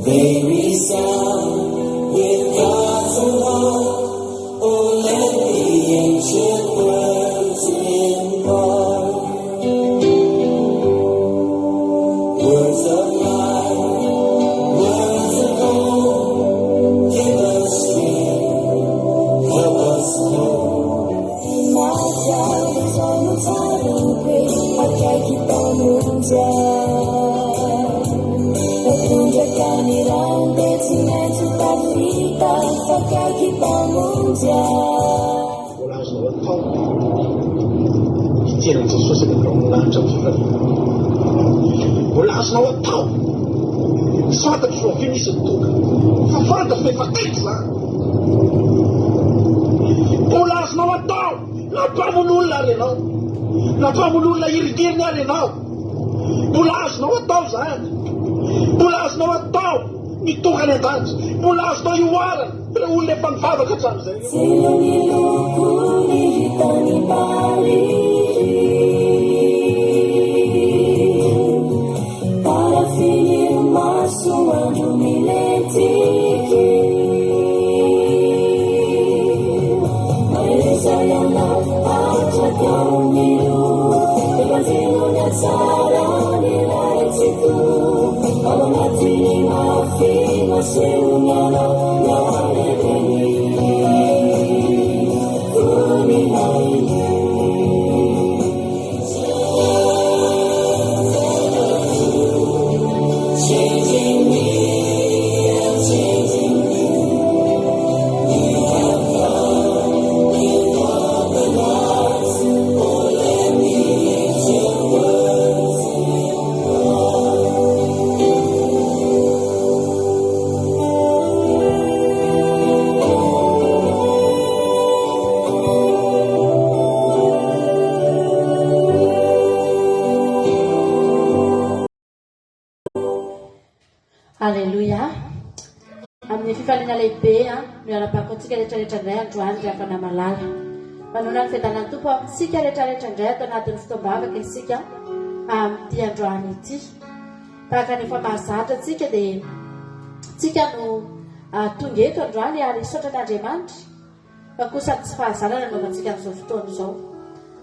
They resound with God's love. Oh, let the ancient words impart. Words of life, words of hope. Give us strength, help us cope. My child is on the tidal bridge, akaiky Mpamonjy. Tondraka ny rano dia tsy maintsy tafita, akaiky Mpamonjy. Mbola azonao atao hijery an'i Jesosy any amin'ny lanitra amin'ny fifaliana. Mbola azonao atao. Tsy fantatro fa oviana izy no tonga. Fa fantatro fa efa akaiky izany. Mbola azonao atao na mpamono olona ary ianao. Na mpamono olona hiringiriny ary ianao. Mbola azonao atao izany. Mbola azonao atao ny tonga any an-danitra. Mbola azonao ihoarana ireo olona efa nivavaka hatramin'izay. Tsilo ny loko ny hitany mbaliry. Tarafin'iro masoandro milentiky. Mahereza ianao hatraka amin'ny loha. Evanjelo ny hatsaran'ilay Tsitoha. Ao anatin'ny mafy no asehony anao ny halehiben'ny voninahiny. Changing me and changing you. You have come with open arms. Oh, let the ancient words impart. Aleloia. Amin'ny fifaliana lehibe no iarabako antsika rehetrarehetra indray androany ry havana malala. Manoana ny fiadanan'ny Tompo amintsika rehetrarehetra indray ato anatin'ny fotoam-bavaka isika amin'ity androany ity. Tahaka ny efa mahazatra antsika dia tsika no tonga eto androany ary hisaotra an'Andriamanitra Fa kosa tsy fahazarana anaovantsika amin'izao fotoana izao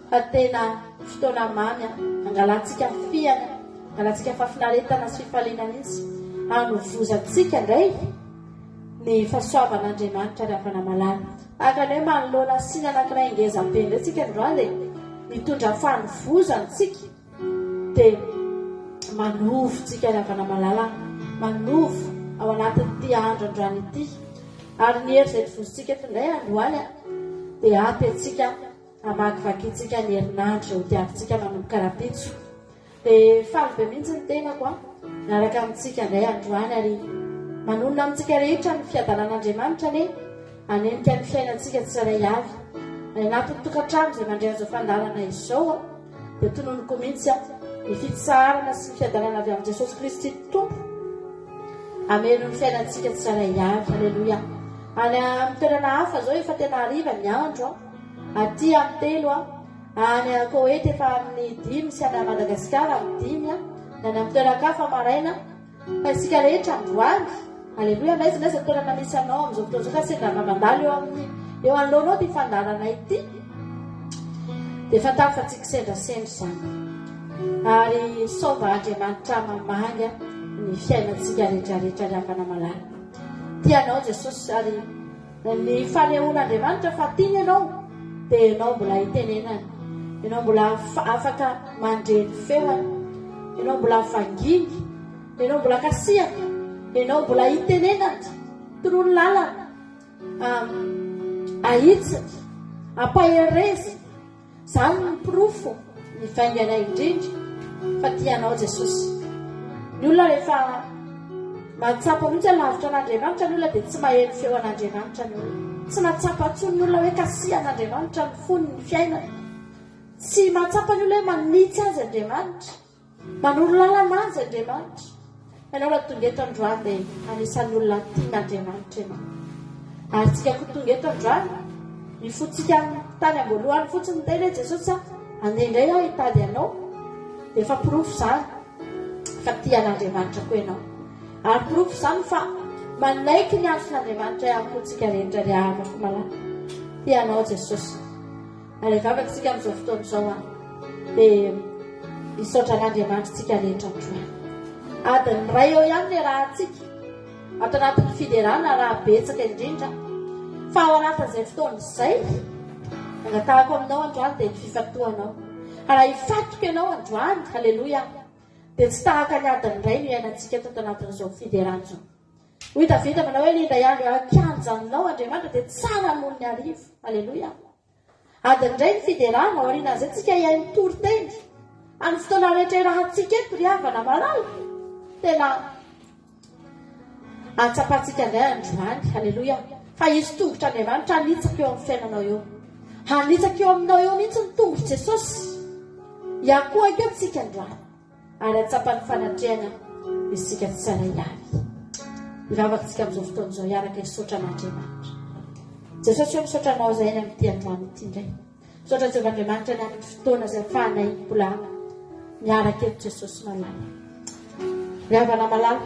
fa tena fotoana mamy angalantsika fihana, angalantsika fahafinaretana sy fifaliana mihitsy, hanovozantsika indray ny fahasoavan'Andriamanitra ry havana malala. Tahaka ny hoe manoloana siny anankiray ngeza be indray tsika androany dia mitondra fanovozana tsika. Dia manovo tsika ry havana malala, manovo ao anatin'ity andro androany ity. Ary ny hery izay tovozontsika eto indray androany dia ampy antsika hamakivakintsika ny herinandro izay hodiavintsika manomboka rahampitso. Dia faly be mihitsy ny tenako a, miaraka amintsika indray androany ary manonona amintsika rehetra ny fiadanan'Andriamanitra anie hanenika ny fiainantsika tsirairay avy. Any anatin'ny tokantrano izay mandray an'izao fandaharana izao dia tononiko mihitsy ny fitsaharana sy ny fiadanana avy amin'i Jesosy Kristy Tompo hameno ny fiainantsika tsirairay avy. Aleloia. Any amin'ny toerana hafa izao efa tena hariva ny andro, aty amin'ny 3, any Koety efa amin'ny 5 sy any Madagasikara amin'ny 5, ny any amin'ny toeran-kafa maraina. Fa isika rehetra androany, aleloia, n'aiza n'aiza toerana misy anao amin'izao fotoana izao ka sendra mba mandalo eo amin'ny eo anoloanao ity fandaharana ity, dia fantaro fa tsy kisendrasendra izany. Ary sao mba Andriamanitra mamangy ny fiainantsika rehetrarehetra ry havana malala. Tia anao Jesosy ary ny fanehoan'Andriamanitra fa tiany ianao dia ianao mbola itenenany. Ianao mbola afaka mandre ny feony. Ianao mbola vanginy. Ianao mbola kasihana. Ianao mbola itenenany. Toroany lalana. Ahitsiny. Ampahereziny. Izany no porofo mivaingana indrindra fa tia anao Jesosy. Ny olona rehefa mahatsapa mihitsy hoe lavitra an'Andriamanitra ny olona dia tsy maheno feo an'Andriamanitra ny olona. Tsy mahatsapa intsony ny olona hoe kasihan'Andriamanitra ny fony, ny fiainany. Tsy mahatsapa ny olona hoe manitsy azy Andriamanitra. Manoro lalana azy Andriamanitra. Ianao raha tonga eto androany dia anisan'ny olona tian'Andriamanitra ianao. Ary tsika koa tonga eto androany, ny fontsika tany am-boalohany fotsiny niteny hoe Jesosy a, andeha indray aho hitady anao, dia efa porofo izany fa tia an'Andriamanitra koa ianao. Ary porofo izany fa manaiky ny antson'Andriamanitra ihany koa tsika rehetra ry havako malala. Tia anao Jesosy. Ary hivavaka isika amin'izao fotoana izao an. Dia hisaotra an'Andriamanitra tsika rehetra androany. Adiny iray eo ihany ny rahantsika. Ato anatin'ny fiderana raha betsaka indrindra. Fa ao anatin'izay fotoana izay, angatahako aminao androany dia ny fifantohanao. Raha hifantoka ianao androany, haleloia, dia tsy tahaka ny adiny iray no iainantsika tato anatin'izao fiderana izao. Hoy Davida manao hoe, Linda ihany eo an-kianjanao Andriamanitra dia tsara noho ny arivo. Aleloia. Adiny iray ny fiderana, aorianan'izay tsika hihaino toriteny. Amin'ny fotoana rehetra irahantsika eto ry havana malala, tena ahatsapantsika indray androany, aleloia, fa hisy tongotr'Andriamanitra hanitsaka eo amin'ny fiainanao eo. Hanitsaka eo aminao eo mihitsy ny tongotr'i Jesosy. Hiankohoka eo tsika androany. Ary hahatsapa ny fanatrehana isika tsirairay avy. Hivavaka isika amin'izao fotoana izao hiaraka hisaotra an'Andriamanitra. Jesosy ô, misaotra Anao izay any amin'ity androany ity indray. Misaotra Jehovah Andriamanitra ny amin'ny fotoana izay afahanay mbola miaraka eto Jesosy malala. Ry havana malala,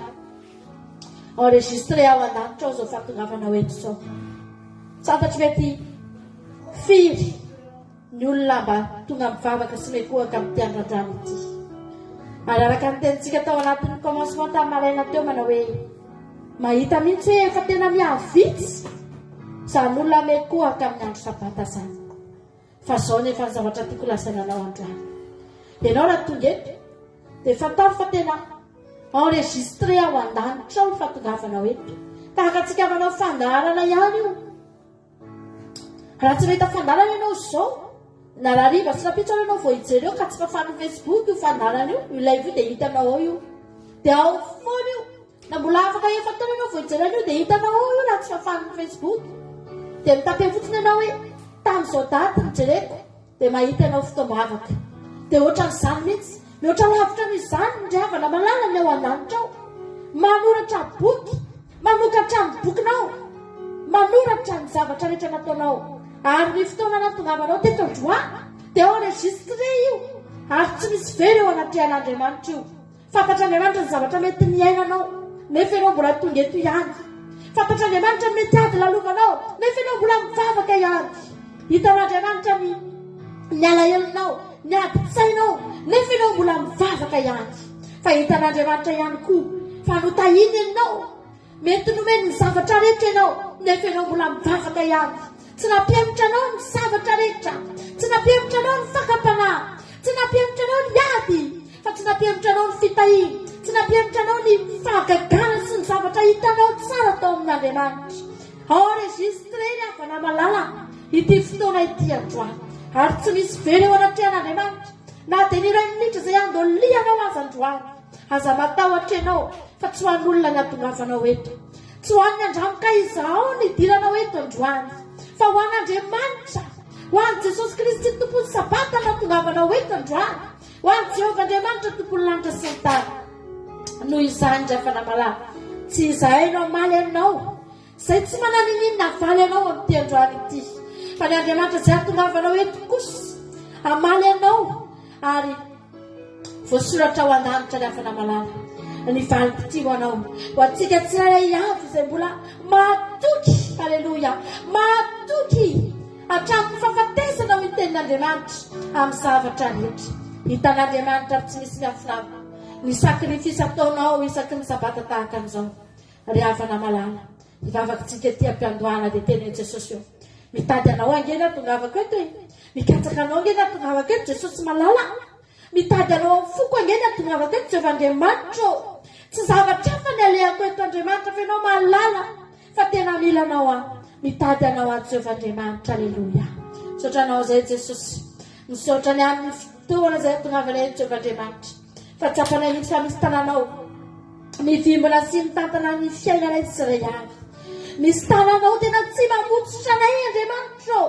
enregistré ao an-danitra ao izao fahatongavanao eto izao. Tsy fantatro mety firy Ny olona mba tonga mivavaka sy mikohaka amin'ity andro androany ity. Ary araka ny tenintsika tao anatin'ny commencement tamin'ny maraina teo manao hoe mahita mihitsy hoe efa tena mihavitsy izany olona mikohaka amin'ny andro sabata izany. Fa izao nefa ny zavatra tiako lazaina anao androany. Ianao raha tonga eto dia fantaro fa tena enregistré ao an-danitra ao ny fahatongavanao eto. Tahaka antsika manao fandaharana ihany io. Raha tsy mahita fandaharana ianao izao, na rahariva sy rahampitso ary ianao vao hijery eo ka tsy fafan'ny Facebook io fandaharana io, io live io dia hitanao ao io. Dia ao foana io. Na mbola afaka efa-taona ianao vao hijery an'io dia hitanao ao io raha tsy fafan'ny Facebook. Dia mitape fotsiny ianao hoe tamin'izao daty nijereko. Dia mahita ianao fotoam-bavaka. Dia ohatran'izany mihitsy. Mihoatra lavitra noho izany ry havana malala ny ao an-danitra ao. Manoratra boky, manokatra ny bokinao, manoratra ny zavatra rehetra nataonao. Ary ny fotoana nahatongavanao teto androany dia enregistré io. Ary tsy misy very eo anatrehan'Andriamanitra io. Fantatr'Andriamanitra ny zavatra mety niainanao, nefa ianao mbola tonga eto ihany. Fantatr'Andriamanitra ny mety ady lalovanao, nefa ianao mbola mivavaka ihany. Hitan'Andriamanitra ny ny alahelonao, ny adin-tsainao, nefa ianao mbola mivavaka ihany. Fa hitan'Andriamanitra ihany koa fa notahiny ianao. Mety nomeny ny zavatra rehetra ianao, nefa ianao mbola mivavaka ihany. Tsy nampihemotra anao ny zavatra rehetra. Tsy nampihemotra anao ny fakam-panahy. Tsy nampihemotra anao ny ady. Fa tsy nampihemotra anao ny fitahiana. Tsy nampihemotra anao ny fahagagana sy ny zavatra hitanao tsara tao amin'Andriamanitra. Enregistré ry havana malala ity fotoana ity androany. Ary tsy misy very eo anatrehan'Andriamanitra. Na dia ny iray minitra izay andolianao aza androany. Aza matahotra ianao fa tsy ho an'olona ny hatongavanao eto. Tsy ho an'ny andranoka izao ny hidiranao eto androany, fa ho an'Andriamanitra, ho an'i Jesosy Kristy Tompon'ny Sabata no hatongavanao eto androany, ho an'i Jehovah Andriamanitra Tompon'ny lanitra sy ny tany. Noho izany, ry havana malala, tsy izahay no hamaly anao, izay tsy manan'ininona havaly anao amin'ity androany ity, fa ny Andriamanitra izay hatongavanao eto kosa hamaly anao, ary Voasoratra ao an-danitra ny havana malala, ny valim-pitia ho anao, ho antsika tsirairay avy izay mbola mahatoky, aleloia, mahatoky hatramin'ny fahafatesana hoy ny tenin'Andriamanitra amin'ny zavatra rehetra. Hitan'Andriamanitra ary tsy misy miafina aminy ny sakrifisy ataonao isaky ny sabata tahaka an'izao. Ry havana malala, hivavaka tsika ety am-piandohana dia teny hoe Jesosy ô, mitady anao ange ny hahatongavako eto e, mikatsaka anao ange ny hahatongavako eto Jesosy malala, mitady anao amin'ny foko ange ny hahatongavako eto Jehovah Andriamanitra ô, tsy zavatra hafa ny alehako eto Andriamanitra fa ianao mahalala fa tena mila anao aho, mitady anao aho Jehovah Andriamanitra, aleloia. Misaotra anao izay Jesosy, misaotra ny amin'ny fotoana izay hahatongavanay eto Jehovah Andriamanitra, fa tsapanay mihitsy fa misy tananao. Mivimbina sy mitantana ny fiainanay tsirairay avy. Misy tananao tena tsy mamotsotra anay Andriamanitra ô.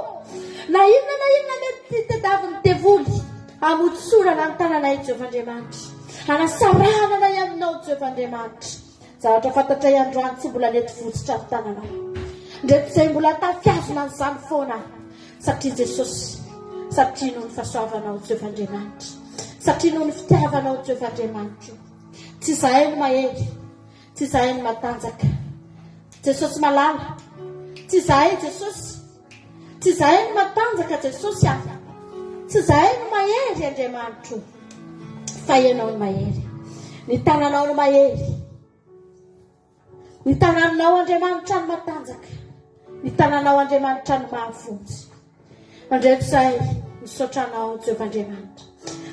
Na inona na inona mety tadiavin'ny devoly hamotsorana ny tananay Jehovah Andriamanitra. Hanasarahana anay aminao Jehovah Andriamanitra. Zavatra fantatray androany tsy mbola nety votsotra ny tananao. Ndreto izay mbola tafihazona an'izany foana satria Jesosy, satria noho ny fahasoavanao Jehovah Andriamanitra, satria noho ny fitiavanao Jehovah Andriamanitra. Tsy izahay no mahery. Tsy izahay no matanjaka. Jesosy malala. Tsy izahay Jesosy. Tsy izahay no matanjaka Jesosy a. Tsy izahay no mahery Andriamanitro. Fa Ianao no mahery. Ny tananao no mahery. Ny tananao Andriamanitra no matanjaka. Ny tananao Andriamanitra no mahavonjy. Andreto izahay misaotra anao Jehovah Andriamanitra.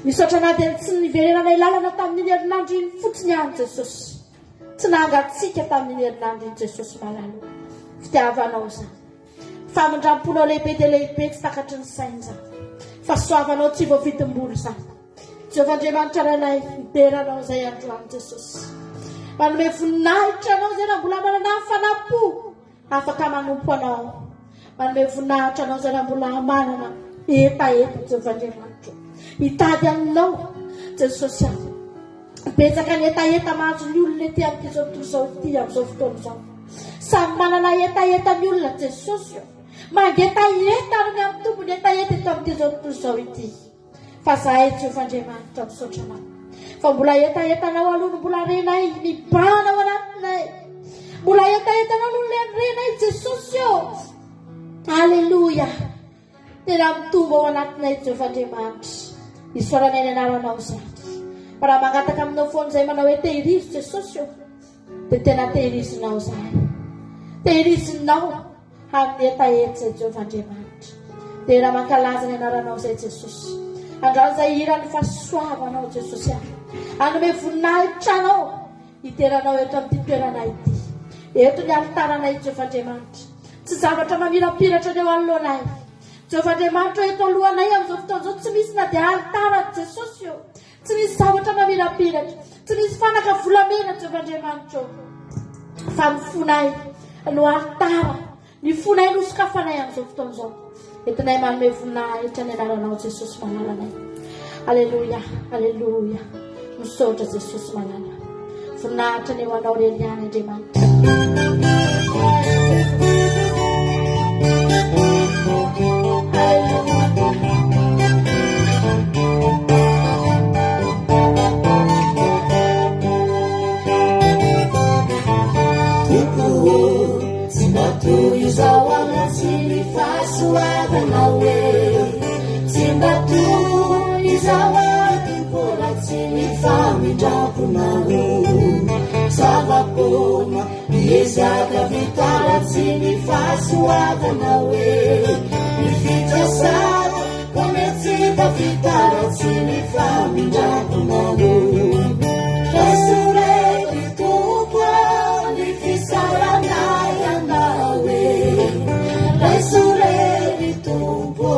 Misaotra anao dia tsy niverenanay lalana tamin'iny herinandro iny fotsiny ihany Jesosy. Tsy nahangatsiaka tamin'iny herinandro iny Jesosy malala. Fitiavanao izany. Famindram-ponao lehibe dia lehibe tsy takatry ny saina izany. Fahasoavanao tsy voavidim-bola izany. Jehovah Andriamanitra Rainay, midera Anao izay androany Jesosy. Manome voninahitra Anao izay raha mbola manana hafanam-po afaka manompo Anao. Manome voninahitra Anao izay raha mbola manana hetaheta Jehovah Andriamanitra. Hitady aminao Jesosy aho. Betsaka ny hetaheta mahazo ny olona ety amin'ity izao tontolo izao ity amin'izao fotoana izao. Samy manana hetaheta ny olona Jesosy o. Mangetaheta ary mihampitombo ny hetaheta eto amin'ity izao tontolo izao ity. Fa zahay Jehovah Andriamanitra misaotra Anao. Fa mbola hetahetanao aloha no mbola renay mibahana ao anatinay. Mbola hetahetanao aloha no renay Jesosy ô. Aleloia. Tena mitombo ao anatinay Jehovah Andriamanitra. Isaoranay ny anaranao izany. Fa raha mangataka aminao foana izay manao hoe tehirizo Jesosy ô, dia tena tehirizinao izahay. Tehirizinao. Amin'ny hetaheta izay Jehovah Andriamanitra. Dera mankalaza ny anaranao izay Jesosy. Andrano izay hiran'ny fahasoavanao Jesosy ahy. Hanome voninahitra anao hideranao eto amin'ity toerana ity. Eto ny alitaranay Jehovah Andriamanitra. Tsy zavatra mamirapiratra ny eo anoloanay. Jehovah Andriamanitra eto alohanay amin'izao fotoana izao tsy misy na dia alitara Jesosy eo. Tsy misy zavatra mamirapiratra, tsy misy fanaka volamena, Jehovah Andriamanitra ô. Fa ny fonay no alitara, ny fonay no sokafanay amin'izao fotoana izao. Entinay manome voninahitra ny anaranao Jesosy malalanay. Aleloia, aleloia. Misaotra Jesosy malala. Voninahitra ny ho anao rery ihany Andriamanitra. Tompo ô, tsy mba toy izao aho tsy ny fahasoavanao e. Tsy mba toy izao aho Tompo raha tsy ny famindram-ponao. Zava-poana ny ezaka vita raha tsy ny fahasoavanao e. Ny fikasana ka mety tsy tafita raha tsy ny famindram-ponao. Raiso re ry Tompo ny fisaorana ianao e. Raiso re ry Tompo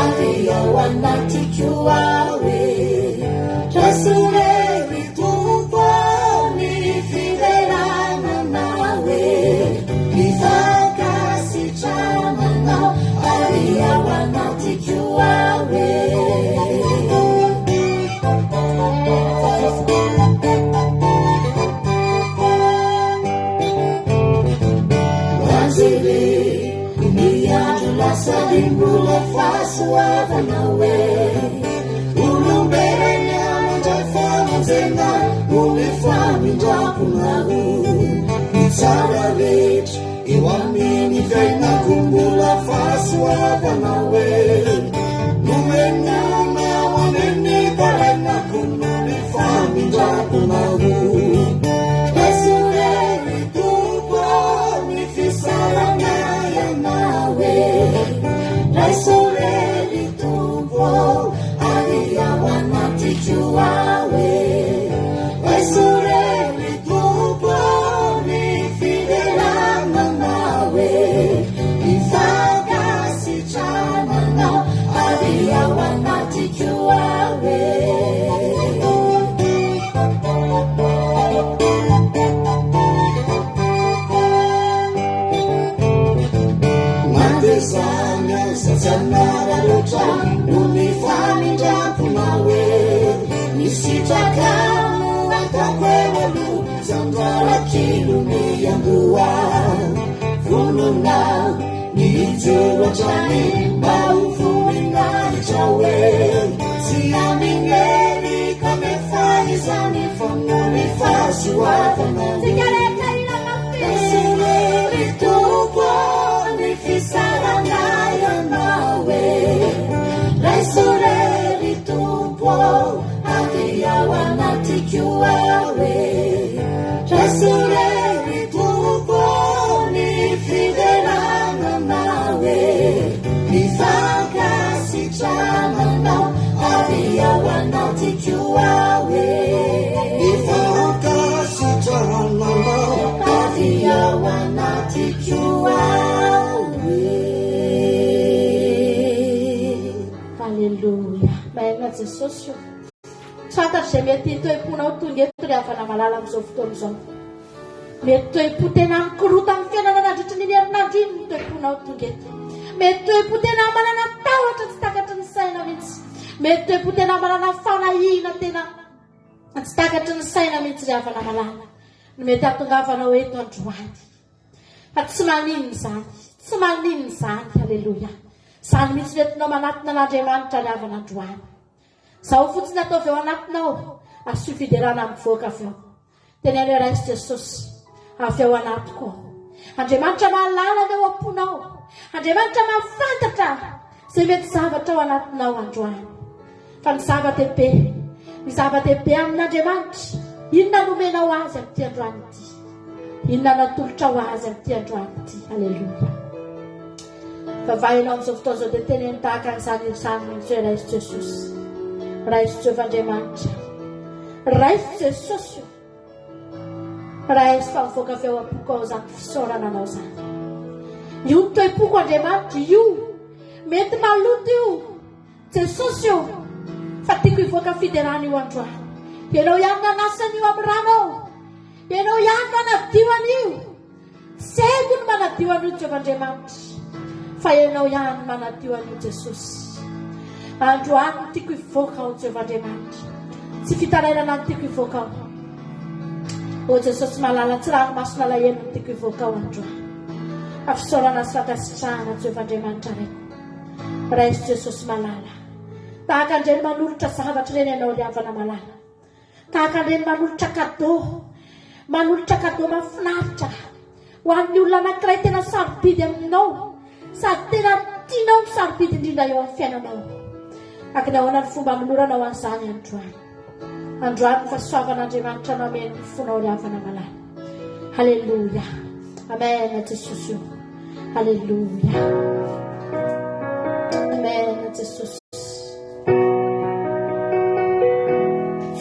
ary ao anatiko ao e. Raiso re ry Tompo ny fiderana anao e. Ny fankasitrahana anao ary ao anatiko ao e. Anjely ny andro lasa ny mbola fahasoavana hoe olombelona mandray famonjena noho ny famindram-ponao. Ny tsara rehetra eo amin'ny fiainako mbola fahasoavana hoe nomenao amin'ny tarainako noho ny famindram-ponao. Raiso re ry Tompo ny fisaorana ianao e. Raiso re ry Tompo ary ao anatiko ao e. Raiso re ry Tompo ny fiderana anao e. Ny fankasitrahana anao ary ao anatiko ao e. Na dia izany aza tsy hanararaotra noho ny famindram-ponao e. Ny sitraka no ataoko eo aloha, tsy andrarak'ilo ny andoha. Vonona ny hijoro hatrany mba ho voninahitra hoe tsy amin'ny hery kanefa izany fa noho ny fahasoavana. Fahasoavana Tsika rehetra hira mafy. Raiso re ry Tompo ô, ny fisaorana Ianao e. Raiso re ry Tompo ô, avy ao anatiko ao e. Raiso re ry Tompo ô, ny fiderana Anao e. Ny fankasitrahana Anao, avy ao anatiko ao e. Ny fankasitrahana Anao, avy ao anatiko ao e. Aleloia. Maherina Jesosy o. Tsy fantatro izay mety toe-ponao tonga eto ry havana malala amin'izao fotoana izao. Mety toe-po tena mikorotan'ny fiainana nandritra ny herinandro iny ny toe-ponao tonga eto. Mety toe-po tena manana tahotra tsy takatry ny saina mihitsy. Mety toe-po tena manana fanahiana tena tsy takatry ny saina mihitsy ry havana malala. No mety hahatongavanao eto androany. Fa tsy maninona izany, tsy maninona izany, aleloia. Izany mihitsy no entinao manatona an'Andriamanitra ry havana androany. Izao fotsiny ataovy ao anatinao, asio fiderana mivoaka avy ao. Teneno hoe raiso Jesosy avy ao anatiko ao. Andriamanitra mahalala ny ao am-ponao. Andriamanitra mahafantatra izay mety zavatra ao anatinao androany. Fa ny zava-dehibe, ny zava-dehibe amin'Andriamanitra, inona no omenao azy amin'ity androany ity? Inona no atolotrao azy amin'ity androany ity? Aleloia. Vavahinao amin'izao fotoana izao dia teneno tahaka an'izany izany mihitsy hoe raiso Jesosy. Raiso Jehovah Andriamanitra. Raiso Jesosy o. Raiso fa mivoaka avy ao am-poko ao izany fisaorana anao izany. Io ny toe-poko Andriamanitra io. Mety maloto io. Jesosy ô, fa tiako hivoaka fiderana io androany. Ianao ihany nanasa an'io amin'ny ranao. Ianao ihany nanadio an'io. Tsy haiko ny manadio an'io Jehovah Andriamanitra, fa Ianao ihany manadio an'io Jesosy. Androany no tiako hivoaka ao Jehovah Andriamanitra. Tsy fitarainana no tiako hivoaka ao. O Jesosy malala, tsy ranomason'alahelo no tiako hivoaka ao androany. Fa fisaorana sy fankasitrahana Jehovah Andriamanitra Raiko. Raiso Jesosy malala. Tahaka an'ireny manolotra zavatra ireny ianao ry havana malala. Tahaka an'ireny manolotra cadeau. Manolotra cadeau mahafinaritra ho an'ny olona anankiray tena sarobidy aminao sady tena tianao no sarobidy indrindra eo amin'ny fiainanao. Tahaka ny ahoana ny fomba anoloranao an'izany androany. Androany ny fahasoavan'Andriamanitra no hameno ny fonao ry havana malala. Haleloia. Amen Jesosy o. Haleloia. Amen Jesosy.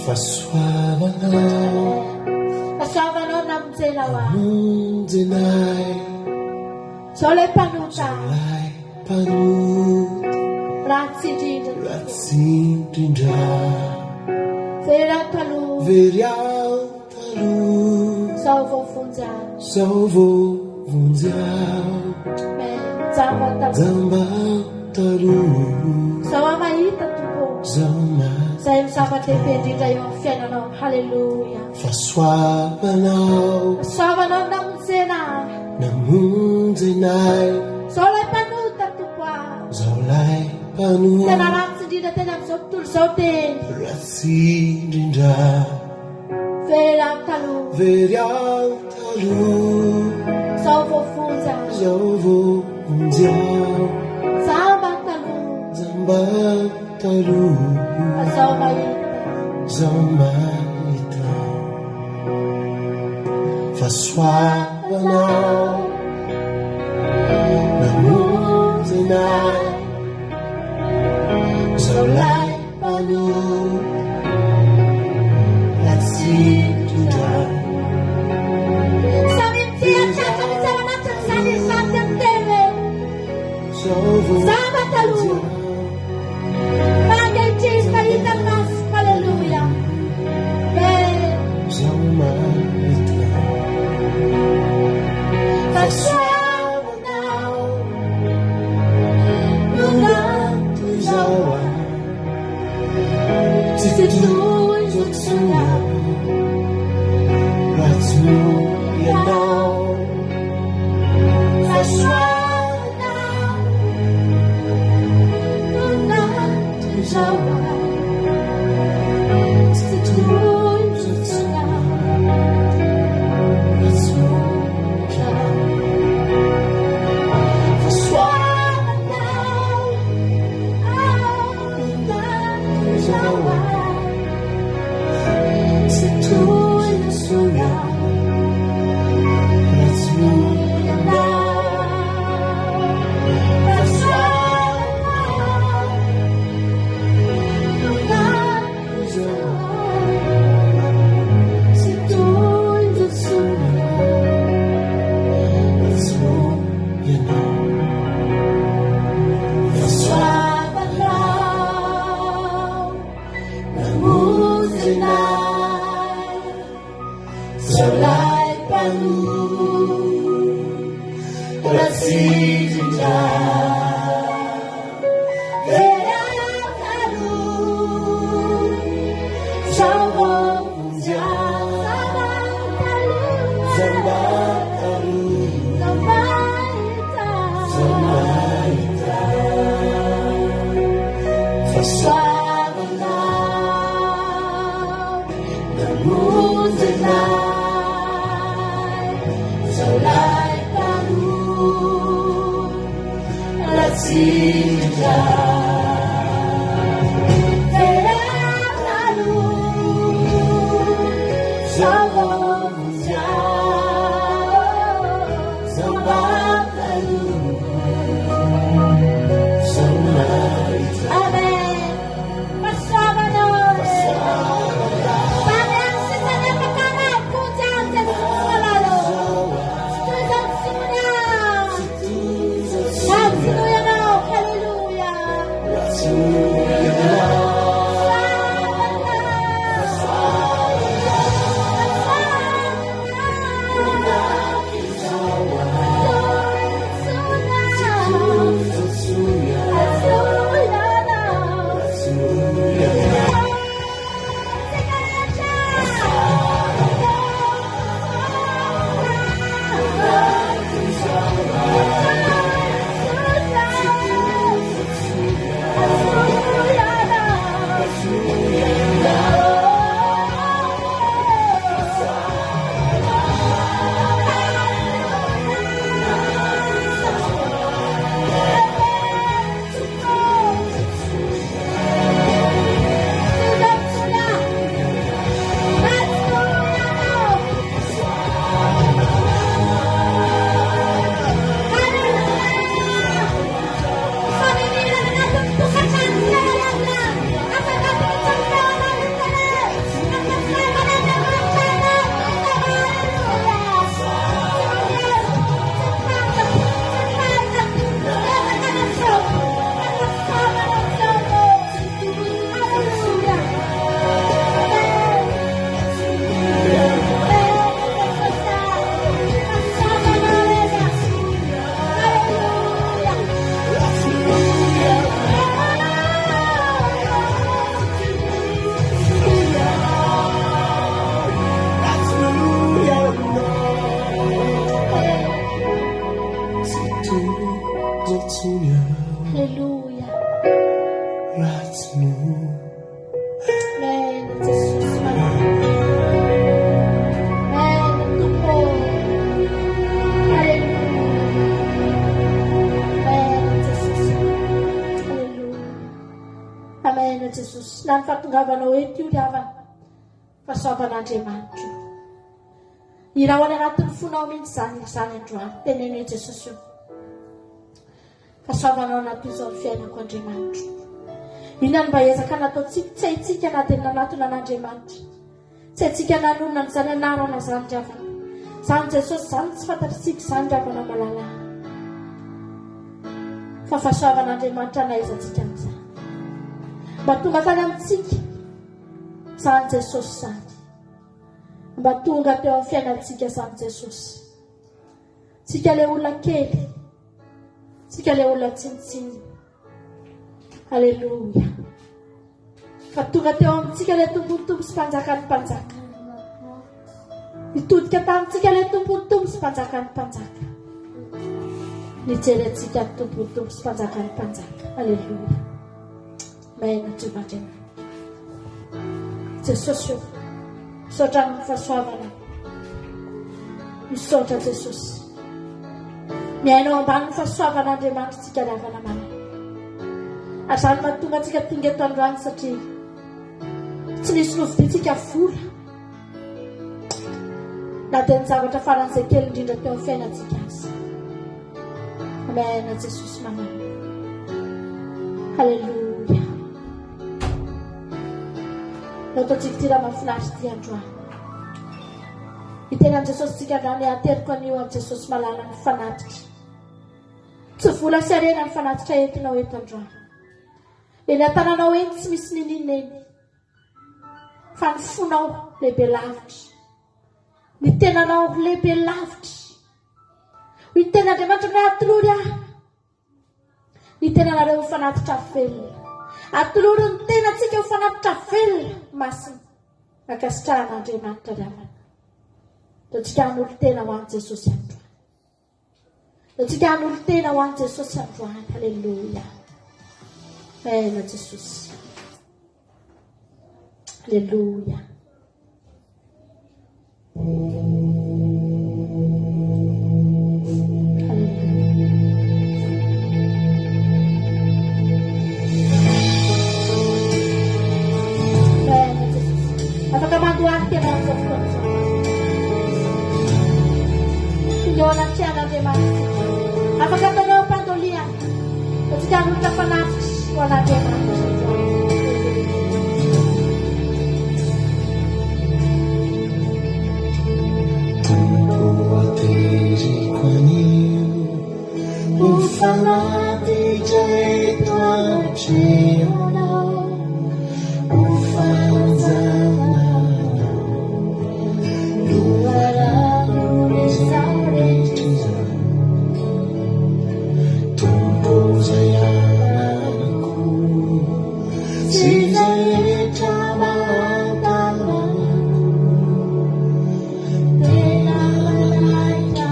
Fahasoavanao. Fahasoavanao namonjenao ahy. Namonjenay. Zao ilay mpanota. Ilay mpanota. Ratsy indrindra. Ratsy indrindra. Very aho taloha. Very aho taloha. Zao vao vonjy aho. Zao vao vonjy aho. Jamba taloha. Jamba taloha. Zao aho mahita Tompo. Zao mahita. Zay no zava-dehibe indrindra eo amin'ny fiainanao. Haleloia. Fahasoavanao. Fahasoavanao namonjena ahy. Namonjena ahy. Zao ilay mpanota Tompo aho. Zao ilay mpanota. Tena ratsy indrindra teny amin'izao tontolo izao teny. Ratsy indrindra. Very aho taloha. Very aho taloha. Zao vao vonjy aho. Zao vao vonjy aho. Jamba taloha. Jamba taloha. Fa zao mahita. Zao mahita. Fahasoavanao. Namonjy anay. Zao lay mpanota. Ratsy indrindra. Samy mitia tratra mihitsy ao anatin'izany izany dia miteny hoe Zao vao Jamba taloha. Fa ankehitriny mahita ny masoko. Aleloia. Amen. Zao mahita. Fahasoavanao no nato izao ahy. Tsy Tsy toy toy intsony aho raha tsy noho ianao. Fahasoavanao no nato izao ahy. Tsy toy intsony aho. Ratsy indrindra Very aho taloha Zao voavonjy aho Zao mba taloha Zao mahita Fahasoavanao Namonjy anay Zao lahy taloha Ratsy indrindra Very aho taloha Zao voavonjy aho Zao mba taloha Zao mahita Amen. Fahasoavanao e. Mamy amin'ny sisa ny afaka mahavonjy ahy Jesosy malala ô. Tsy toy izao intsony aho. Ratsy noho ianao. Haleloia. Haleloia. Amen. Jesosy malala. Amen. Tompo. Haleloia. Amen. Jesosy. Haleloia. Amen. Jesosy. Na ny fahatongavanao eto io ry havana. Fahasoavan'Andriamanitra io. Hirao any anatin'ny fonao mihitsy izany izany androany. Teneno hoe Jesosy io. Fahasoavanao anaty izao ny fiainako Andriamanitro. Inona no mba ezaka nataontsika? Tsy haintsika na dia nanatona an'Andriamanitra. Tsy haintsika nanonona an'izany anarana izany ry havana. Izany Jesosy izany tsy fantatritsika izany ry havana malala. Fa fahasoavan'Andriamanitra nahaizantsika an'izany. Mba tonga tany amintsika izany Jesosy izany. Mba tonga teo amin'ny fiainantsika izany Jesosy. Tsika ilay olona kely. Tsika ilay olona tsinontsinona. Aleloia. Fa tonga teo amintsika ilay Tompon'ny Tompo sy Mpanjakan'ny Mpanjaka. Nitodika tamintsika ilay Tompon'ny Tompo sy Mpanjakan'ny Mpanjaka. Nijery antsika ny Tompon'ny Tompo sy Mpanjakan'ny Mpanjaka. Aleloia. Maina Jehovah Andriamanitra. Jesosy ô, misaotra amin'ny fahasoavana. Misaotra Jesosy. Miaina ao ambanin'ny fahasoavan'Andriamanitra isika ry havana malala. Ary izany mahatonga antsika tonga eto androany satria tsy nisy novidintsika vola. Na dia ny zavatra faran'izay kely indrindra teo amin'ny fiainantsika aza. Amen, Jesosy malala. Haleloia. Nataontsika ity raha mahafinaritra ity androany. Hiteny amin'i Jesosy tsika androany, ateriko anio amin'i Jesosy malala ny fanatitra. Tsy vola sy harena ny fanatitra entinao eto androany. Eny an-tananao eny tsy misy niniana eny. Fa ny fonao lehibe lavitra. Ny tenanao ho lehibe lavitra. Hoy ny tenin'Andriamanitra hoe atolory ahy ny tenanareo ho fanatitra velona. Atolory ny tenantsika ho fanatitra velona masina. Ankasitrahan'Andriamanitra ry havana. Ataontsika hanolo-tena ho an'i Jesosy androany. Ataontsika hanolo-tena ho an'i Jesosy androany. Alléluia. Amen Jesosy. Alléluia. Afaka mandohalika ianao amin'izao fotoana izao. Tonga eo anatrehan'Andriamanitra isika. Afaka ataonao am-pandolihana. Antsika hanolotra fanatitra ho an'Andriamanitra. Tompo ateriko anio ho fanatitra eto anatrehanao ho fanjananao loharanon'izao rehetra izao Tompo izay ananako sy izay rehetra mahatanako tena manaitra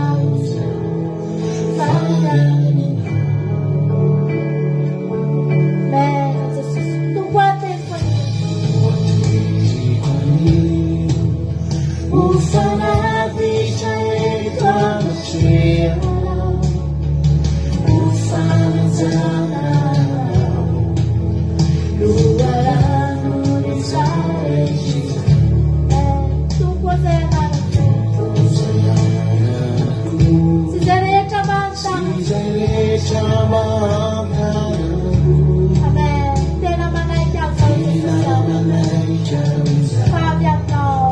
fandaminao. Amen Jesosy. Tompo ateriko anio. Ateriko anio ho fanatitra eto anatrehanao ho fanjananao loharanon'izao rehetra izao. Tompo izay ananako. Izay ananako Sy izay rehetra mahantanako. izay rehetra mahantanako Amen. Tena manaiky aho izao tena Jesosy aho. manaitra izao Fa avy aminao.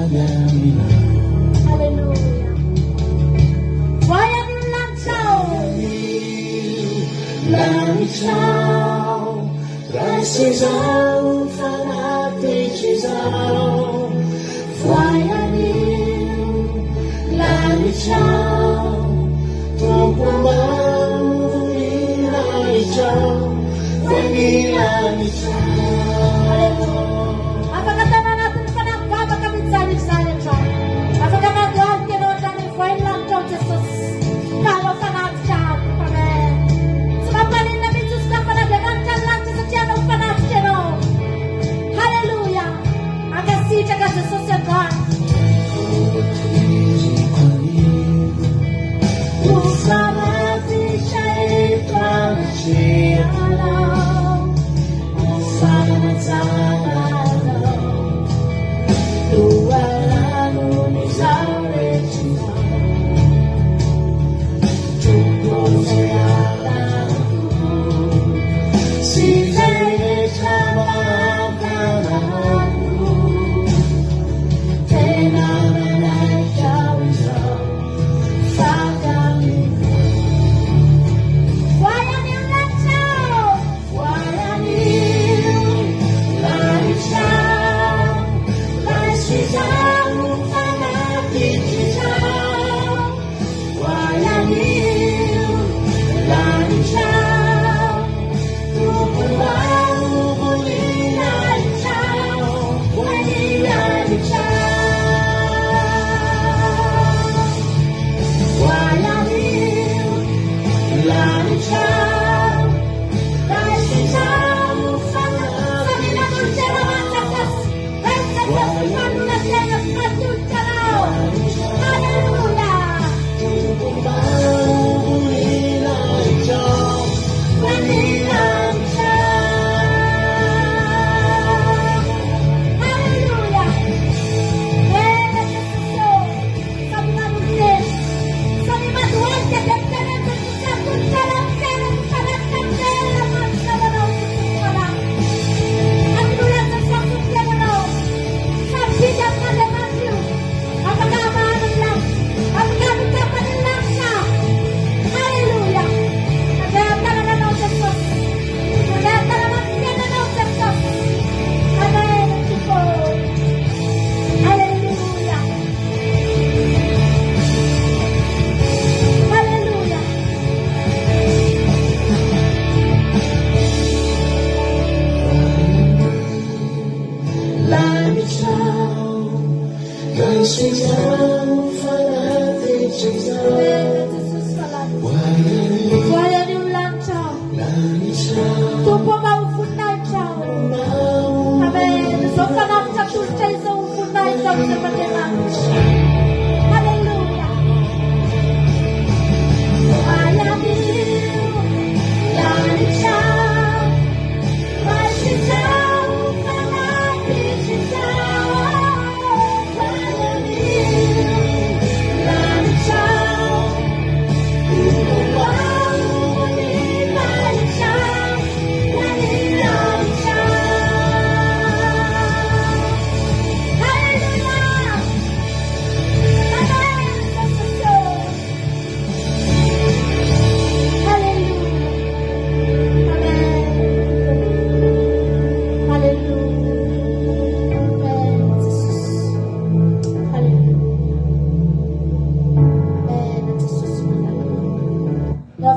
avy aminao. Alléluia. Voay anio ny lanitrao. Lanitrao, raiso izao fanatitra izao. Voay anio, lanitrao, Tompo voninahitra, voninahitra. Afaka atao anatin'ny fanahy mivavaka mihitsy izany izany hatrany. Afaka mandohalika ianao hatrany voay ny lanitrao Jesosy. Ka hanao fanatitra amiko. Amen. Tsy mampaninona mihitsy hosokafan'Andriamanitra ny lanitra satria hanao fanatitra ianao. Haleloia. Ankasitraka Jesosy androany. Ateriko anio, ho fanatitra eto anatrehanao, ho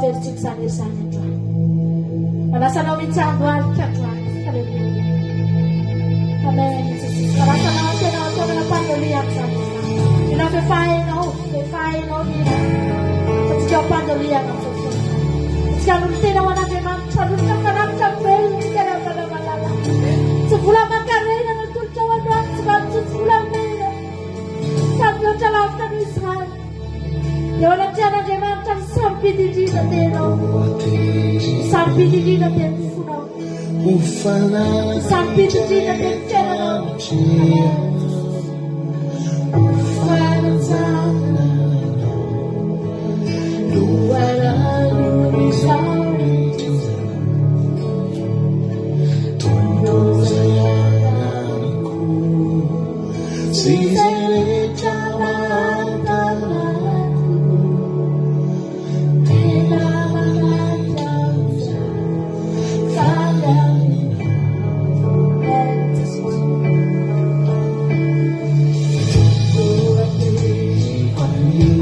averintsika izany hery izany androany. Manasa anao mihitsy handohalika androany. Haleloia. Amen. Jesosy. Manasa anao tena ataonao am-pandohalihana amin'izany androany. Mino aho fa efa hainao, efa hainao ny hira. Fa tsika am-pandohalihana amin'izao fotoana izao. Tsika hanolo-tena ho an'Andriamanitra, hanolotra fanatitra velona isika ry havana malala. Tsy vola aman-karena no atolotrao androany, tsy vatosoa, tsy volamena. Fa mihoatra lavitra noho izany. Eo anatrehan'Andriamanitra ny sarobidy indrindra dia ianao. Ny sarobidy indrindra dia ny fonao. Ny sarobidy indrindra dia ny fiainanao. Amen.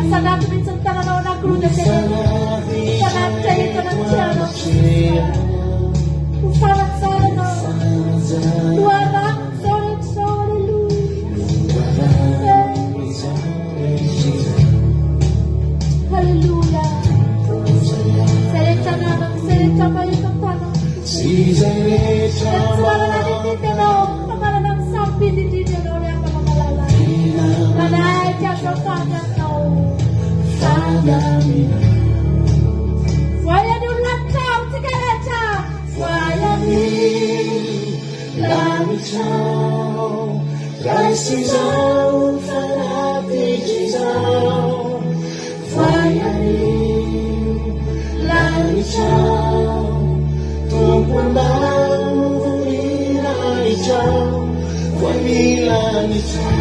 Asandrato mihitsy ny tananao anankiroa dia teneno. Fanatitra eto anatrehanao. Ho fanatsarana. Loharano izao rehetra izao. Aleloia. Aleloia. Izay rehetra ananako, izay rehetra mahita tanako. Izay rehetra tsy manana ny tiako ianao, fa manana ny sarobidy indrindra ianao ry havana malala. Manaiky azy faly aminao. Faly aminao. Voay an'io lanitra amintsika rehetra. Voay an'io lanitra. Raiso izao fanatitra izao. Voay an'io lanitra. Tompo ambany voninahitra. Voay ny lanitra.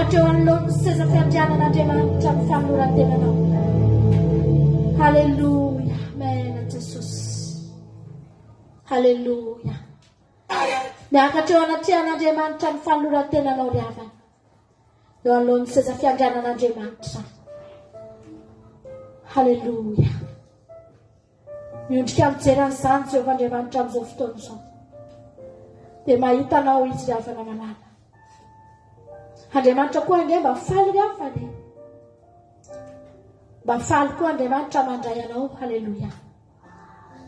Miakatra eo anoloan'ny seza fiandrianan'Andriamanitra ny fanoloran-tenanao. Haleloia. Amen Jesosy. Haleloia. Miakatra eo anatrehan'Andriamanitra ny fanoloran-tenanao ry havana. Eo anoloan'ny seza fiandrianan'Andriamanitra izany. Haleloia. Miondrika mijery an'izany Jehovah Andriamanitra amin'izao fotoana izao. Dia mahita anao izy ry havana malala. Andriamanitra koa ange mba faly ry havana e. Mba faly koa Andriamanitra mandray anao. Haleloia.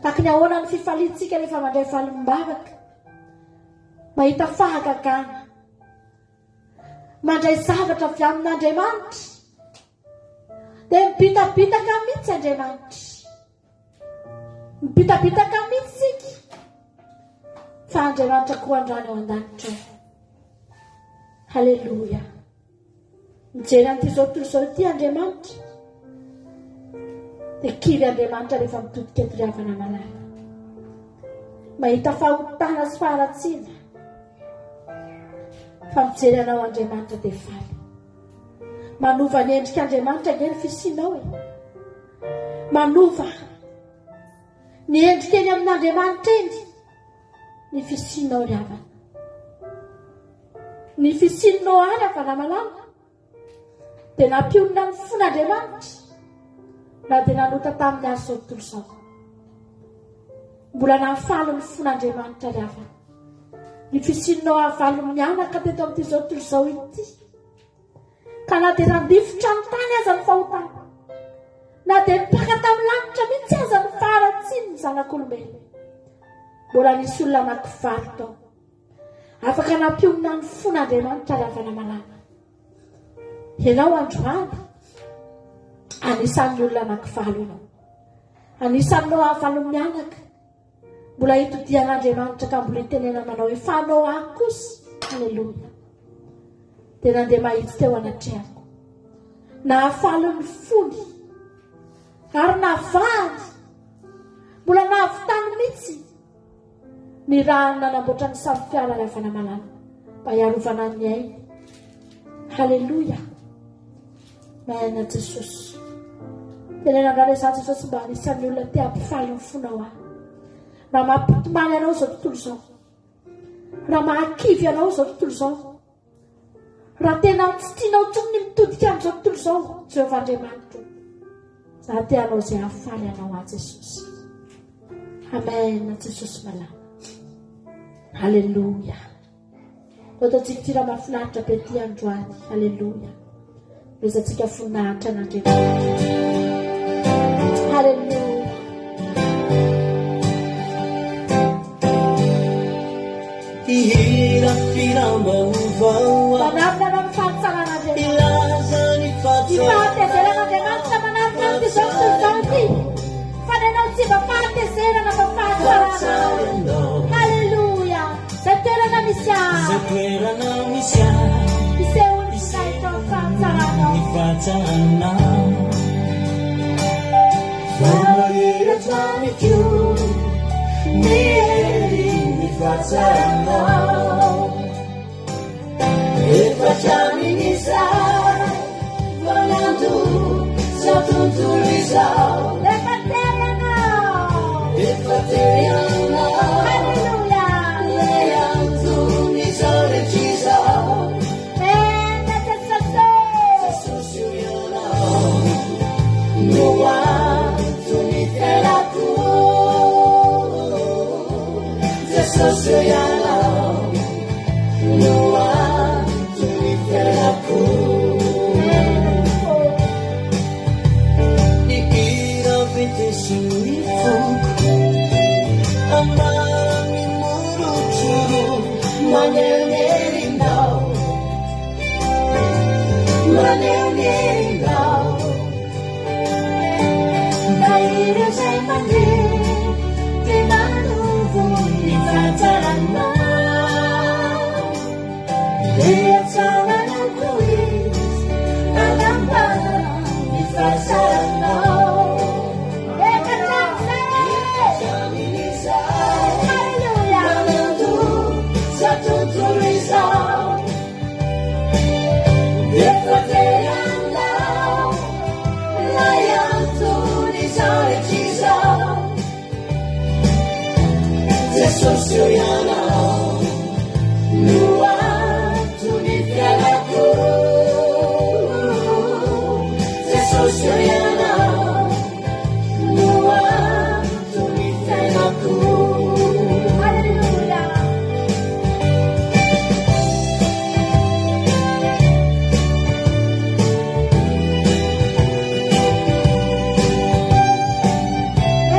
Tahaka ny ahoana ny fifaliantsika rehefa mandray valim-bavaka. Mahita fahagagana. Mandray zavatra avy amin'Andriamanitra. Dia mibitabitaka mihitsy Andriamanitra. Mibitabitaka mihitsy isika. Fa Andriamanitra koa androany ao an-danitra ao. Haleloia. Mijery an'ity izao tontolo izao ity Andriamanitra. Dia kivy Andriamanitra rehefa mitodika eto ry havana malala. Mahita fahotana sy faharatsiana. Fa mijery anao Andriamanitra dia faly. Manova ny endrik'Andriamanitra ange ny fisianao e. Manova ny endrika eny amin'Andriamanitra eny ny fisianao ry havana. Ny fisian'i Noa ry havana malala dia nampionona ny fon'Andriamanitra na dia nanota tamin'ny azy izao tontolo izao. Mbola nahafaly ny fon'Andriamanitra ry havana. Ny fisian'i Noa valo mianaka teto amin'ity izao tontolo izao ity. Ka na dia nandifotra ny tany aza ny fahotana, na dia nipaka tamin'ny lanitra mihitsy aza ny faharatsian'ny zanak'olombelona, mbola nisy olona anankivaly tao. Afaka nampionona ny fon'Andriamanitra ravana malala. Ianao androany, anisan'ny olona anankivaly ianao. Anisan'ny Noa valo mianaka. Mbola itodihan'Andriamanitra ka mbola itenena manao hoe fa Noa kosa, haleloia, dia nandeha mahitsy teo anatrehako. Nahafaly ny fony ary navahany, mbola nahavitany mihitsy ny rahany nanamboatra ny samy fiara Ravanamalala mba hiarovana ny ainy. Haleloia. Marina Jesosy. Tena nandrara izaho Jesosy mba anisan'ny olona te hampifaly ny fonao ahy. Raha mampitomany anao izao tontolo izao. Raha mahakivy anao izao tontolo izao. Raha tena tsy tianao intsony ny mitodika amin'izao tontolo izao, Jehovah Andriamanitro. Za te hanao izay hahafaly anao ahy Jesosy. Amen Jesosy malala. Alléluia. Ataontsika ity raha mahafinaritra be ity androany. Alléluia. Nomezantsika voninahitra an'Andriamanitra. Alléluia. Hihira filam-baovao Manarina anao ny fahatsaran'Andriamanitra. Hilaza ny Ny fahatsaranao fahatezeran'Andriamanitra manarina an'ity izao tontolo izao ity. Fa ny anao tsy mba fahatezerana fa fahatsarana. Alléluia. Zay toerana misy ahy. Zay toerana misy ahy. Isehoan'ny voninahitro ny fahatsaranao. Ny fahatsaranao. Vao mahiratra amiko ny herin'ny fahatsaranao. Efa hatramin'izay vao niandoha izao tontolo izao. Efa te ianao. Efa te ianao. Haleloia. Ilay anton'izao rehetra izao. Amen Jesosy. Jesosy io ianao no anton'ny fiainako. Jesosy io ianao no anton'ny fiainako. Ny hira ventesin'ny foko Ambaran'ny morotoro maneho ny herinao Maneho ny herinao Mba ireo izay mandeha dia manovo ny fahatsaranao Dia tsaranao koa izy hanambara ny fahatsaranao Efa hatramin'izay. Hatramin'izay Haleloia. Manandoza tontolo izao. Jesosy eo Ianao no anton'ny fiainako. Jesosy eo Ianao no anton'ny fiainako. Alléluia.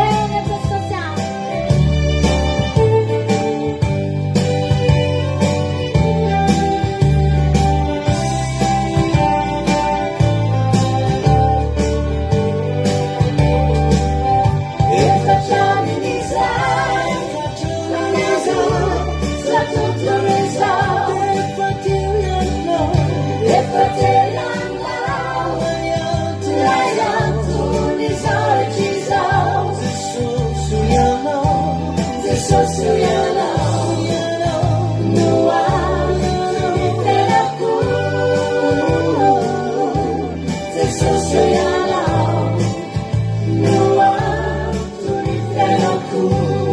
Eny Jesosy ah. Efa hatrany izay, izao tontolo izao. Efa teo Ianao, efa teo Ianao, ilay anton'izao rehetra izao. Jesosy Ianao, Jesosy Ianao, no anton'ny fiainako. Jesosy Ianao no anton'ny fiainako.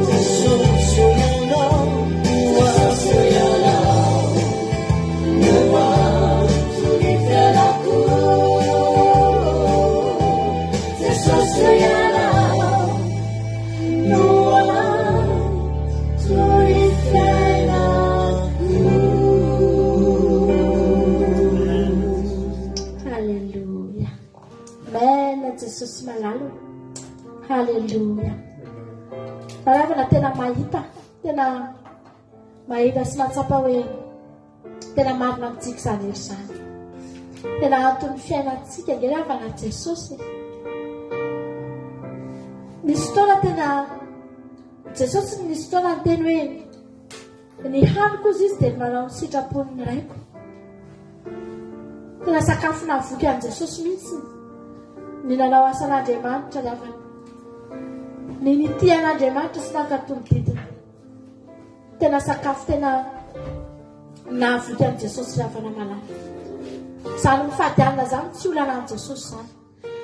Jesosy Ianao, Jesosy Ianao, no anton'ny fiainako. Jesosy Ianao, no anton'ny fiainako. Alléluia. Amen Jesosy malala. Alléluia. Maravana tena mahita, tena mahita sy mahatsapa hoe tena marina amintsika izany hery izany. Tena anton'ny fiainantsika ange ravana Jesosy. Nisy fotoana tena Jesosy nisy fotoana niteny hoe ny haniko ozy izy dia ny manao ny sitrapon'ny Raiko. Tena sakafo nahavoky an'i Jesosy mihitsy ny nanao asan'Andriamanitra ry havana. Ny nitia an'Andriamanitra sy nankatò ny didiny. Tena sakafo tena nahavoky an'i Jesosy ry havana malala. Izany mifady hanina izany tsy olana an'i Jesosy izany.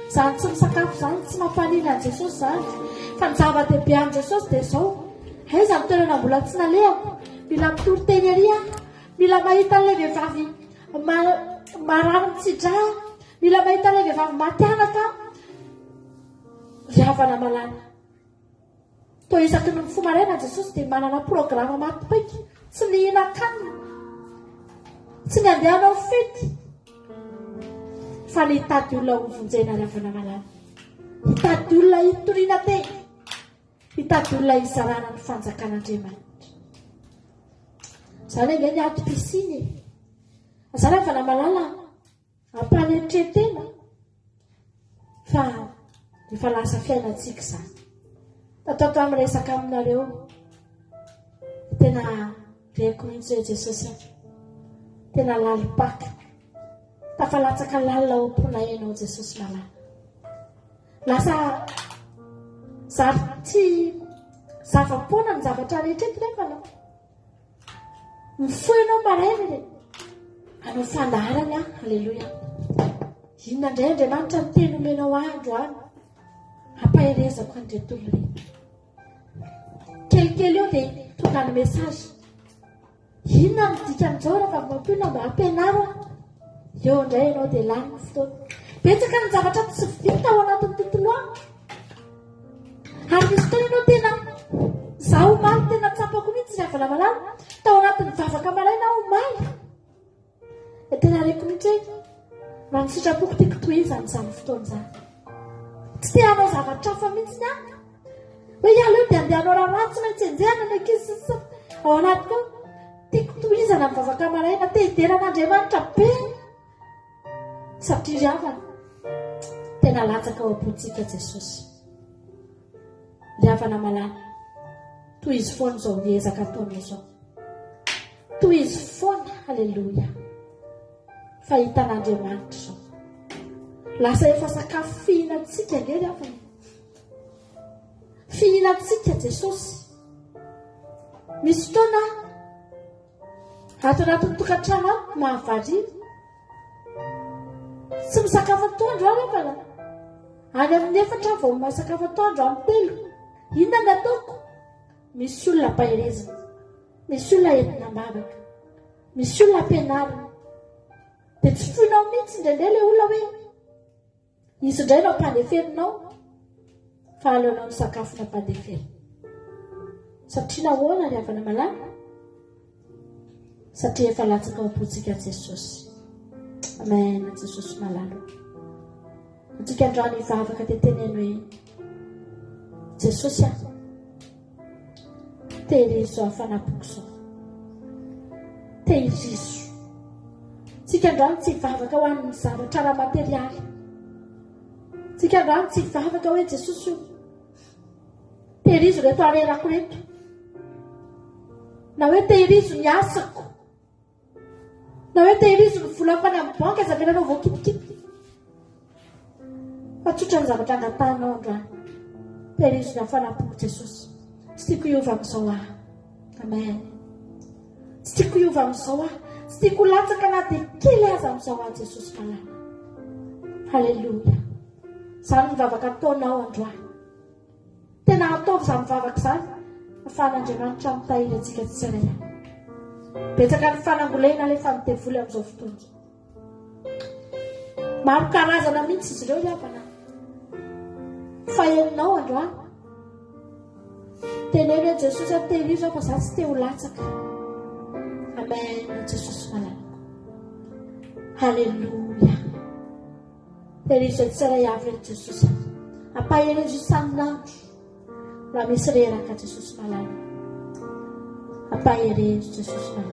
Izany tsy misakafo izany tsy mampanina an'i Jesosy izany. Fa ny zava-dehibe amin'i Jesosy dia izao, aiza ny toerana mbola tsy nalehako? Mila mitory teny ery aho. Mila mahita an'ilay vehivavy marary mitsidra aho. Mila mahita an'ilay vehivavy maty anaka aho. Ry havana malala. Toa isaky ny mifoha maraina Jesosy dia manana programa maty paika. Tsy ny hihinan-kanina, tsy ny handeha hanao fety, fa ny hitady olona ho vonjena ry havana malala. Hitady olona hitoriana teny, hitady olona hizarana ny fanjakan'Andriamanitra. Izany ange ny antom-pisiany e. Izany havana malala. Ampanetren-tena fa efa lasa fiainantsika izany. Tataoko aho miresaka aminareo. Tena reko mihitsy hoe Jesosy a. Tena lalim-paka. Tafalatsaka lalina ao am-ponay ianao Jesosy malala. Lasa zary tsy zava-poana ny zavatra rehetra eto nefa anao. Mifoha ianao maraina dia hanao fandaharana aho. Aleloia. Inona indray Andriamanitra ny teny omenao ahy androany? Hampaherezako an'ireto olona ireto. Kelikely eo dia tonga ny message. Inona no dikan'izao raha vao mampiona mba ampianaro aho? Eo indray ianao dia lany ny fotoana. Betsaka ny zavatra tsy vita ao anatin'ny tontolo andro. Ary misy fotoana ianao tena, izaho omaly tena tsapako mihitsy ry havana malala, tao anatin'ny vavaka maraina aho omaly, dia tena reko mihitsy hoe raha ny sitrapoko tiako tohizana izany fotoana izany. Tsy te hanao zavatra hafa mihitsy aho. Hoe aleo dia andeha hanao raharaha tsy maintsy enjehana ny ankizy sy ny sisa. Ao anatiko ao, tiako tohizana ny vavaka maraina, te hidera an'Andriamanitra be. Satria ry havana, tena latsaka ao am-pontsika Jesosy. Ry havana malala, tohizo foana izao miezaka ataonao izao. Tohizo foana, aleloia. Fa hitan'Andriamanitra izao. Lasa efa sakafo fihinantsika ange ry havana. Fihinantsika Jesosy. Misy fotoana Ato anatin'ny tokantrano ato mahavariana. Tsy misakafo atoandro aho angambana. Any amin'ny efatra aho vao masakafo atoandro, amin'ny telo. Inona ny ataoko? Misy olona ampaherezina, misy olona entina am-bavaka, misy olona ampianarina. Dia tsy foinao mihitsy indraindray ilay olona hoe izy indray no ampandeferinao fa aleonao ny sakafo no ampandeferina. Satria nahoana ry havana malala? Satria efa latsaka ao am-pontsika Jesosy. Amen, Jesosy malala. Antsika androany hivavaka dia teneno hoe Jesosy ah, tehirizo izao hafanam-poko izao. Tehirizo. Tsika androany tsy hivavaka ho an'ny zavatra ara-materialy. Tsika androany tsy hivavaka hoe Jesosy io. Tehirizo ireto harerako ireto. Na hoe tehirizo ny asako. Na hoe tehirizo ny volako any amin'ny banky aza avelanao voakitikitika. Fa tsotra ny zavatra angatahanao androany. Tehirizo ny hafanam-poko Jesosy. Tsy tiako hiova amin'izao aho. Amen. Tsy tiako hiova amin'izao aho. Tsy tiako ho latsaka na dia kely aza amin'izao aho Jesosy malala. Haleloia. Izany ny vavaka ataonao androany. Tena ataovy izany vavaka izany afahan'Andriamanitra mitahiry antsika tsirairay avy. Betsaka ny fanangolena alefan'ny devoly amin'izao fotoana izao. Maro karazana mihitsy izy ireo ry havana. Fa henonao androany. Teneno hoe Jesosy aho tehirizo aho fa za tsy te ho latsaka. Amen Jesosy malalako. Haleloia. Tehirizo izay tsirairay avy ry Jesosy a. Ampaherezo isan'andro raha misy reraka Jesosy malala. Ampaherezo Jesosy malala.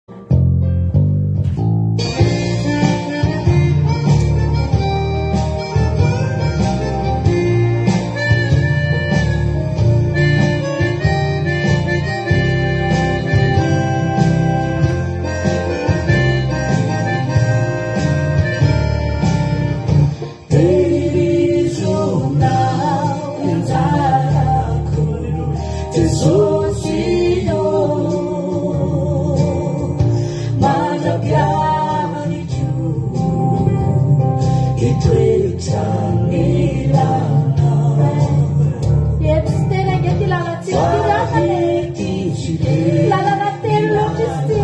Lalana telo loatra izy ity e.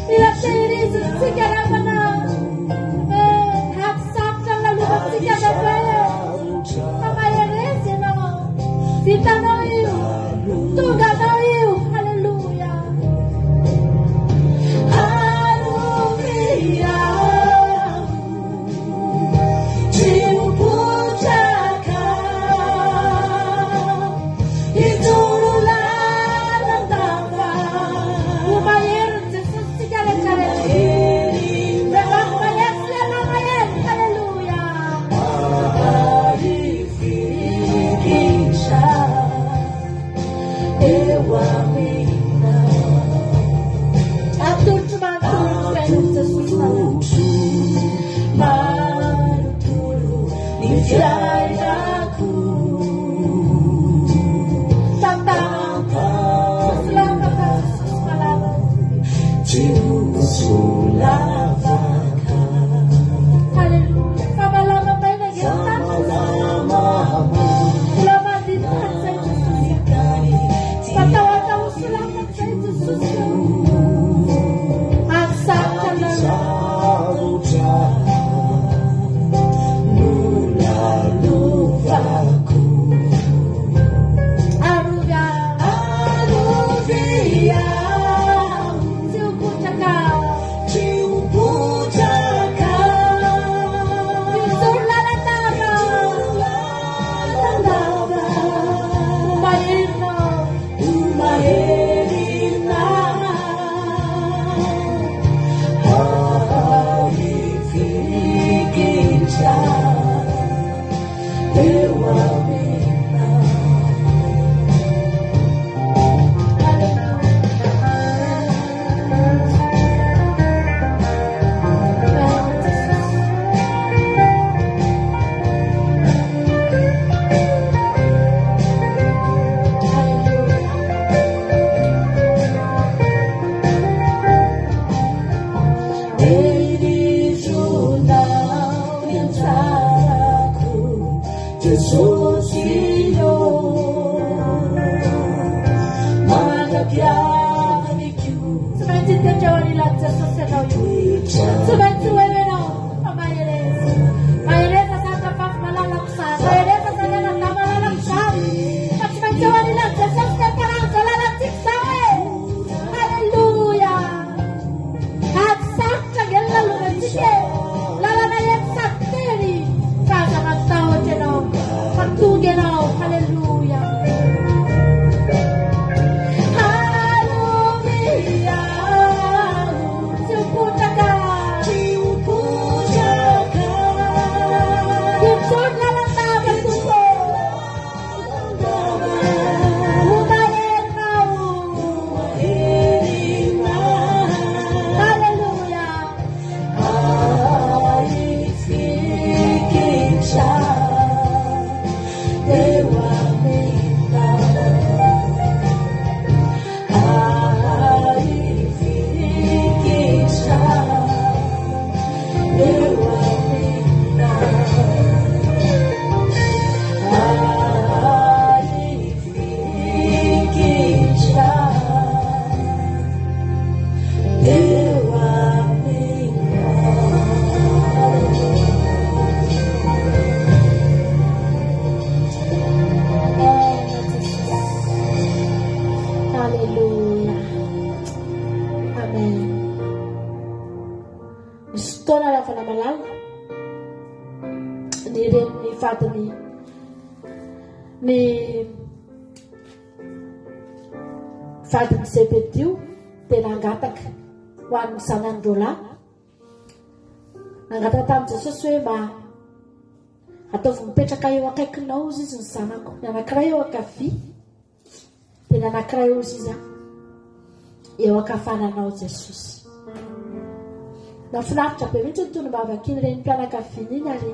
Mila tehirizintsika namana. Eh, ady sarotra ny lalovantsika indraindray e. Fa mahereza ianao. Vitanao io. Tonga anao io. Haleloia. Arovy aho tsy ho potraka. Hijoro lalandava. Ho maherin'i Jesosy tsika rehetra rehetra. Vehivavy mahery sy lehilahy mahery. Haleloia. Aharifikitra eo aminao. Atolotro manontolo ny fiainan'i Jesosy malala. Atolotro manontolo ny fiainako. Tantara. Tsisy lavaka Jesosy malala. Tsy ho solavaka. Haleloia. Fa malama maina nge ny tany Jesosy. Mbola mandidy tany izay Jesosy. Fa tahotra ho solafaka izay Jesosy. Ary sarotra ny lalana. Sarotra no lalovako. Arovy aho. Arovy aho. Tsy ho potraka. Tsy ho potraka. Hijoro lalandava. Hijoro lalandava. Ho maherinao. Ho maherinao. Aharifikitra eo aminao. Tehirizo ny anjarako, Jesosy ô. Tsy maintsy hitoetra eo anilan'i Jesosy ianao io. Tsy maintsy ho eo ianao fa mahereza. Mahereza zany rahavavy malalako zany. Mahereza zany anadahy malalako zany. Fa tsy maintsy eo anilan'i Jesosy ny fiafaran'izao lalantsika izao e. Alléluia. Ady sarotra ange ny lalovantsika e. Lalana ety sady tery. Fa aza matahotra ianao fa tonga ianao. Alléluia. Haleloia. Tsy ho potraka. Tsy ho potraka. Intsony lalandava Tompo. Ho maherinao. Haleloia. Ahifikitra eo aminao. Ahifikitra eo aminao. Ahifikitra eo aminao. Amen, Jesosy. Alléluia. Amen. Misy fotoana ravana malala ny renin'ny vadiny ny vadin'i Zebedio dia nangataka ho an'ny zanany roalahy. Nangataka tamin'i Jesosy hoe mba ataovy mipetraka eo akaikinao hozy izy ny zanako. Ny anankiray eo ankavia, dia ny anankiray hozy izy eo ankavananao Jesosy. Nahafinaritra be mihitsy ny tonom-bavak'iny renim-pianakaviana iny ary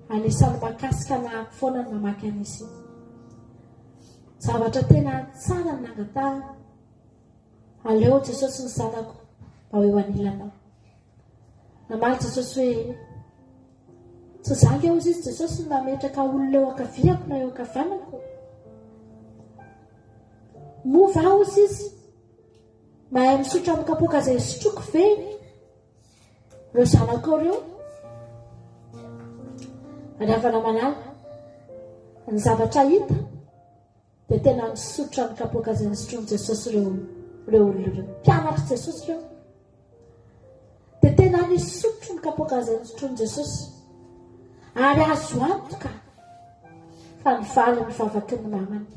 anisan'ny mahakasika anah foana ny mamaky an'izy iny. Zavatra tena tsara ny nangatahana. Aleo Jesosy ny zanako mba ho eo anilanao. Namaly Jesosy hoe, Tsy za nge hozy izy Jesosy no nametraka olona eo ankaviako na eo ankavanako. Moa va hozy izy mahay misotro amin'ny kapoaka izay sotroiko ve ireo zanakao ireo? Ry havana malala, ny zavatra hita Dia tena nisotra ny kapoaka izay nisotroin'i Jesosy ireo ireo olona ireo. Mpianatr'i Jesosy ireo. Dia tena nisotro ny kapoaka izay nisotroin'i Jesosy. Ary azo antoka fa nivaly ny vavaky ny mamany.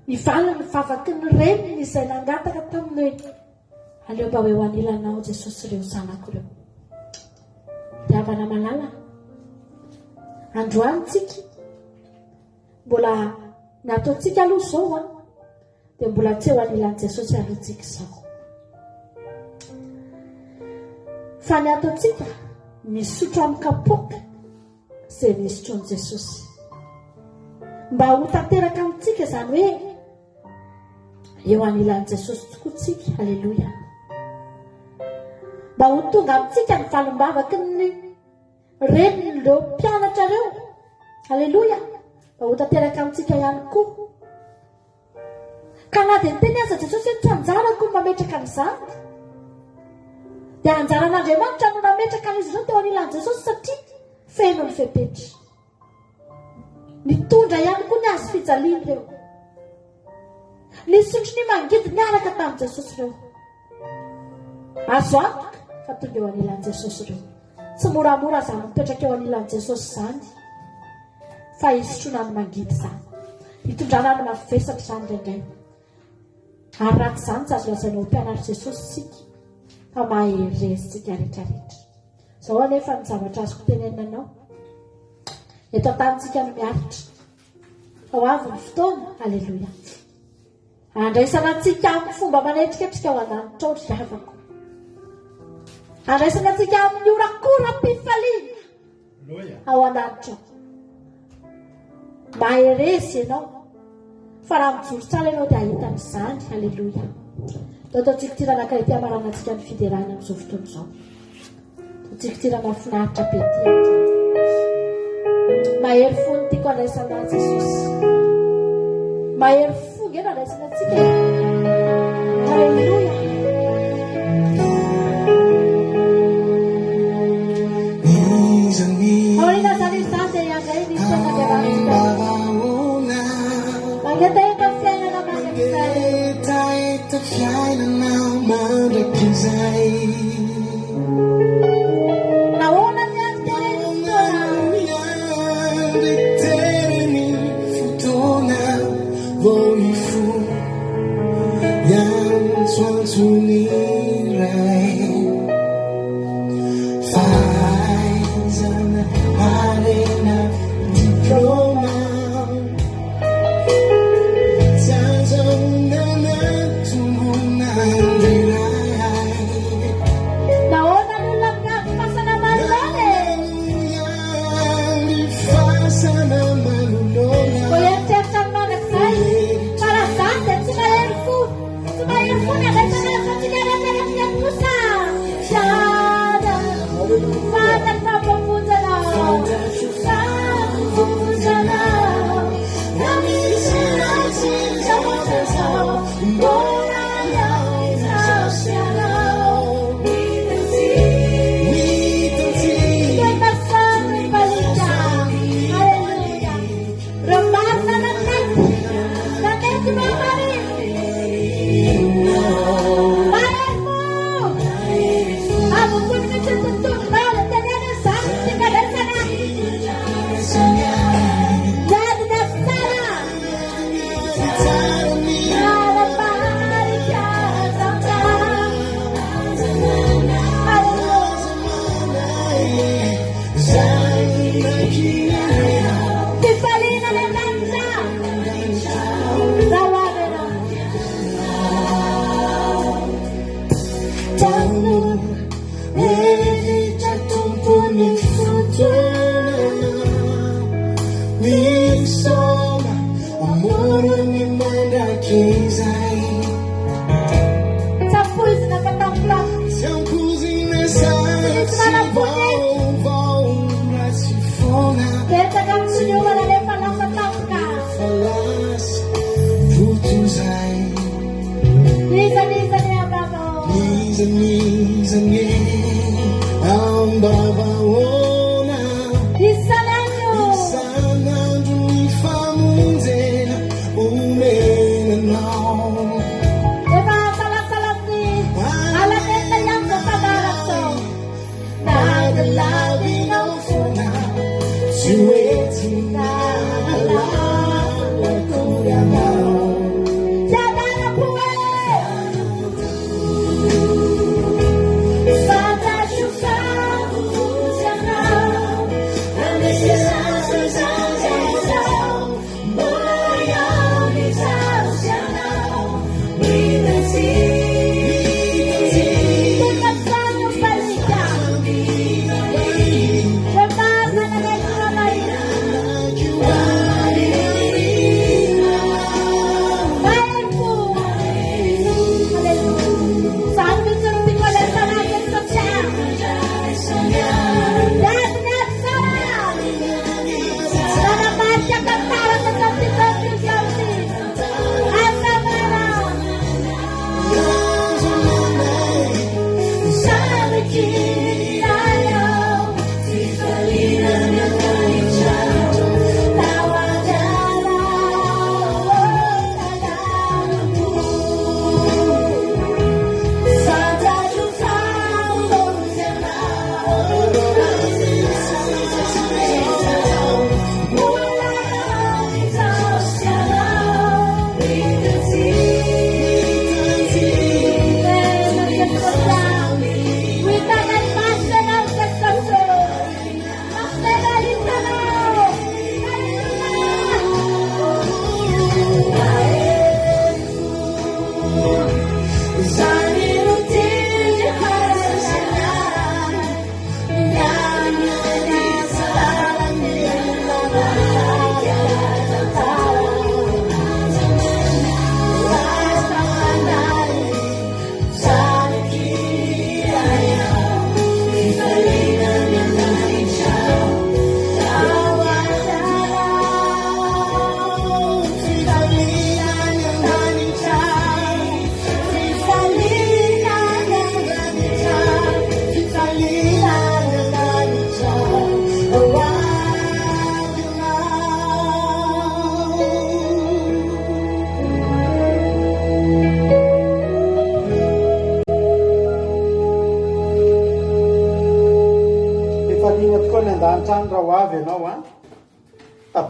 Nivaly ny vavaky ny reniny izay nangataka taminy hoe aleo mba ho eo anilanao Jesosy ireo zanako ireo. Ry havana malala, androany tsika Mbola ny ataontsika aloha izao an, dia mbola tsy eo anilan'i Jesosy aloha tsika izao. Fa ny ataontsika misotro amin'ny kapoaka izay nisotroan'i Jesosy. Mba ho tanteraka amintsika izany hoe eo anilan'i Jesosy tokoa tsika. Aleloia. Mba ho tonga amintsika ny valim-bavaky ny Renin'ireo mpianatra ireo. Aleloia! Mba ho tanteraka amintsika ihany koa. Ka na dia niteny aza Jesosy hoe tsy anjarako ny mametraka an'izany, dia anjaran'Andriamanitra no nametraka an'izy ireo teo anilan'i Jesosy satria feno ny fepetra. Nitondra ihany koa ny hazo fijaliana ireo. Nisotro ny mangidy niaraka tamin'i Jesosy ireo. Azo antoka fa tonga eo anilan'i Jesosy ireo. Tsy moramora izany mipetraka eo anilan'i Jesosy izany, fa hisotroana ny mangidy izany. Hitondrana ny mavesatra izany indraindray. Ary raha tsy izany, tsy azo lazaina ho mpianatr'i Jesosy isika, fa mahereza isika rehetrarehetra. Izao anefa ny zavatra azoko tenenina anao. Eto an-tanintsika no miaritra. Fa ho avy ny fotoana, aleloia. Andraisana antsika amin'ny fomba manetriketrika ao an-danitra ao ry havako. Andraisana antsika amin'ny horakoram-pifaliana ao an-danitra ao. Mahereza ianao fa raha mijoro tsara ianao dia hahita an'izany. Aleloia. Atao ataontsika ity ranakay ity hamaranantsika ny fiderana amin'izao fotoana izao. Tsiritira mahafinaritra be ty androany. Mahery fo ny tiako andraisana ahy Jesosy. Mahery fo. nge nandraisana antsika e. Alléluia. Aoriana izany izany dia hiandray ny tenin'Andriamanitsika. Mangetaheta fiainana mandrakizay. Mangetaheta fiainana mandrakizay. Nahoana ny andro teren'ny fotoana? Miandry teren'ny fotoana vao hifoha hiantsoantso ny Ray. Fahaizana, harena, diploma tsy azahoana tombona Ray. Nahoana ny olona miandry fasana manoloana e? Miandry fasana manoloana. Vao eritreritra ny mandrakizay. Fa raha izany dia tsy mahery fo. Tsy mahery fo ny andraisana azy fa tsika rehetra rehetra kosa. Fiainana. Fantatro fa voavonjy anao. Voavonjy anao. Na misy ratsy zavatra izao, mbola Izaho sy ianao. Hitantsika. Toy masoandro mibaliaka. Alléluia. Ireo marina nanaiky. Nanaiky mamarina. Mahery fo. Avokoa mihitsy ny tontolonao. Dia teneno izany ny tiako andraisana. Miady ny ady tsara. Ara-parika zatra. Alléluia. Fifaliana any an-danitra. Raha ho avy ianao. Tano evita tompony fotoana misoma amorony mandrakizay. Tsy ampoizina fa tampotampoka. Tsy ampoizina sa tsy vaovao ratsy foana. Betsaka amin'ny tsy niomana nefa lasa tampoka. Fa lasa fotozay. Iza n'iza ny ambavao. N'iza n'iza ny ambavaona. Isan'andro. Isan'andro ny famonjena omena anao.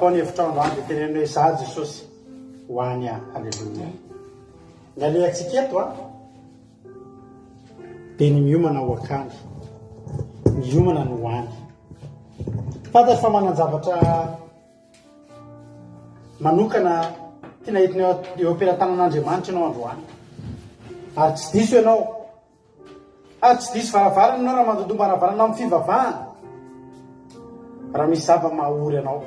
Tapao ny hevitrao androany dia teneno hoe za Jesosy ho any aho. Aleloia. Ny alehantsika eto a dia ny miomana ho akany. Miomana ny ho any. Fantatro fa manan-javatra manokana tiana entina eo am-pelatanan'Andriamanitra ianao androany. Ary tsy diso ianao. Ary tsy diso varavarana ianao raha mandondom-baravarana amin'ny fivavahana, raha misy zava-mahaory anao.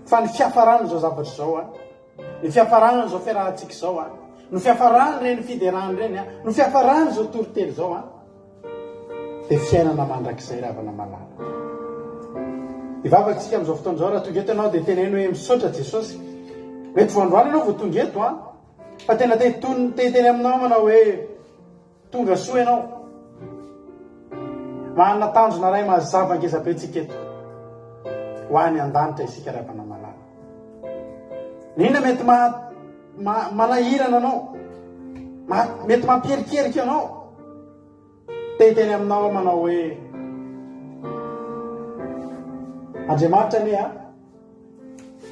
Fa ny fiafaran'izao zavatra izao, an, ny fiafaran'izao fiarahantsika izao, an, ny fiafaran'ireny fiderana ireny, an, ny fiafaran'izao toriteny izao, an, dia fiainana mandrakizay ry havana malala. Hivavaka isika amin'izao fotoana izao, raha tonga eto ianao dia teneno hoe misaotra Jesosy. Mety vao androany ianao vao tonga eto, an. Fa tena te te hiteny aminao manao hoe tonga soa ianao. Manana tanjona iray mazava ngeza be tsika eto. Ho any an-danitra isika ry havana malala. N'inona mety ma, ma, manahirana anao, ma, mety mampierikerika anao. Te hiteny aminao aho manao hoe Andriamanitra anie a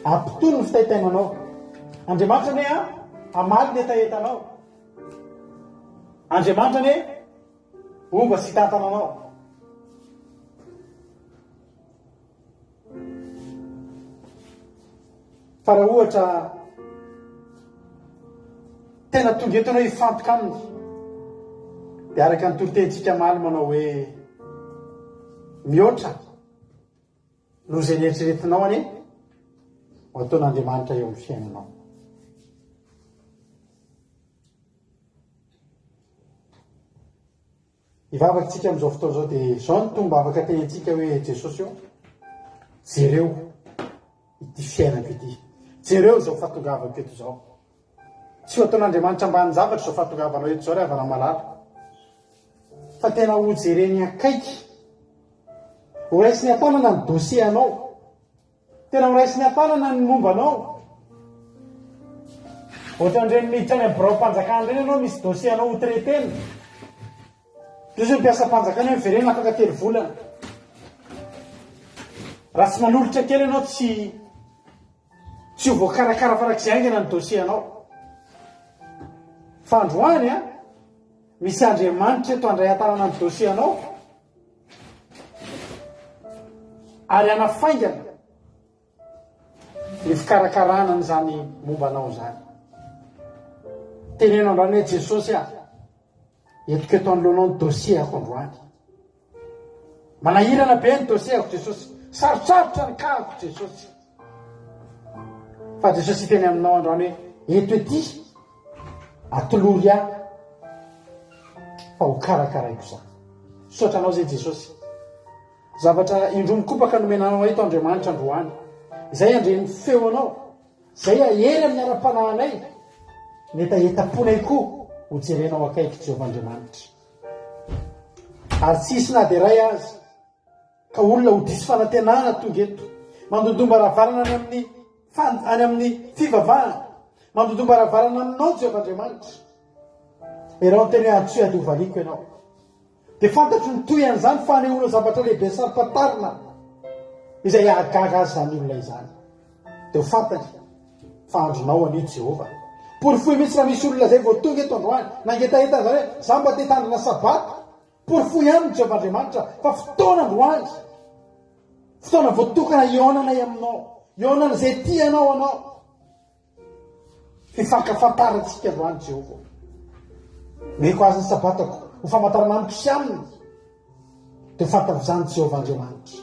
ampitony ny fitaitainanao. Andriamanitra anie a hamaly ny hetahetanao. Andriamanitra anie homba sy hitantana anao. Fa raha ohatra tena tonga eto ianao hifantoka aminy, dia araka ny toritenintsika omaly manao hoe mihoatra noho izay neritreretinao anie ho ataon'Andriamanitra eo amin'ny fiainanao. Hivavaka tsika amin'izao fotoana izao dia izao ny tombavaka tenintsika hoe Jesosy ô, jereo ity fiainako ity. Jereo izao fahatongavako eto izao. Tsy ho ataon'Andriamanitra ambanin-javatra izao fahatongavanao eto izao ry havana malala. Fa tena ho jereny akaiky. Ho raisiny an-tanana ny dossier anao. Tena ho raisiny an-tanana ny momba anao. Ohatran'ireny miditra any amin'ny biraom-panjakana ireny ianao misy dossier anao ho traiter-na. Dia hoy ny mpiasam-panjakana hoe miverena afaka telo volana. Raha tsy manolotra kely ianao tsy tsy ho voakarakara farak'izay haingana ny dossier anao. Fa androany an, misy Andriamanitra eto handray an-tanana ny dossier anao. Ary hanafaingana ny fikarakarana an'izany momba anao izany. Teneno androany hoe Jesosy ah, entiko eto anoloanao ny dossier-ko androany. Manahirana be ny dossier-ko Jesosy. Sarotsarotra ny cas-ko Jesosy. Fa Jesosy hiteny aminao androany hoe eto ety, atolory ahy fa ho karakaraiko izany. Misaotra anao izay Jesosy. Zavatra indroa mikopaka nomena anao eto Andriamanitra androany. Izay handre ny feo anao, izay hahery amin'ny ara-panahinay, ny hetahetam-ponay koa ho jerenao akaiky Jehovah Andriamanitra. Ary tsy hisy na dia iray aza Ka olona ho diso fanantenana tonga eto, mandondom-baravarana any amin'ny any amin'ny fivavahana, mandondom-baravarana aminao Jehovah Andriamanitra. Ianao niteny hoe antsoy ady hovaliako ianao. Dia fantatro ny toy an'izany fanehoana zavatra lehibe saro-pantarina izay hahagaga azy izany olona izany. Dia ho fantany fa andronao anio Jehovah. Porofoy mihitsy raha misy olona izay vao tonga eto androany, nangetaheta an'izany hoe za mba te hitandrina sabata. Porofoy aminy Jehovah Andriamanitra fa fotoana androany, fotoana voatokana hihaonanay aminao, hihaonan'izay tia anao anao. Fifankafantarantsika androany Jehovah. Meko azy ny sabatako ho famantarana amiko sy aminy. Dia ho fantatr'izany Jehovah Andriamanitra.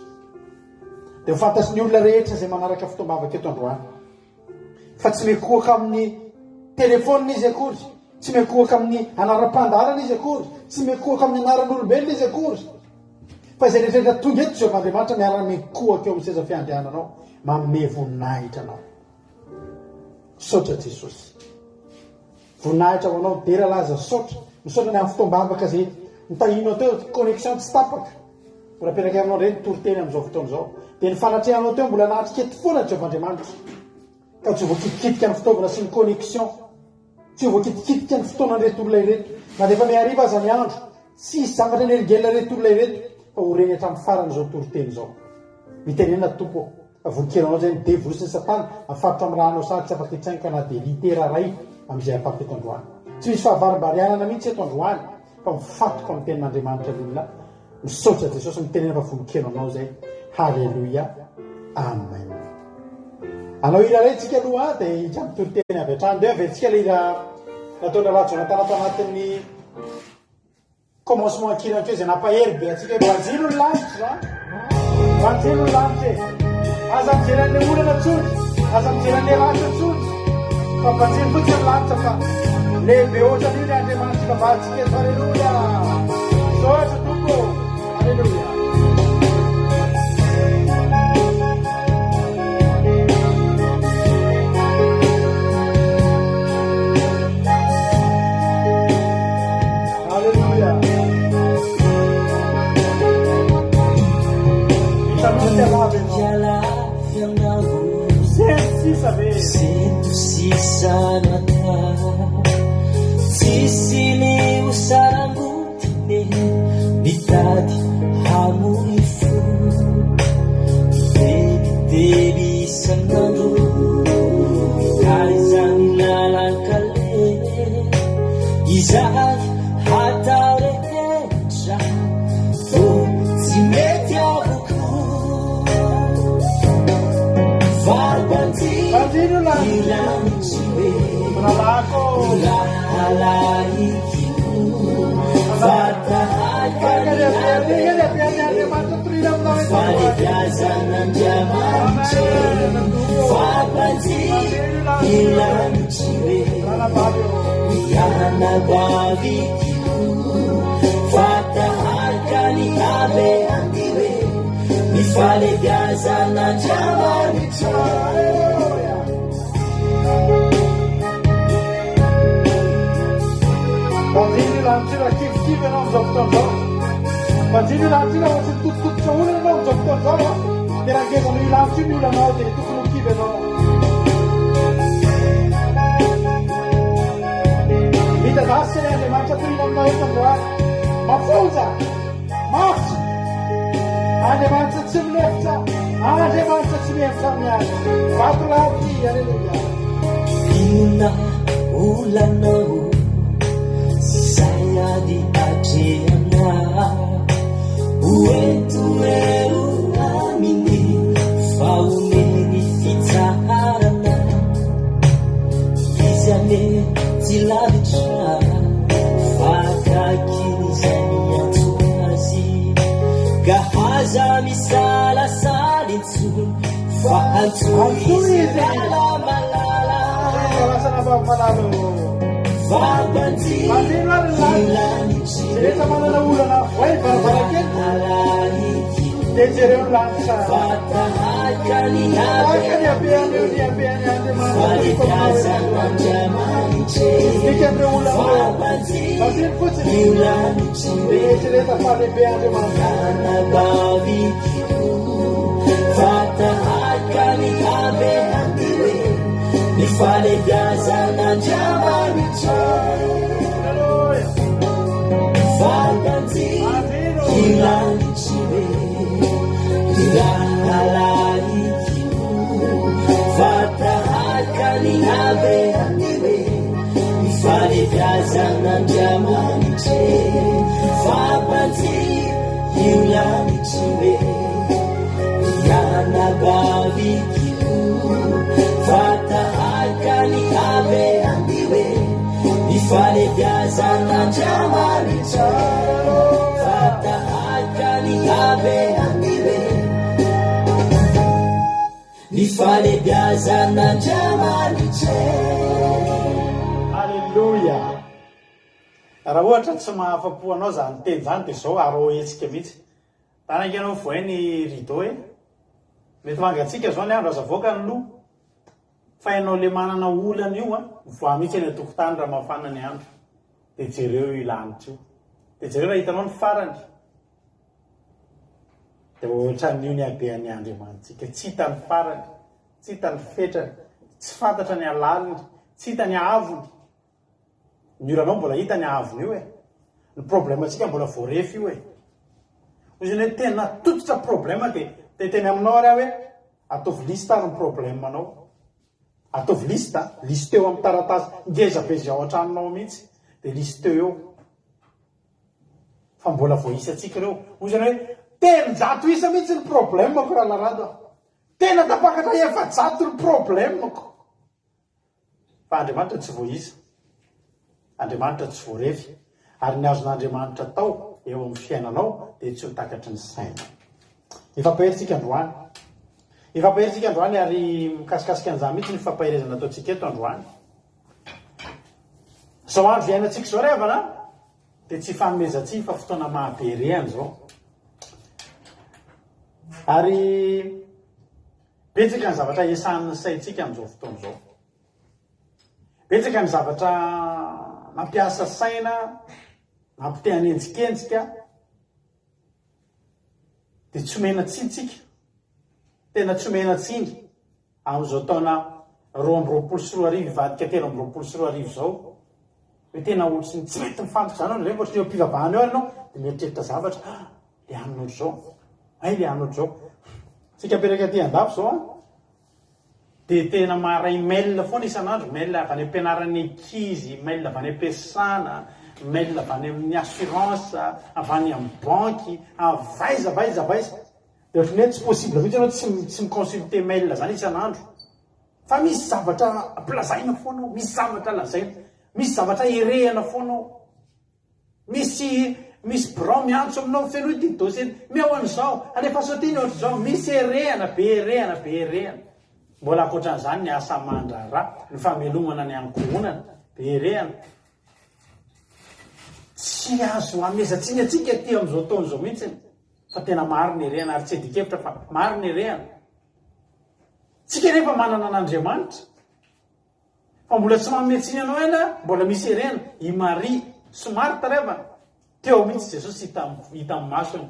Dia ho fantatry ny olona rehetra izay manaraka fotoam-bavaka eto androany. Fa tsy mikohaka amin'ny telefaonina izy akory, tsy mikohaka amin'ny anaram-pandaharana izy akory, tsy mikohaka amin'ny anaran'olombelona izy akory. Fa izay rehetra rehetra tonga eto Jehovah Andriamanitra miara-mikohaka eo amin'ny seza fiandriananao, manome voninahitra anao. Misaotra Jesosy. Voninahitra ho anao, dera laza, saotra. Misaotra ny amin'ny fotoam-bavaka izay nitahianao teo, connexion tsy tapaka. Mbola apetraka aminao indray ny toriteny amin'izao fotoana izao. Dia ny fanatrehanao teo mbola nahatrika eto foana Jehovah Andriamanitra. Ka tsy ho voakitikitika ny fitaovana sy ny connexion. Tsy ho voakitikitika ny fotoanan'ireto olona ireto. Na dia efa mihariva aza ny andro, tsy hisy zavatra hanelingelina ireto olona ireto fa ho reny hatramin'ny farany izao toriteny izao. Mitenena Tompo ô. Fa vonon-kena anao izay ny devoly sy ny satana, afaritra amin'ny rahanao sady tsy afaka hitsaingoka na dia litera iray amin'izay afafy eto androany. Tsy misy fahavarimbarianana mihitsy eto androany fa mifantoka amin'ny tenin'Andriamanitra ny olona. Misaotra Jesosy mitenena fa vonon-kena anao izay. Haleloia. Amen. Hanao hira iray tsika aloha dia hiditra amin'ny toriteny avy hatrany. Ndeha averintsika ilay hira nataon'i Rahalahy Jonathan ato anatin'ny Commencement ankilany teo izay nampahery be antsika hoe banjino ny lanitra izany. Banjino ny lanitra e. Aza mijery an'ilay olana intsony, aza mijery an'ilay ratsy intsony. Fa banjino fotsiny ny lanitra fa lehibe ohatran'io ny Andriamanitra ivavahantsika eto. Aleloia. Misaotra Tompo. Aleloia. Alléluia. Sento sisa natao Tsisy ny ho sarangotiny Mitady hamoy fo Mitebiteby isan'andro Mitaiza ny lalan-kaleha Izahay hatao rehetra Toa tsy mety avokoa Varo banjino ny lanitry hoe Rahalahiko Fa tahaka ny Falebiazan'Andriamanitra Fa banjino ny lanitry hoe Mianabavy Fa tahaka ny habe andiwe Ny falebiazan'Andriamanitra. Banjino io lanitra io raha kivikivy ianao amin'izao fotoana izao. Banjino io lanitra io raha ohatry ny tototototra olana ianao amin'izao fotoana izao. Dia raha ngeza noho io lanitra io ny olanao dia tokony ho kivy ianao. Midadasika ilay Andriamanitra torina aminao eto androany. Mafonja! Mafy! Andriamanitra tsy milefitra! Andriamanitra tsy mihevitra amin'ny azy. Vatolampy! Aleloia! Inona olanao sy izay ady atrehana? Ho ento eo aminy fa omeny fitsaharana. Izy anie tsy lavitra fa akaikin'izay miantso azy. Ka aza misalasala intsony fa antsoy izy Ralamalala. Maneno ary ny lanitra. Rehefa manana olana voay ny varavarankely dia jereo ny lanitra. Tahaka ny habean'io ny habean'ny Andriamanitra. Midika amin'ireo olona ireo. Maneno fotsiny. Mieritrereta fa lehibe Andriamanitra. Fa tahaka ny habean'io ny fahalebiazan'Andriamanitra. Fa tahaka ny habean'io ny fahalebiazan'Andriamanitra. Fa banjino lanitra Ny anabaviko Fa tahaka ny habean'io Ny fahalebiazan'Andriamanitra Fa tahaka ny habean'io Ny fahalebiazan'Andriamanitra. Aleloia! Raha ohatra tsy mahafa-po anao izany teny izany dia izao arao hetsika mihitsy. Tany ange ianao vohay ny rideau e! Mety mangatsiaka zao ny andro aza avoaka ny loha fa ianao le manana olana io an, mivoaha mihitsy eny an-tokotany raha mafana ny andro dia jereo io lanitra io dia jereo raha hitanao ny farany dia ohatran'io ny habean'ny Andriamanitsika, tsy hita ny farany, tsy hita ny fetrany, tsy fantatra ny halaliny, tsy hita ny haavony. Ny olanao mbola hita ny haavony io e. Ny problème tsika mbola voarefy io e. Hoy izy hoe tena tototra problème dia te hiteny aminao ary aho hoe. Ataovy liste ary ny problème-nao. Ataovy liste, listeo amin'ny taratasy ngeza be izay ao an-tranonao ao mihitsy, dia listeo eo. Fa mbola voaisa antsika ireo. Hoy izany hoe 300 isa mihitsy ny problème-ko Ralarado a. Tena tafakatra 400 ny problème-ko. Fa Andriamanitra tsy voaisa. Andriamanitra tsy voarefy. Ary ny azon'Andriamanitra atao eo amin'ny fiainanao dia tsy ho takatry ny sainao. Hifampahery tsika androany. Hifampahery tsika androany ary mikasikasika an'izany mihitsy ny fampaherezana ataontsika eto androany. Izao andro iainantsika izao ry havana dia tsy ifanomezan-tsiny fa fotoana mahabe rehana izao. Ary Betsaka ny zavatra esahan'ny saintsika amin'izao fotoana izao. Betsaka ny zavatra mampiasa saina, mampite hanenjikenjika, dia tsy omena tsiny tsika. Tena tsy omena tsiny amin'izao taona 2022 hivadika 2023 izao. Hoe tena ohatry ny tsy mety mifantoka izany ianao, ohatry ny eo am-pivavahana eo ary ianao dia mieritreritra zavatra, ah, le hanina ohatr'izao, hay le hanina ohatr'izao. Tsika mipetraka aty andafy izao an, dia tena maharay mail foana isan'andro, mail avy any am-pianaran'ny ankizy, mail avy any am-piasana, mail avy any amin'ny assurance, avy any amin'ny banky, avy aiza avy aiza avy aiza. Dia ohatry ny hoe tsy possible mihitsy ianao tsy tsy mi-consulter mail izany isan'andro. Fa misy zavatra ampilazaina foana ao, misy zavatra lazaina, misy zavatra erehana foana ao. Misy misy birao miantso aminao, fenoy ity dossier, meo an'izao, alefaso aty ny ohatr'izao, misy erehana, be erehana, be erehana. Mbola ankoatran'izany ny asa aman-draharaha, ny famelomana ny ankohonana, be erehana. Tsy azo amezan-tsiny antsika aty amin'izao taona izao mihitsy fa tena maro ny erehana ary tsy adin-kevitra fa maro ny erehana. Tsika anefa manana an'Andriamanitra. Fa mbola tsy manome tsiny anao ihany aho, mbola misy herena. I Maria sy Marta ry havana, teo mihitsy Jesosy hita hitan'ny masony.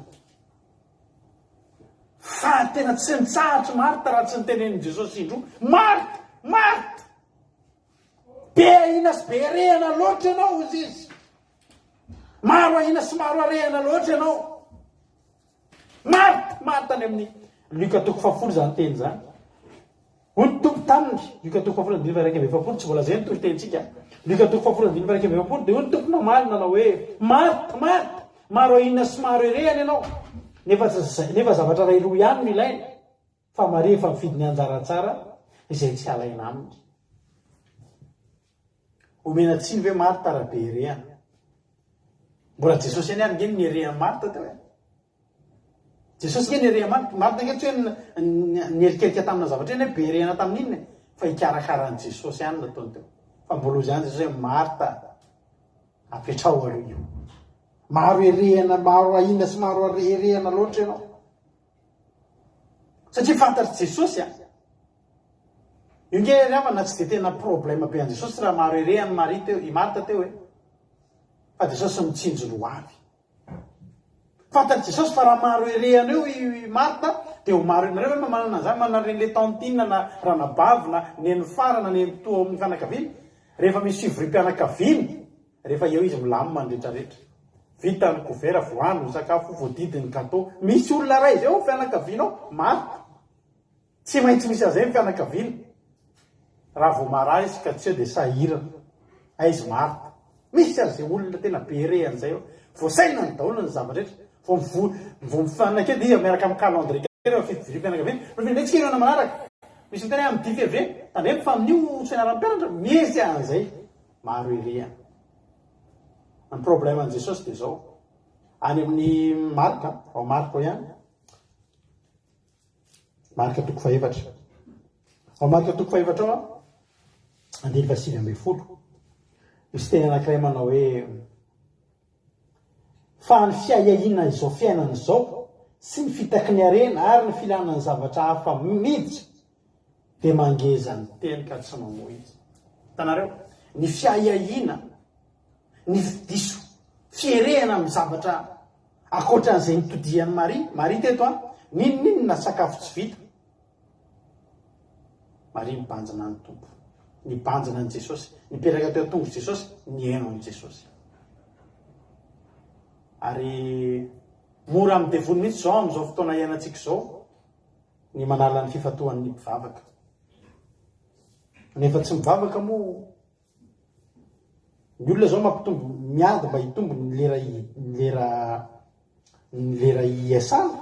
Fa tena tsy nitsahatra Marta raha tsy nitenenin'i Jesosy indroa. Marta! Marta! Be ahiana sy be herehana loatra ianao, hoy izy. Maro ahiana sy maro harehana loatra ianao. Maro, maro tany amin'ny Lioka toko fahafolo izany teny izany. Hoy ny Tompo taminy, Lioka toko fahafolo andininy faha-41, tsy voalaza eny toritenintsika. Lioka toko fahafolo andininy faha-41 dia hoy ny Tompo namaly nanao hoe, Marta, Marta, maro ahiana sy maro erehana ianao, nefa nefa zavatra iray roa ihany no ilaina, fa Maria efa nifidy ny anjara tsara izay tsy halaina aminy. Omena tsiny ve Marta raha be erehana? Mbola Jesosy ihany ary nge no nierehan'i Marta teo e. Jesosy nge nierehan'i Marta. Marta nge tsy hoe nierikerika tamina zavatra iny hoe be erehana tamin'inona e. Fa hikarakara an'i Jesosy ihany no nataony teo. Fa mbola hozy ihany Jesosy hoe Marta, apetraho aloha io. Maro erehana, maro ahiana sy maro erehana loatra ianao. Satria fantatr'i Jesosy a. Io nge ry havana tsy dia tena problème be an'i Jesosy raha maro erehan'i Maria teo, i Marta teo e. Fa Jesosy mitsinjo ny ho avy. Fantatr'i Jesosy fa raha maro erehana eo i Marta dia ho maro, nareo ve mba manana an'izany, manana an'ireny le tantine na ranabavy na nenifara na nenitoa ao amin'ny fianakaviana? Rehefa misy fivoriam-pianakaviana, rehefa eo izy milamina ny retraretra. Vita ny couvert, voahandro ny sakafo, voadidy ny gâteau. Misy olona iray izay ao amin'ny fianakaviana ao, Marta. Tsy maintsy misy an'izay ny fianakaviana. Raha vao marary izy ka tsy eo dia sahirana. Aiza i Martha? Misy an'izay olona tena be re an'izay eo. Voasainany daholo ny zava-drehetra. Vao mivo, vao mifanakeo dia izy miaraka amin'ny calendrier kely eo fivoriam-pianakaviana. Rehefa indray tsika ireo manaraka. Misy miteny hoe amin'ny dix février. Tandremo fa amin'io tsy fianaran'ny mpianatra. Misy an'izay. Maro erehana. Ny problème an'i Jesosy dia izao. Any amin'ny Marka, ao Marka ao ihany. Marka toko fahefatra. Ao Marka toko fahefatra ao, andininy fahasivy ambin'ny folo, misy teny anankiray manao hoe fa ny fiahiahiana izao fiainana izao sy ny fitaky ny harena ary ny filana ny zavatra hafa miditra dia mangeza ny teny ka tsy mamoa izy. Hitanareo? Ny fiahiahiana, ny diso fierehana amin'ny zavatra Ankoatra an'izay nitodihan'i Maria, Maria teto an, n'inon'inona sakafo tsy vita, Maria nibanjina ny Tompo, nibanjina an'i Jesosy, nipetraka teo an-tongotr'i Jesosy, nihaino an'i Jesosy. Ary mora amin'ny devoly mihitsy izao amin'izao fotoana iainantsika izao. Ny manala ny fifantohan'ny mpivavaka. Nefa tsy mivavaka moa ny olona zao mampitombo miady mba hitombo ny lera ny lera ny lera iasana.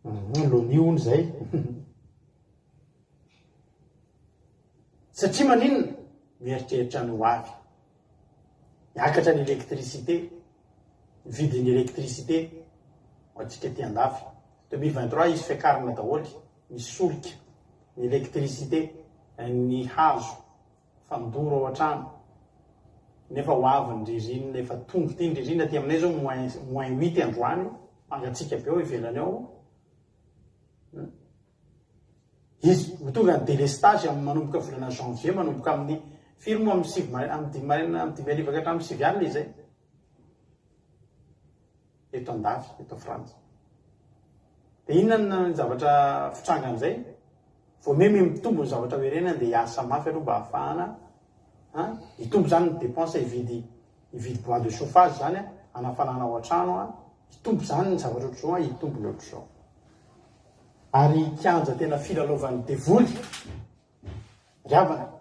Mhm, Loni hono zay. Satria maninona? Mieritreritra ny ho avy. Miakatra ny électricité, ny vidin'ny électricité ho antsika aty andafy. 2023 hisy fiakarana daholo ny solika, ny électricité, ny hazo fandoro ao an-trano. Nefa ho avy ny ririnina, efa tonga ity ny ririnina aty aminay zao moins moins huit androany, mangatsiaka be ao ivelany ao. Izy ho tonga ny délestage amin'ny manomboka volana janvier, manomboka amin'ny firy moa amin'ny sivy maraina, amin'ny dimy maraina, amin'ny dimy hariva ka hatramin'ny sivy alina izay. Eto andafy, eto Frantsa. Dia inona ny zavatra fitrangan'izay? Vao meme mitombo ny zavatra hoerenana dia hiasa mafy aloha mba hahafahana an, hitombo izany ny dépense hividy hividy bois de chauffage izany an, hanafanana ao an-trano an, hitombo izany ny zavatra ohatr'izao an, hitombo ny ohatr'izao. Ary kianja tena filalaovan'ny devoly ry havana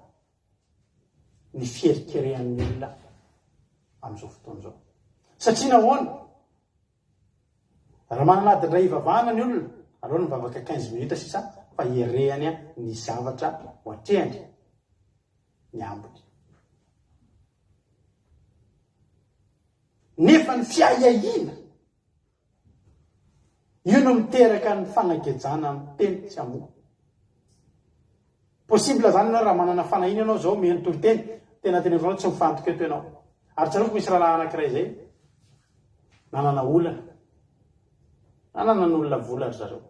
ny fiherikerehan'ny olona amin'izao fotoana izao. Satria nahoana? Raha manana adiny iray hivavahana ny olona, aleony mivavaka quinze minutes sisa fa hierehany ny zavatra ho atrehany ny ambiny. Nefa ny fiahiahiana Io no miteraka ny fanagejana ny teny tsy hamoa. Possible zany ianao raha manana fanahiana ianao zao mihaino toriteny, tena teneniko anao tsy mifantoka eto ianao. Ary tsaroako misy rahalahy anankiray zay nanana olana. Nananan'olona vola ry zareo.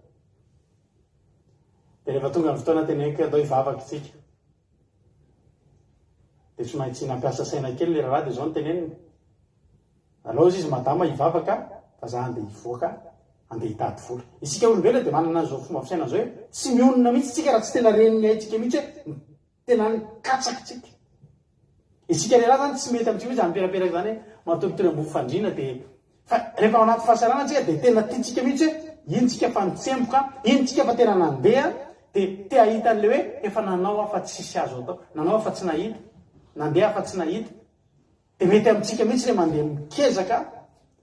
Dia rehefa tonga ny fotoana teneniko hoe andao hivavaka isika. Dia tsy maintsy nampiasa saina kely ilay rahalahy dia izao no teneniny. Alao hozy izy madama hivavaka fa za andeha hivoaka andeha hitady vola. Isika olombelona dia manana an'izao fomba fisainana izao hoe tsy mionona mihitsy tsika raha tsy tena ren'ny aintsika mihitsy hoe tena nikatsaka tsika. Isika lehilahy zany tsy mety amintsika mihitsy izany miperaperaka izany hoe matoritory ambony fandriana dia fa rehefa ao anaty fahasahiranana tsika dia tena tiantsika mihitsy hoe iny tsika fa nitsemboka, iny tsika fa tena nandeha dia te hahita an'ilay hoe efa nanao aho fa tsisy azo atao, nanao aho fa tsy nahita, nandeha aho fa tsy nahita. Dia mety amintsika mihitsy ilay mandeha mikezaka,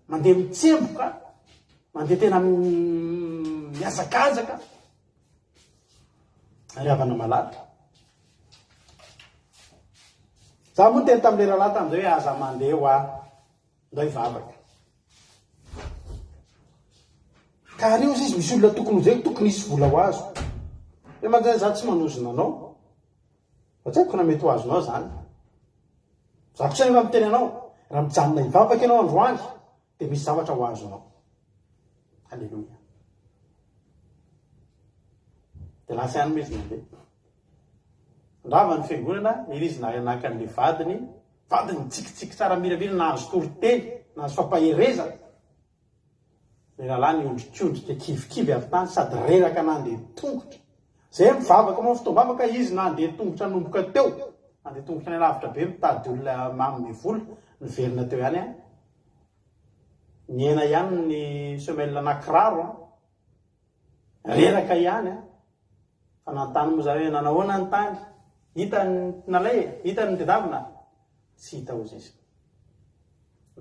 mandeha mitsemboka, mandeha tena mihazakazaka. Ry havana malala. Za moa niteny tamin'ilay rahalahy tamin'izay hoe aza mandeha hoa, ndao hivavaka. Ka ary ozy izy misy olona tokony ho zay, tokony hisy vola ho azo. Hoe mantsy za tsy manozona anao. Fa tsy haiko na mety ho azonao izany. Za kosa anefa miteny anao, raha mijanona hivavaka ianao androany, dia misy zavatra ho azonao. Alléluia. Dia lasa ihany moa izy nandeha. Rava ny fiangonana, iry izy naka an'ilay vadiny, vadiny nitsikitsiky tsara miramira, nahazo toriteny, nahazo fampaherezana. Ny rahalahy niondrikondrika kivikivy avy tany sady reraka nandeha tongotra. Zay mivavaka manao fotoam-bavaka izy nandeha tongotra nanomboka teo. Nandeha tongotra any alavitra be mitady olona manome vola, niverina teo ihany an. Nihena ihany ny semelle na kiraro an. Reraka ihany an. Fa nanontany moa za hoe nanahoana ny tany? Hita ny nalay e? Hita ny tedavina? Tsy hita hozy izy.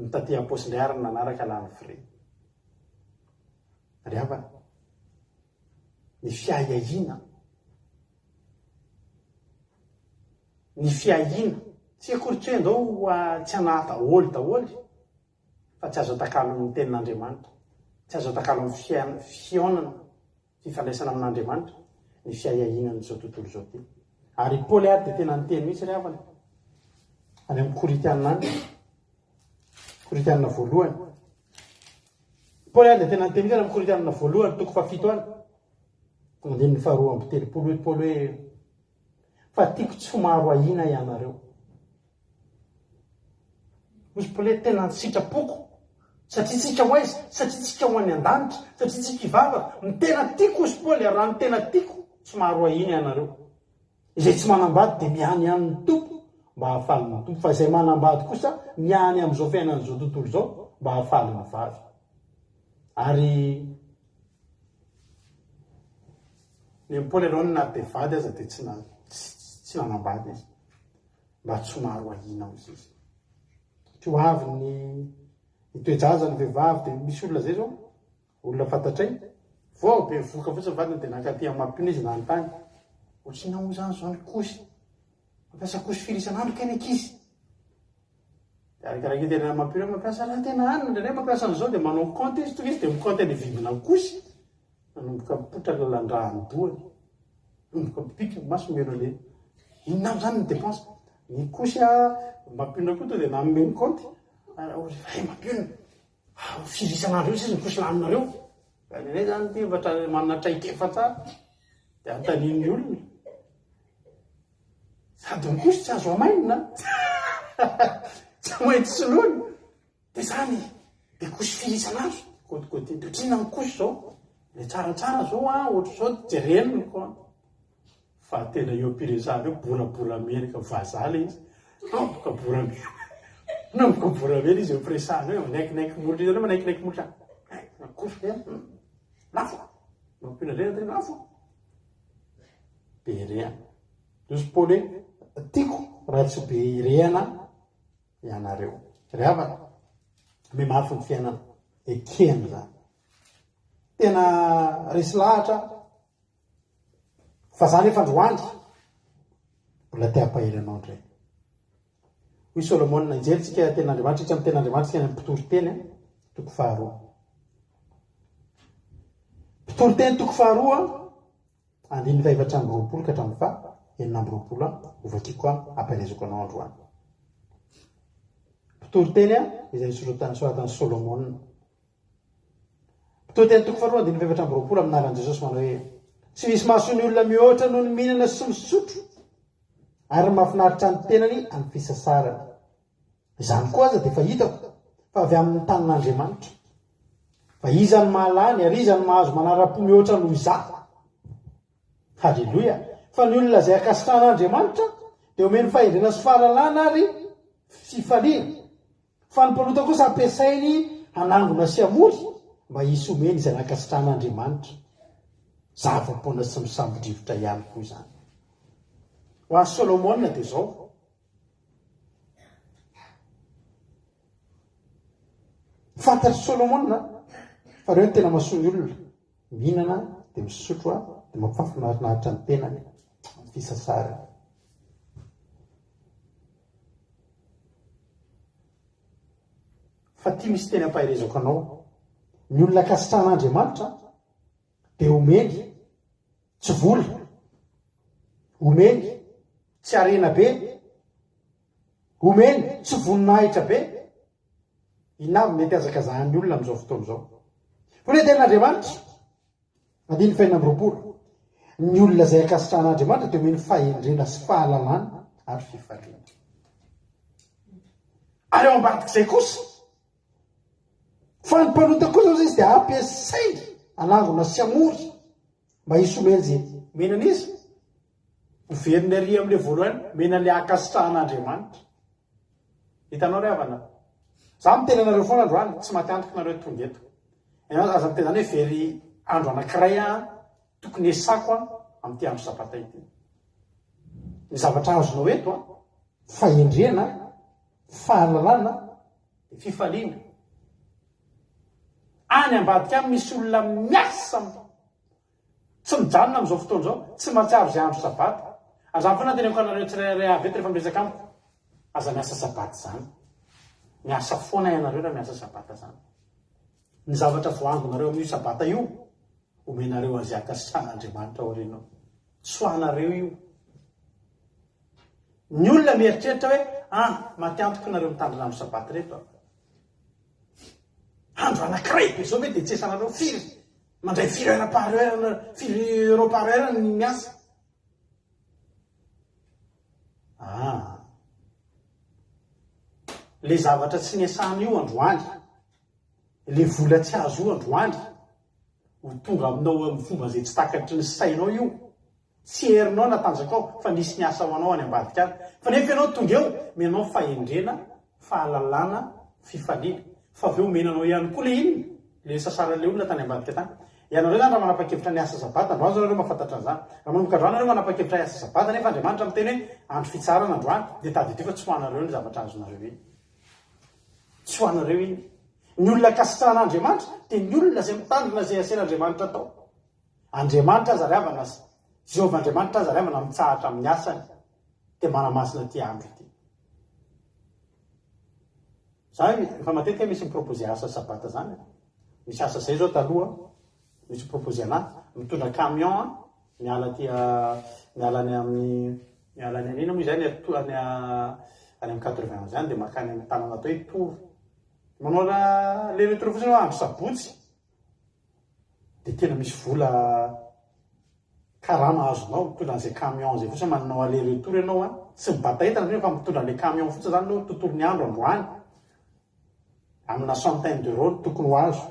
Ny taty am-paosy indray ary ny nanaraka lany frais. Ry havana, ny fiahiahiana, ny fiahiana, tsy akory tsy hoe andao tsy hanahy daholo daholo, fa tsy azo atakalo ny tenin'Andriamanitra, tsy azo atakalo amin'ny fihaonana fifandraisana amin'Andriamanitra ny fiahiahiana an'izao tontolo izao ity. Ary i Paoly ary dia tena niteny mihitsy ry havana, any amin'ny Korintiana any, Korintiana voalohany. Paoly ary dia tena niteny mihitsy any amin'ny Korintiana voalohany, toko fahafito any, andininy faharoa amby telopolo, hoy Paoly hoe, fa tiako tsy ho maro ahiana ianareo. Hoy Paoly hoe, tena ny sitrapoko, satria tsika ho aiza? Satria tsika ho any an-danitra, satria tsika hivavaka. Ny tena tiako, hoy Paoly, ary raha ny tena tiako, tsy maro ahiana ianareo. Izay tsy manambady dia miany amin'ny Tompo mba hahafaly ny Tompo, fa izay manambady kosa miany amin'izao fiainan'izao tontolo izao mba hahafaly ny vavy. Ary. Ny Paoly aloha na dia vady aza dia tsy tsy nanambady izy. Mba tsy ho maro ahiana hozy izy. Tsy ho avy ny ny toe-jaza ny vehivavy dia misy olona zay zao, olona fantatray, vao bevohoka fotsiny vadiny dia nankaty amin'ny mampino izy nanontany, ohatrinona moa izany izao ny kosy? Mampiasa kosy firy isan'andro kay ny ankizy? Dia arakaraka ny tena mampino hoe mampiasa raha tena any, indraindray mampiasa an'izao dia manao compte izy, tonga izy dia mi-compte ny vidina kosy. Nanomboka mipoitra ny lalan-drà any dohany. Nanomboka mipika ny maso mihaino an'ilay inona aby izany ny dépense. Ny kosy a, mampionona koa tonga dia nanome ny compte. Ary hay mampionona. Ah, firy isan'andro eo sisa ny kosy laninareo. Fa ny anay izany ity efa tra- manana traikefa tsara. Dia anontanian'ny olona. Sady ny kosy tsy azo hamainina. Tsy maintsy soloina. Dia zany e! Dia kosy firy isan'andro? Kôtikôty dia ohatrinona ny kosy zao? Ilay tsaratsara zao an, ohatr'izao jerena ny compte. Fa tena eo am-piresahana eo borabora-menaka vazaha ilay izy. Tampoka boramena. Nanomboka boramena izy eo am-piresahana eo, manaikinaiky molotra izy, manaikinaiky molotra. Kosy ve? Lafo. Mampino indray ny tena lafo. Be rehana. Hoy Paoly hoe, tiako raha tsy be rehana ianareo. Ry havana, mihamafy ny fiainana, ekena izany. Tena resy lahatra aho fa za nefa androany mbola te hampahery anao indray. Hoy Solomona, hijery tsika tenin'Andriamanitra, hiditra amin'ny tenin'Andriamanitra tsika any amin'ny mpitory teny, toko faharoa. Mpitory teny toko faharoa, Andininy fahefatra amby 20 ka hatramin'ny faha 26 hovakiko hampaherezako anao androany. Mpitoriteny izay nosoratan'i Solomona. Mpitoriteny toko faharoa andininy fahefatra amby 20 amin'ny anaran'i Jesosy manao hoe tsy misy mahasoa ny olona mihoatra noho ny mihinana sy misotro ary ny mahafinaritra ny tenany amin'ny fisasarana. Izany koa aza dia efa hitako fa avy amin'ny tanin'Andriamanitra. Fa iza no mahalany ary iza no mahazo manara-po mihoatra noho izaho? Haleloia! Fa ny olona izay ankasitrahan'Andriamanitra dia omeny fahendrena sy fahalalana ary fifaliana. Fa ny mpanota kosa ampiasainy hanangona sy hamory mba hisy homeny izay nankasitrahan'Andriamanitra. Zava-poana sy misambo-drivotra ihany koa izany. Ho an'i Solomona dia izao. Fantatr'i Solomona fa ireo no tena mahasoa ny olona. Mihinana dia misotro dia mampifafinarinaritra ny tenany amin'ny fisasarany. Fa ity misy teny ampaherezako anao. Ny olona ankasitrahan'Andriamanitra dia omeny tsy vola, omeny tsy harena be, omeny tsy voninahitra be. Inona avy mety hazakazahan'ny olona amin'izao fotoana izao? Hoy ilay tenin'Andriamanitra, andininy fahenina amby 20, ny olona izay ankasitrahan'Andriamanitra dia omeny fahendrena sy fahalalana ary fifaliana. Ary ao ambadik'izay kosa, Fa ny mpanota kosa hozy izy dia ampiasainy hanangona sy hamory mba hisy homena izay omena an'iza? Ho veriny ary amin'ilay voalohany, omena ilay ankasitrahan'Andriamanitra. Hitanao ry havana? Za miteny anareo foana androany, tsy maty antoka nareo tonga eto. Ianao aza miteny zany hoe very andro anankiray aho tokony esako aho amin'ity andro sabata ity. Ny zavatra azonao eto an, fahendrena, fahalalana, Dia fifaliana. Any ambadika any misy olona miasa tsy mijanona amin'izao fotoana izao, tsy mahatsiaro izay andro sabata. Ary izany foana no teneniko anareo tsirairay avy eto rehefa miresaka amiko, aza miasa sabata izany. Miasa foana ianareo raha miasa sabata izany. Ny zavatra voaangonareo amin'io sabata io, omenareo an'izay ankasitrahan'Andriamanitra aorianao. Tsy ho anareo io. Ny olona mieritreritra hoe ah, maty antoka nareo mitandrina andro sabata ireto a. Andro anankiray be zao ve dia tsy esanareo firy? Mandray firy heure par heure, firy euro par heure ny miasa? Ah. Le zavatra tsy niasana io androany, le vola tsy azo io androany, ho tonga aminao amin'ny fomba izay tsy takatry ny sainao io. Tsy herinao na tanjakao fa misy miasa ho anao any ambadika any. Fa nefa ianao tonga eo, omenao fahendrena, fahalalana, fifaliana. Fa avy eo omena anao ihany koa le inona? Le sasaran'le olona tany ambadika tany. Ianareo izany raha manapa-kevitra ny hiasa Sabata, androany izao nareo mahafantatra an'izany. Raha manomboka androany nareo manapa-kevitra hiasa Sabata nefa Andriamanitra miteny hoe andro fitsaharana androany, dia tadidio fa tsy ho anareo ny zavatra azonareo iny. Tsy ho anareo iny. Ny olona ankasitrahan'Andriamanitra dia ny olona izay mitandrina izay asain'Andriamanitra atao. Andriamanitra aza ry havana, Jehovah Andriamanitra aza ry havana mitsahatra amin'ny asany dia manamasina ity andro ity. Za efa matetika misy mi-proposer asa sabata zany e. Misy asa zay zao taloha misy mi-proposer anah, mitondra camion an, miala aty miala any amin'ny miala any an'ina moa izany any any amin'ny 91 any dia makany amin'ny tanana atao hoe Tours. Manao aller retour fotsiny aho andro sabotsy dia tena misy vola karama azonao mitondra an'izay camion izay fotsiny manao aller retour ianao an, tsy mibata entana anefa fa mitondra an'ilay camion fotsiny izany ianao tontolon'ny andro androany amina centaine d'euros no tokony ho azo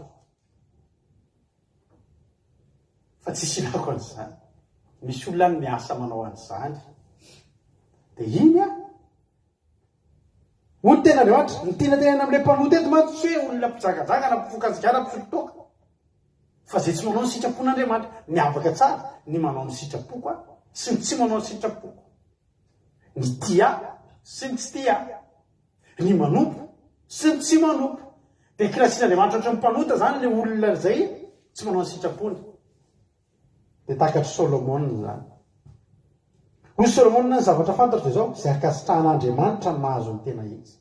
fa tsisy ilako an'izany, misy olona any miasa manao an'izany dia iny an. Hoy ny tenin'Andriamanitra, ny tiana tenenina amin'ilay mpanota eto mantsy tsy hoe olona mpijangajanga na mpifoka sigara na mpisotro toaka, fa izay tsy manao ny sitrapon'Andriamanitra. Miavaka tsara ny manao ny sitrapoko sy ny tsy manao ny sitrapoko, ny tia ahy sy ny tsy tia ahy, ny manompo sy ny tsy manompo. Dia kilasian'Andriamanitra ohatran'ny mpanota izany ilay olona izay tsy manao ny sitrapony. Dia takatr'i Solomona izany. Hoy Solomona, Ny zavatra fantatro dia izao, izay ankasitrahan'Andriamanitra no mahazo ny tena izy.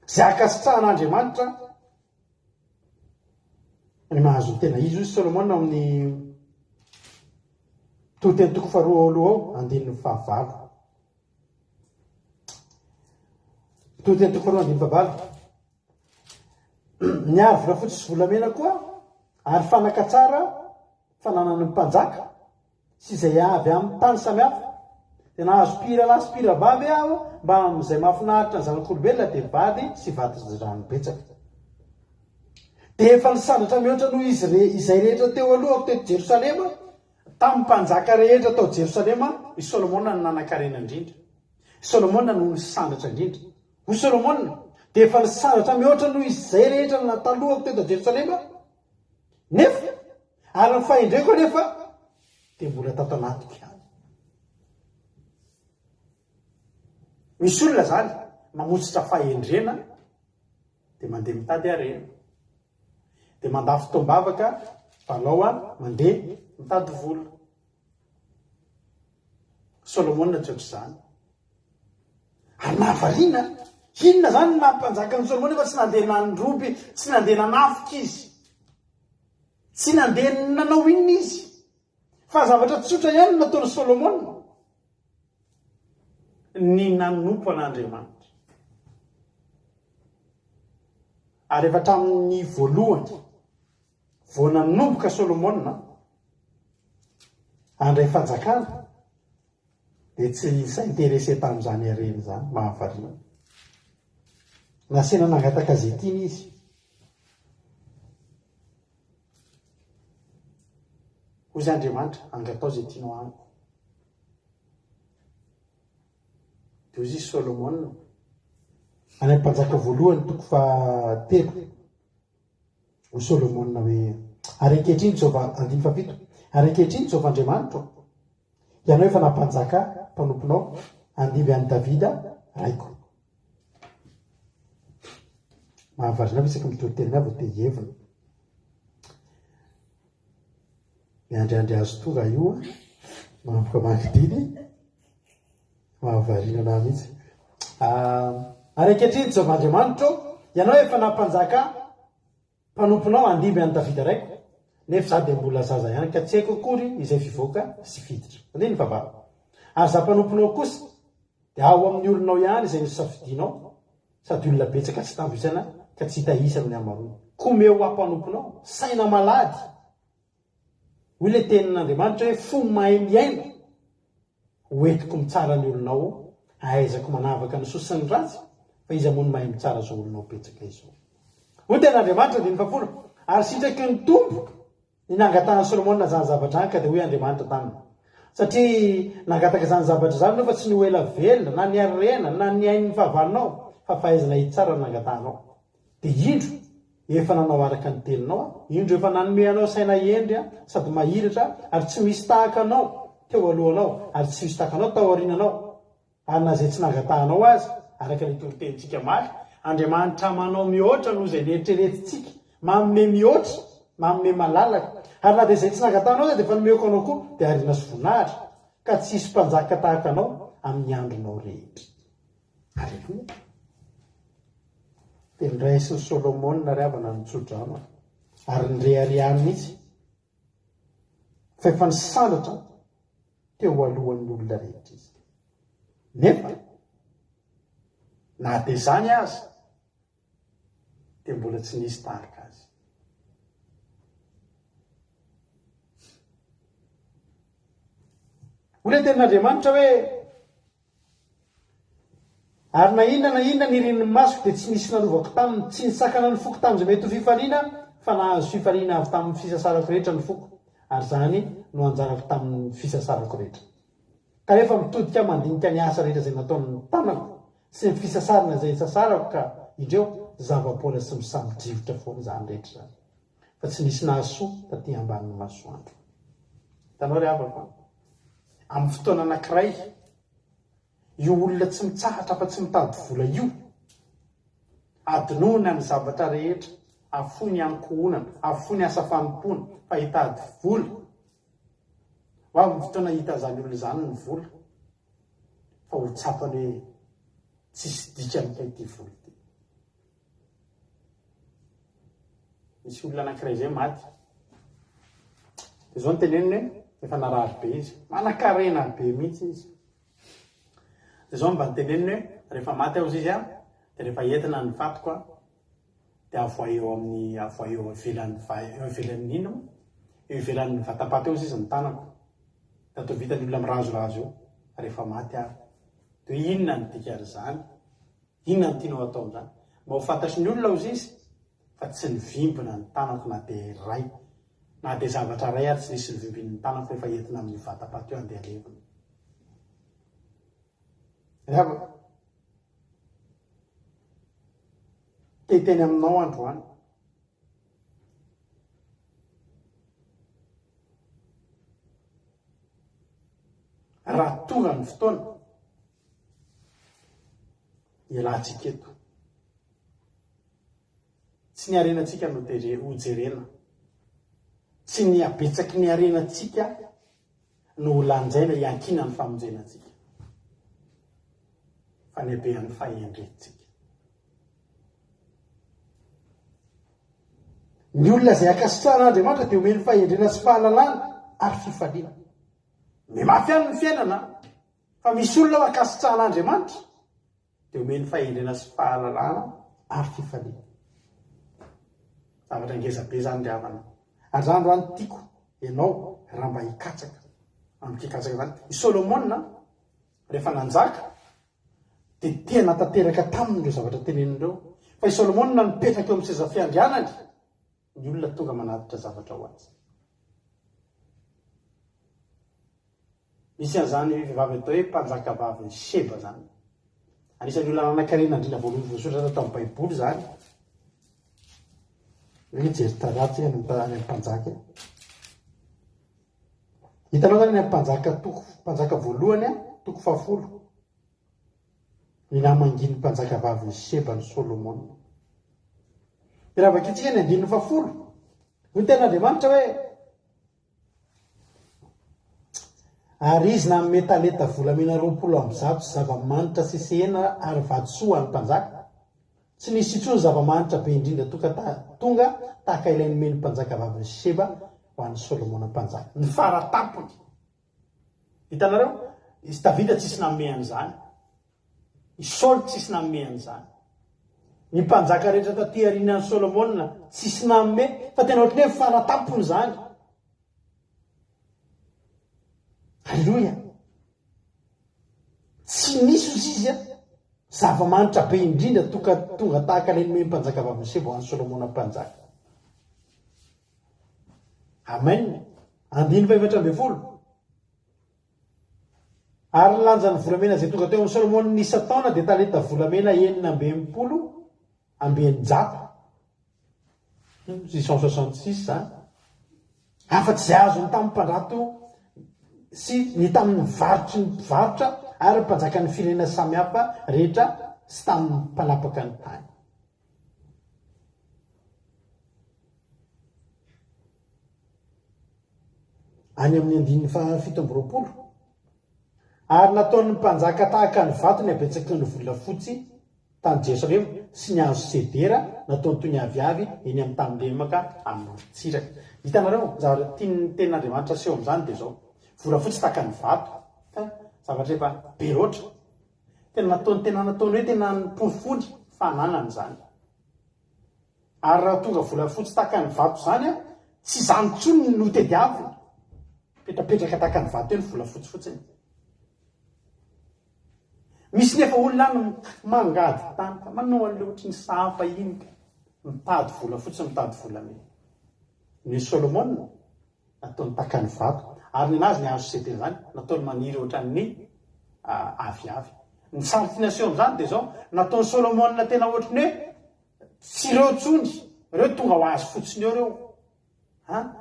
Izay ankasitrahan'Andriamanitra ny mahazo ny tena izy, hoy Solomona ao amin'ny Toriteny toko faharoa ao aloha ao, andininy fahavalo. Toriteny toko faharoa andininy fahavalo. Niaro volafotsy sy volamena koa ary fanaka tsara fananan'ny mpanjaka sy izay avy amin'ny tany samihafa. Dia nahazo mpihira lahy sy mpihira vavy aho mba amin'izay mahafinaritra ny zanak'olombelona dia vady sy vadin-drano betsaka. Dia efa nisandratra mihoatra noho izy re izay rehetra teo alohako teto Jerosalema, tamin'ny mpanjaka rehetra tao Jerosalema, i Solomona no nanan-karena indrindra. I Solomona no nisandratra indrindra. Hoy Solomona, dia efa nisandratra mihoatra noho izay rehetra natalohako teto Jerosalema aho. Nefa, ary ny fahendreko anefa dia mbola tato anatiko ihany. Misy olona izany mamotsitra fahendrena dia mandeha mitady harena. Dia mandà fotoam-bavaka fa alao mandeha mitady vola. Solomona tsy ohatr'izany. Ary nahavariana, inona izany no naha mpanjaka an'i Solomona nefa tsy nandeha nandroby, tsy nandeha nanafika izy. Tsy nandeha nanao inona izy. Fa zavatra tsotra ihany no nataon'i Solomona. Ny nanompo an'Andriamanitra. Ary efa hatramin'ny voalohany, vao nanomboka Solomona handray fanjakana, dia tsy ni-s'intéresser tamin'izany harena izany, mahavariana. Nasaina nangataka izay tiany izy. Hoy izy Andriamanitra, angatao izay tianao amiko. Dia hoy izy Solomona, any amin'ny mpanjaka voalohany toko fahatelo. Hoy Solomona hoe, Ary ankehitriny Jehovah, andininy fahafito, ary ankehitriny Jehovah Andriamanitro, Ianao efa nampanjaka ahy, mpanomponao, handimby an'i Davida raiko. Mahavariana fa isaky mitory teny aho vao te hihevina. Miandriandry azy tonga io, manomboka mangididy. Mahavariana anah mihitsy. Ary ankehitriny Jehovah Andriamanitro, Ianao efa nampanjaka ahy, mpanomponao, handimby an'i Davida raiko, nefa izaho dia mbola zaza ihany, ka tsy haiko akory izay fivoaka sy fiditra. Andininy fahavalo. Ary izaho mpanomponao kosa, dia ao amin'ny olonao ihany izay nosafidianao, sady olona betsaka tsy tambo isaina ka tsy hita isa amin'ny hamaroany. Koa omeo ahy mpanomponao saina malady, hoy ilay tenin'Andriamanitra hoe, fo mahay mihaino. Ho entiko mitsara ny olonao ahaizako manavaka ny soa sy ny ratsy, fa iza moa no mahay mitsara izao olonao betsaka izao? Hoy tena Andriamanitra, andininy fahafolo, Ary sitraky ny Tompo ny nangatahan'i Solomona izany zavatra izany, ka dia hoy Andriamanitra taminy, Satria nangataka izany zavatra izany ianao fa tsy ny ho ela velona, na ny harena, na ny ain'ny fahavalonao, fa fahaizana hitsara no nangatahanao. Dia indro! Efa nanao araka ny teninao aho. Indro efa nanome anao saina hendry aho sady mahiratra ary tsy misy tahaka anao teo alohanao ary tsy hisy tahaka anao tao aoriananao. Ary na izay tsy nangatahanao aza, araka ny toritenintsika omaly, Andriamanitra manao mihoatra noho izay neritreretintsika, manome mihoatra, manome malalaka. Ary na dia izay tsy nangatahanao aza dia efa nomeko anao koa, dia harena sy voninahitra, ka tsy hisy mpanjaka tahaka anao amin'ny andronao rehetra. Aleloia! Dia noraisin'i Solomona ry havana ny tsodrano, ary nireharehany mihitsy fa efa nisandratra teo alohan'ny olona rehetra izy. Nefa, na dia izany aza, dia mbola tsy nisy tahaka azy. Hoy ilay tenin'Andriamanitra hoe, Ary na inona na inona nirian'ny masoko dia tsy nisy nanovako taminy, tsy nisakana ny foko tamin'izay mety ho fifaliana, fa nahazo fifaliana avy tamin'ny fisasarako rehetra ny foko, ary izany no anjarako tamin'ny fisasarako rehetra. Kanefa mitodika aho mandinika ny asa rehetra izay nataon'ny tanako sy ny fisasarana izay nisasarako ka, indreo, zava-poana sy misambo-drivotra foana izany rehetra izany, fa tsy nisy nahasoa taty ambanin'ny masoandro. Hitanao ry havako an! Amin'ny fotoana anankiray, io olona tsy mitsahatra afa-tsy mitady vola io, adinoina ny zavatra rehetra, afoy ny ankohonana, afoy ny asa fanompoana, fa hitady vola. Ho avy ny fotoana hahita an'izany olona izany ny vola, fa ho tsapany hoe tsisy dikany kay ity vola ity. Nisy olona anankiray izay maty. Dia izao no teneniny hoe efa narary be izy. Manankarena be mihitsy izy. Dia izao no mba noteneniny hoe rehefa maty aho izy an, dia rehefa entina ny fatiko an, dia avoahy eo amin'ny avoahy eo ivelan'ny eo ivelan'ny inona moa? Eo ivelan'ny vatapaty eo izy ny tanako. Dia atao vitan'ny olona mirazorazo eo rehefa maty aho. Dia hoe inona ny dikan'izany? Inona no tianao atao amin'izany? Mba ho fantatry ny olona hozy izy fa tsy nivimbina ny tanako na dia iray, na dia zavatra iray ary tsy nisy nivimbin'ny tanako rehefa entina amin'io vatapaty io handeha halevina. Ry havako, te hiteny aminao androany. Raha tonga ny fotoana, Ialatsika eto. Tsy ny harenantsika no ho jerena. Tsy ny habetsaky ny harenantsika no ho lanjaina hiankina ny famonjena antsika. Fa ny habean'ny fahendrentsika. Ny olona izay ankasitrahan'Andriamanitra dia omeny fahendrena sy fahalalana ary fifaliana. Mihafy ihany ny fiainana. Fa misy olona ao ankasitrahan'Andriamanitra dia omeny fahendrena sy fahalalana ary fifaliana. Zavatra ngeza be izany ry havana. Ary za androany tiako ianao raha mba hikatsaka amin'ity katsaka izany. I Solomona rehefa nanjaka dia tena tanteraka taminy ireo zavatra teneniny ireo. Fa i Solomona nipetraka eo amin'ny seza fiandrianany, ny olona tonga manatitra zavatra ho azy. Misy an'izany vehivavy atao hoe mpanjakavavin'i Sheba izany. Anisan'ny olona nanan-karena indrindra voalohany voasoratra tao amin'ny Baiboly izany. Hoe hijery taratsy any amin'ny mpanjaka. Hitanao izany any amin'ny mpanjaka toko mpanjaka voalohany toko fahafolo. Ny namangin'ny mpanjakavavin'i Sheba an'i Solomona. Dia raha vakintsika ny andininy fahafolo, hoy ny tenin'Andriamanitra hoe Ary izy nanome talenta volamena 120 sy zava-manitra sesehena ary vatosoa ho an'ny mpanjaka. Tsy nisy intsony zava-manitra be indrindra tonga tahaka ilay nomen'ny mpanjakavavin'i Sheba ho an'i Solomona mpanjaka. Ny fara tampony. Hitanareo? I Davida tsisy nanome an'izany. I Saoly tsisy nanome an'izany. Ny mpanjaka rehetra taty aorianan'i Solomona tsisy nanome, fa tena ohatran'ny hoe fara tampony izany. Aleloia! Tsy nisy ozy izy a, zava-manitra be indrindra toka tonga tahaka ilay nomen'ny mpanjakavavin'i Sheba ho an'i Solomona mpanjaka. Amen. Andininy faha-14. Ary ny lanjan'ny volamena izay tonga teo amin'i Solomona isan-taona dia talenta volamena 666. 666 izany. Afa-tsy izay azony tamin'ny mpandrato sy ny tamin'ny varotry ny mpivarotra ary ny mpanjakan'ny firenena samihafa rehetra sy tamin'ny mpanapaka ny tany. Any amin'ny andininy faha 27. Ary nataon'ny mpanjaka tahaka ny vato ny habetsaky ny volafotsy tany Jerosalema sy ny hazo sedera nataony toy ny aviavy eny amin'ny tany lemaka amoron-tsiraka. Hitanareo, ny zavatra tian'ny Tenin'Andriamanitra aseho amin'izany dia izao, volafotsy tahaka ny vato, fa zavatra efa be loatra. Tena nataony, tena nataony hoe tena noporofoiny fa ananany izany. Ary raha tonga volafotsy tahaka ny vato izany an, tsy izany intsony no tediavina. Mipetrapetraka tahaka ny vato eo ny volafotsy fotsiny. Misy nefa olona any mangady tany ka manao an'ilay ohatry ny sahafa iny ka mitady volafotsy mitady volamena. Ny Solomona nataony tahaka ny vato ary ny anazy ny hazo cedre izany nataony maniry ohatran'ny aviavy. Ny sary tiana aseho amin'izany dia izao, nataon'i Solomona tena ohatry ny hoe tsy ireo intsony, ireo tonga ho azy fotsiny eo ireo. An!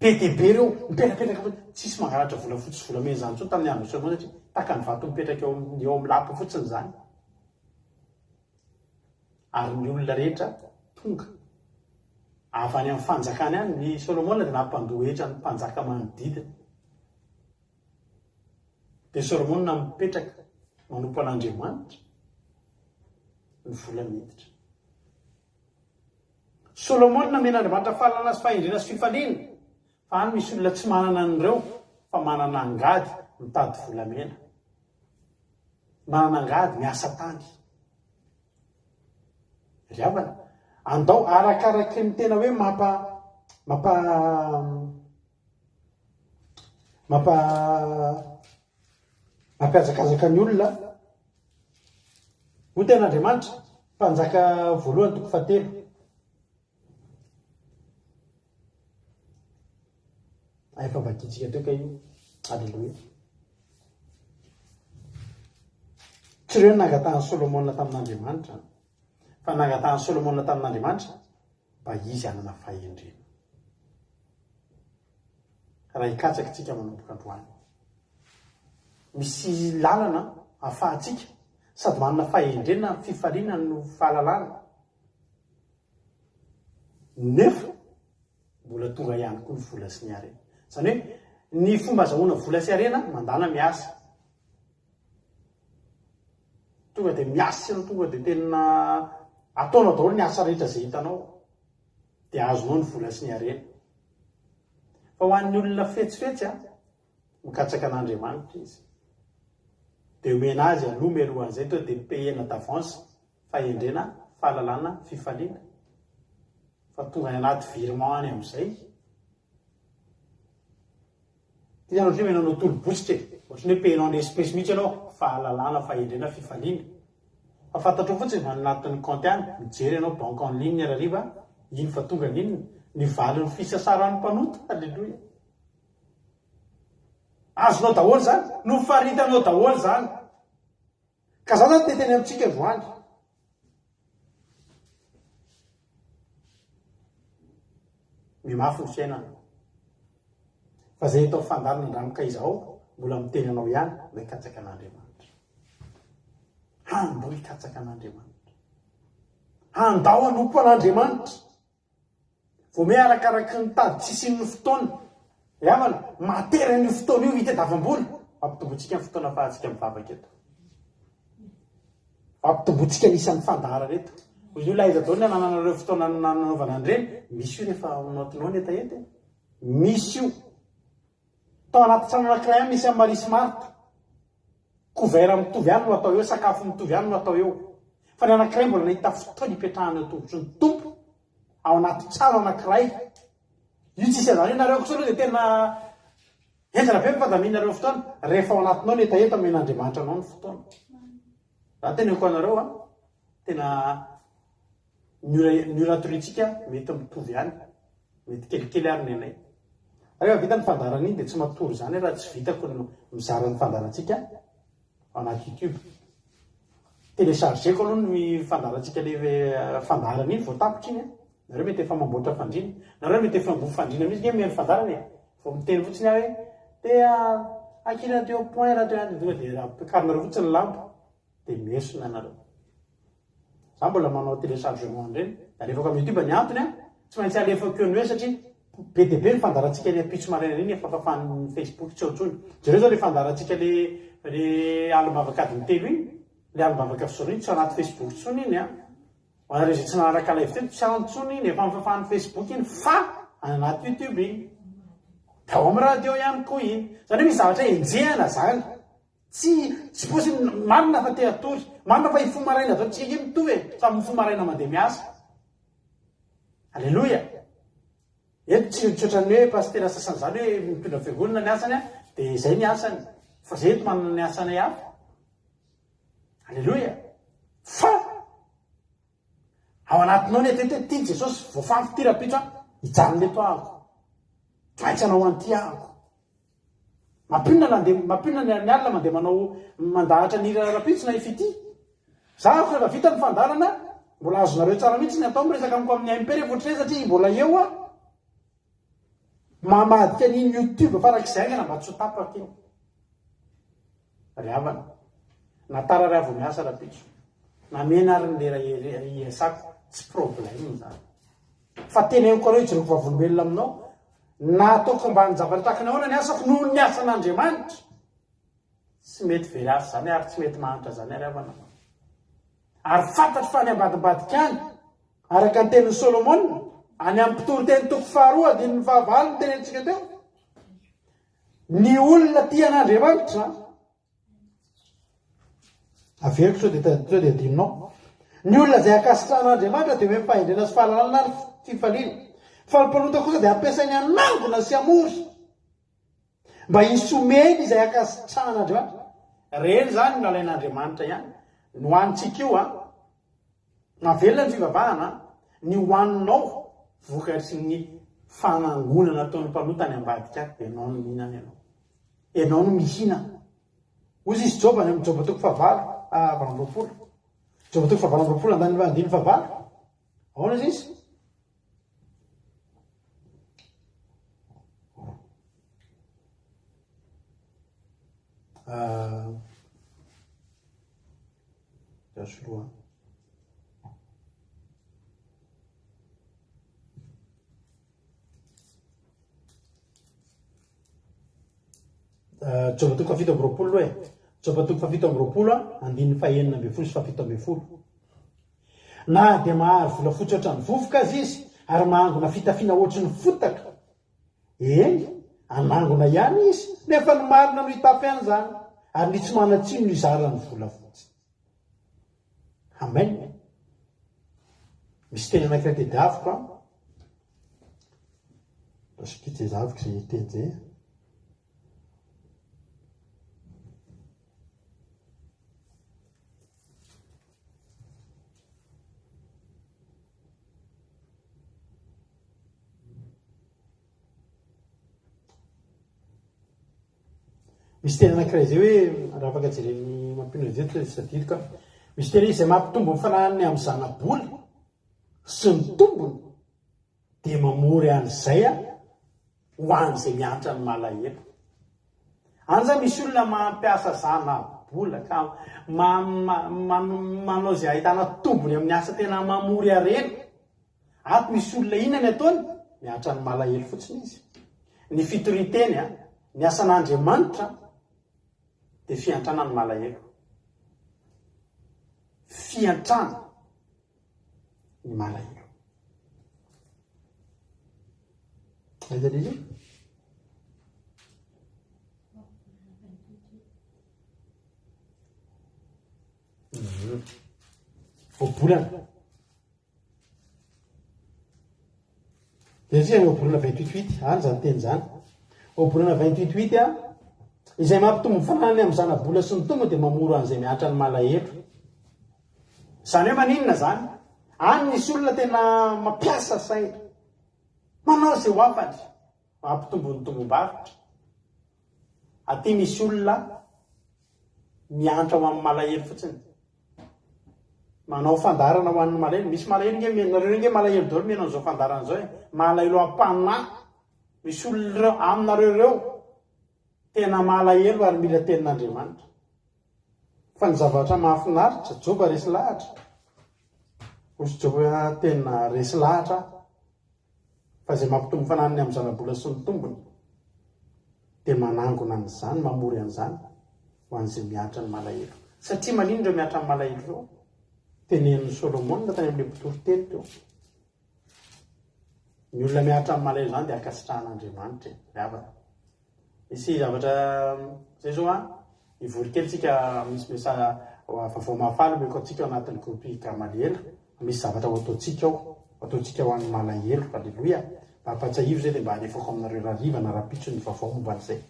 Be dia be ireo mipetrapetraka fotsiny, tsisy mangalatra volafotsy sy volamena izany intsony tamin'ny andron'i Solomona satria tahaka ny vato mipetraka eo amin'ny eo amin'ny lapa fotsiny izany. Ary ny olona rehetra tonga avy any amin'ny fanjakany any, ny Solomona dia nampandoa hetra ny mpanjaka manodidina. Dia Solomona mipetraka manompo an'Andriamanitra, ny vola miditra. Solomona nomen'Andriamanitra fahalalana sy fahendrena sy fifaliana, fa any misy olona tsy manana an'ireo fa manana angady mitady volamena. Manana angady miasa tany. Ry havana, andao arakaraky ny tena hoe mampa mampa mampa Mampihazakazaka ny olona. Hoy tenin'Andriamanitra, Mpanjaka voalohany toko fahatelo. Ah, efa vakintsika teo ka io. Aleloia. Tsy ireo nangatahan'i Solomona tamin'Andriamanitra, fa nangatahan'i Solomona tamin'Andriamanitra mba izy hanana fahendrena. Raha hikatsaka isika manomboka androany. Misy lalana ahafahantsika sady manana fahendrena, fifaliana no fahalalana. Nefa mbola tonga ihany koa ny vola sy ny harena. Izany hoe ny fomba azahoana vola sy harena mandana miasa. Tonga dia miasa ianao, tonga dia tena ataonao daholo ny asa rehetra izay hitanao. Dia azonao ny vola sy ny harena. Fa ho an'ny olona fetsifetsy an, mikatsaka an'Andriamanitra izy. Dia omena azy aloha mialohan'izay tonga dia payena d'avance fahendrena, fahalalana, fifaliana. Fa tonga any anaty virement any amin'izay. Ty zany ohatran'ny hoe manao tolo-bositra e. Ohatran'ny hoe payer-nao en espèce mihitsy ianao, fahalalana, fahendrena, fifaliana. Fa fantatrao fotsiny any anatin'ny compte any, mijery ianao banque en ligne hariva, iny fa tonga ny inona? Ny valin'ny fisasaran'ny mpanota, aleloia. Azonao daholo izany, nofaritanao daholo izany. Ka za zany te hiteny amintsika androany. Mimafy ny fiainana. Fa zay eto amin'ny fandaharana andramo ka izao mbola miteny anao ihany mba hikatsaka an'Andriamanitra. Handao hikatsaka an'Andriamanitra. Handao hanompo an'Andriamanitra. Vao miha arakaraky ny tady tsy hisian'ny fotoana. Ry havana, mahatery an'io fotoana io hitadiavam-bola. Ampitombointsika ny fotoana ahafahantsika mivavaka eto. Ampitombointsika ny isan'ny fandaharana eto. Hoy ny olona, aiza daholo ny anananareo fotoana nanaovana an'ireny? Misy io rehefa ao anatinao ny hetaheta e. Misy io. Tao anaty trano anankiray ihany nisy an'i Maria sy Marta. Couvert mitovy ihany no atao eo, sakafo mitovy ihany no atao eo. Fa ny anankiray mbola nahita fotoana hipetrahana eo tongotry ny Tompo ao anaty trano anankiray. Io tsisy an'izany io, nareo kosa aloha dia tena henjana be ny fandaminareo fotoana. Rehefa ao anatinao ny hetaheta, omen'Andriamanitra anao ny fotoana. Raha teneniko anareo an, tena ny ora ny ora atoriantsika mety mitovy ihany, mety kelikely ary ny anay. Rehefa vita ny fandaharana iny dia tsy matory izany aho raha tsy vitako ny mizara ny fandaharantsika ao anaty youtube. Télécharger-ko aloha ny fandaharantsika le fandaharana iny vao tapitra iny an. Nareo mety efa mamboatra fandriana. Nareo mety efa mivoa fandriana mihitsy nge mihaino fandaharana e. Vao miteny fotsiny aho hoe te aky radio point radio any tonga dia ampiakarinareo fotsiny ny lamba dia miesona nareo. Za mbola manao téléchargement an'ireny. Alefako amin'ny youtube ny antony an, tsy maintsy alefako eo no eo satria be dia be ny fandaharantsika ny ampitso maraina iny efa fafan'ny facebook tsy ao intsony. Jereo zao le fandaharantsika le le alim-bavaka adiny telo iny, le alim-bavaka fisaorana iny tsy ao anaty facebook intsony iny an. Ho anareo izay tsy nanaraka live teto, tsy ao intsony iny, efa nofafan'ny facebook iny fa any anaty youtube iny. Dia ao amin'ny radio ihany koa iny. Izany hoe misy zavatra enjehana izany. Tsy, tsy possible, marina fa te hatory, marina fa hifoha maraina daholo, tsika ange mitovy e, samy mifoha maraina mandeha miasa. Aleloia. Eto tsy tsy ohatran'ny hoe pasitera sasany izany hoe mitondra fiangonana ny asany dia izay ny asany. Fa izay eto manana ny asanay hafa. Aleloia! Fa ao anatinao ny atety hoe tia Jesosy, voafanto ity rahampitso aho, hijanona eto ahako. Tsy maintsy hanao an'ity ahako. Mampinona nandeha, mampinona ny alina mandeha manao mandahatra ny hira rahampitso na i Fitia. Za ako rehefa vita ny fandaharana, mbola azonareo tsara mihitsy ny atao miresaka amiko amin'ny MP rehefa ohatr'izay satria mbola eo aho. Mamadika an'iny YouTube farak'izay haingana mba tsy ho tapaka iny. Ry havana, na tara ary aho vao miasa rahampitso, na mena ary ny lera hiasako, tsy problème izany. Fa teneniko anao, ijoroako vavolombelona aminao, na ataoko ambanin-javatra tahaka ny ahoana ny asako noho ny asan'Andriamanitra, tsy mety very asa izany ary tsy mety mahantra izany ary havana. Ary fantatro fa any ambadimbadika any, araka ny tenin'i Solomona, any amin'ny mpitoriteny toko faharoa andininy fahavalo no tenenintsika teo, Ny olona tia an'Andriamanitra, averiko sao dia sao dia adinonao. Ny olona izay ankasitrahan'Andriamanitra dia omeny fahendrena sy fahalalana ary fifaliana. Fa ny mpanota kosa dia ampiasainy hanangona sy hamory mba hisy omeny izay ankasitrahan'Andriamanitra. Ireny izany no nalain'Andriamanitra ihany. Ny ho antsika io an. Mahavelona ny fivavahana ny hohaninao vokatry ny fanangonana ataon'ny mpanota any ambadika any, ianao no mihinana ianao. Ianao no mihinana. Hoy izy Joba any amin'ny Joba toko fahavalo, ah, 28. Joba toko fahavalo amby roapolo andaniny andininy fahavalo. Ahoana izy izy? Ah, Soloa. Eh, Joba toko fahafito amby roapolo aloha e. Joba toko fahafito amby roapolo a, andininy fahenina ambin'ny folo sy fahafito ambin'ny folo. Na dia mahary volafotsy ohatran'ny vovoka aza izy ary mahangona fitafiana ohatry ny fotaka, Eny, hanangona ihany izy, nefa ny marina no hitafy an'izany, ary ny tsy manan-tsiny no hizara ny volafotsy. Amen. Misy teny anankiray tediaviko an. Lasa tediaviko izay teny izay. Misy teny anankiray izay hoe raha afaka jeren'ny mampino an'izay tsy tsy tadidiko aho. Misy teny hoe izay mampitombo ny fananany amin'ny zana-bola sy ny tombony dia mamory an'izay ho an'izay miantra ny malahelo. Any izany misy olona mampiasa zana-bola ka manao izay ahitana tombony amin'ny asa tena mamory harena. Ato misy olona inona ny ataony? Miantra ny malahelo fotsiny izy. Ny fitorian-teny, ny asan'Andriamanitra dia fiantrana ny malahelo. Fiantrana ny malahelo. Aiza le izy? Mhm. Voabolana. Dia isika ny ohabolana 28 huit, any izany teny izany. Ohabolana 28 huit a, izay mampitombo ny fananany amin'ny zana-bola sy ny tombony dia mamoro an'izay mihatra ny malahelo. Izany hoe maninona izany? Any misy olona tena mampiasa saina, manao izay ho afany, mampitombo ny tombom-barotra. Aty misy olona miantra ho amin'ny malahelo fotsiny. Manao fandaharana ho an'ny malahelo. Misy malahelo nge, nareo nge malahelo daholo mihaino an'izao fandaharana izao e. Malahelo am-panahy. Misy olona ireo aminareo ireo tena malahelo ary mila tenin'Andriamanitra. Fa ny zavatra mahafinaritra, Joba resy lahatra. Hoy Joba tena resy lahatra aho. Fa izay mampitombo fananany amin'ny zana-bola sy ny tombony dia manangona an'izany, mamory an'izany ho an'izay mihatra ny malahelo. Satria maninona ireo mihatra ny malahelo ireo? Tenenin'i Solomona tany amin'ilay mpitoriteny teo. Ny olona mihatra amin'ny malahelo izany dia ankasitrahan'Andriamanitra e, ry havana. Misy zavatra zay zao an, hivory kely tsika misy mesa vaovao mahafaly omeko antsika ao anatin'ny groupe Gamaliela, misy zavatra ho ataontsika ao, ho ataontsika ho an'ny malahelo, aleloia, mba ampatsiahivo zay dia mba alefako aminareo rahariva na rahampitso ny vaovao momba an'izay.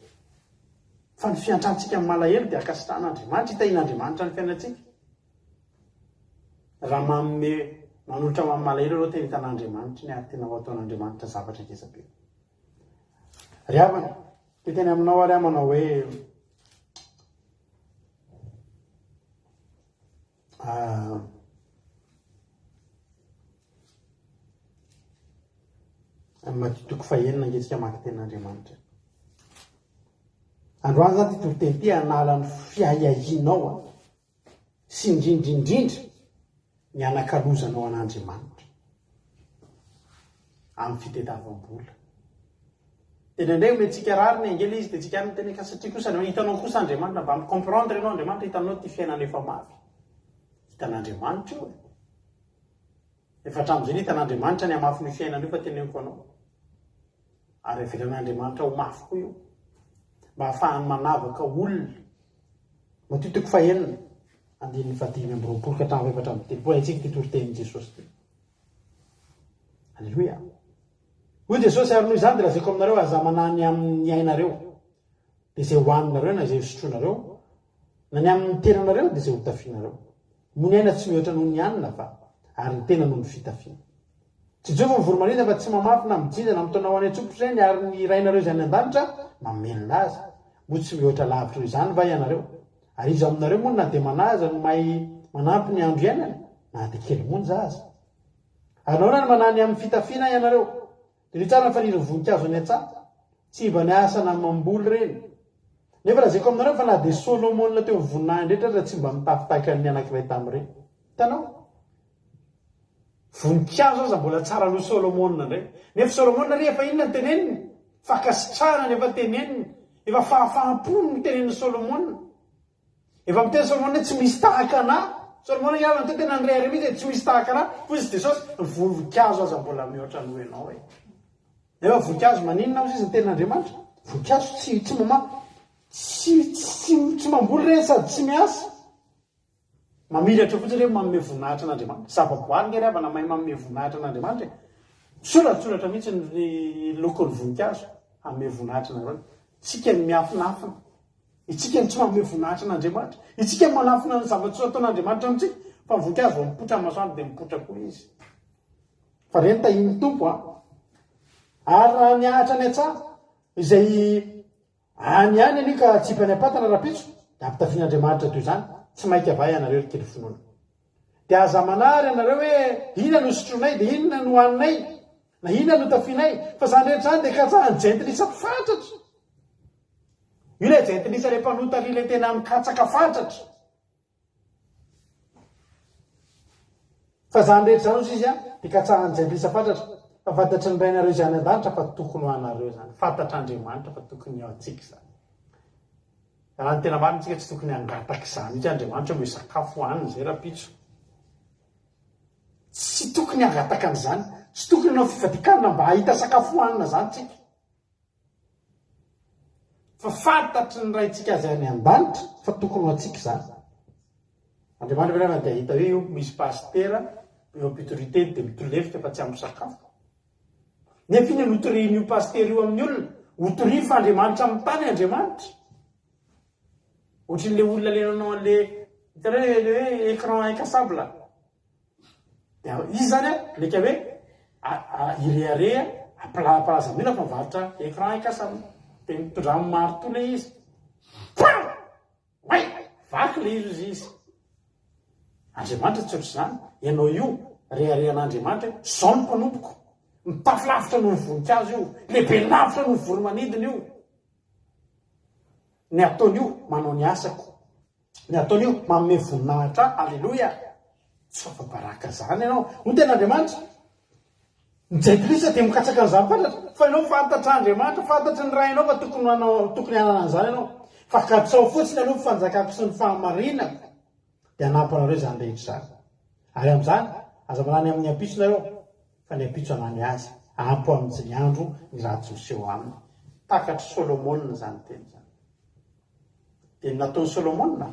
Fa ny fiantrantsika amin'ny malahelo dia ankasitrahan'Andriamanitra, hitahian'Andriamanitra ny fiainantsika. Raha manome, manolotra ho an'ny malahelo ianao tena hitan'Andriamanitra iny ary tena ho ataon'Andriamanitra zavatra ngeza be. Ry havana, te teny aminao ary aho manao hoe ah, Matio toko fahenina ange tsika maka tenin'Andriamanitra. Androany zany ty toriteny ty hanala ny fiahiahianao a. Sy indrindra indrindra ny hanakalozanao an'Andriamanitra amin'ny fitediavam-bola. Dia indraindray omentsika rariny ange ilay izy dia tsika ihany miteny hoe ka satria kosa Andriamanitra, hitanao kosa Andriamanitra, mba mi-comprendre ianao Andriamanitra, hitanao ity fiainana efa mafy. Hitan'Andriamanitra io e. Efa hatramin'izay hitan'Andriamanitra ny hamafin'io fiainana io fa teneniko anao. Ary avelan'Andriamanitra ho mafy koa io. Mba hahafahany manavaka olona. Matio toko fahenina, andininy fahadimy amby 20 ka hatramin'ny fahefatra amby 30. Haintsika ity toritenin'i Jesosy ity. Aleloia. Hoy Jesosy, ary noho izany dia lazaiko aminareo, aza manahy ny amin'ny ainareo, dia izay hohaninareo na izay hosotroinareo, na ny amin'ny tenanareo dia izay hotafianareo. Moa ny aina tsy mihoatra noho ny hanina va, ary ny tena noho ny fitafiana? Tsy jofo ny voromanidina fa tsy mamafy na mijinja na mitaona ho any an-tsopitra ireny, ary ny Rainareo izay any an-danitra mamelona azy. Moa tsy mihoatra lavitra noho izany va ianareo? Ary iza aminareo moa na dia manahy aza no mahay manampy ny andro iainany, na dia kely monja aza? Ary nahoana no manahy ny amin'ny fitafiana ianareo? Diniho tsara ny fanirin'ny voninkazo any an-tsaha. Tsy mba miasa na mamboly ireny. Nefa lazaiko aminareo fa na dia Solomona teo amin'ny voninahiny rehetra aza tsy mba nitafy tahaka ny anankiray tamin'ireny. Hitanao? Voninkazo aza mbola tsara noho Solomona indray. Nefa Solomona re efa inona no teneniny? Fankasitrahana no efa teneniny. Efa fahafaham-po no tenenin'i Solomona. Efa miteny Solomona hoe tsy misy tahaka anà. Solomona angamba niteny tena nirehareha mihitsy hoe tsy misy tahaka anà. Hoy izy Jesosy, ny voninkazo aza mbola mihoatra noho ianao e. Nefa voninkazo maninona hoy izy ny tenin'Andriamanitra? Voninkazo tsy tsy mama tsy tsy tsy mamboly ireny sady tsy miasa. Mamiratra fotsiny ireny manome voninahitra an'Andriamanitra. Zavaboary nge ry havana mahay manome voninahitra an'Andriamanitra e. Misoratsoratra mihitsy ny lokon'ny voninkazo hanome voninahitra an'Andriamanitra. Tsika ny miafinafina. Itsika no tsy manome voninahitra an'Andriamanitra. Itsika no manafina ny zava-tsoa ataon'Andriamanitra amintsika. Fa ny voninkazo vao mipoitra amin'ny masoandro dia mipoitra koa izy. Fa ireny tahian'ny Tompo an. Ary raha mihahatra any an-tsaha, izay any ihany anio ka atsipy any am-patana rahampitso, dia ampitafian'Andriamanitra toy izany, tsy maika va ianareo ry kely finoana? Dia aza manahy ary ianareo hoe, inona no sotroinay, dia inona no hohaninay, na inona no tafianay, fa izany rehetra izany dia katsahan'ny jentilisa fatratra. Io ilay jentilisa ilay mpanota ary ilay tena mikatsaka fatratra. Fa izany rehetra izany hozy izy dia katsahan'ny jentilisa fatratra. Fa fantatry ny Rainareo izay any an-danitra fa tokony ho anareo izany. Fantatr'Andriamanitra fa tokony ho antsika izany. Raha ny tena marina tsika tsy tokony hangataka izany mihitsy Andriamanitra omeo sakafo hohanina izay rahampitso. Tsy tokony hangataka an'izany. Tsy tokony hanao fifadikanana mba hahita sakafo hohanina izany tsika. Fa fantatry ny Raintsika izay any an-danitra fa tokony ho antsika izany. Andriamanitra ve dia hahita hoe io misy pasitera eo am-pitorian-teny dia mitolefika fa tsy ampy sakafo? Nefa inona no torian'io pasitera io amin'ny olona? Hotoriny fa Andriamanitra amin'ny tany Andriamanitra. Ohatran'ilay olona ilay nanao an'ilay hitanareo ilay hoe écran incassable. Dia izy zany an, leka hoe hirehareha hampalaza ny olona fa mivarotra écran incassable. Dia mitondra amin'ny marteau ilay izy. Pam! Oay! Vaky ilay izy hozy izy. Andriamanitra tsy ohatr'izany. Ianao io, reharehan'Andriamanitra hoe, izao ny mpanompoko. Mitafy lavitra noho ny voninkazo io. Lehibe lavitra noho ny voromanidina io. Ny ataony io, manao ny asako. Ny ataony io, manome voninahitra ahy. Aleloia! Tsy afa-baraka izany ianao. Hoy ny tenin'Andriamanitra, Ny jentilisa dia mikatsaka an'izany fatratra, fa ianao fantatr'Andriamanitra, fantatry ny Rainao fa tokony hanao, tokony hanana an'izany ianao. Fa katsao fotsiny aloha ny fanjakako sy ny fahamarinako, dia hanampy anareo izany rehetra izany. Ary amin'izany, aza manany amin'ny ampitso nareo, fa ny ampitso hanany azy. Ampy ho amin'ny ny andro ny ratsy miseho aminy. Takatr'i Solomona izany teny izany. Dia ny nataon'i Solomona?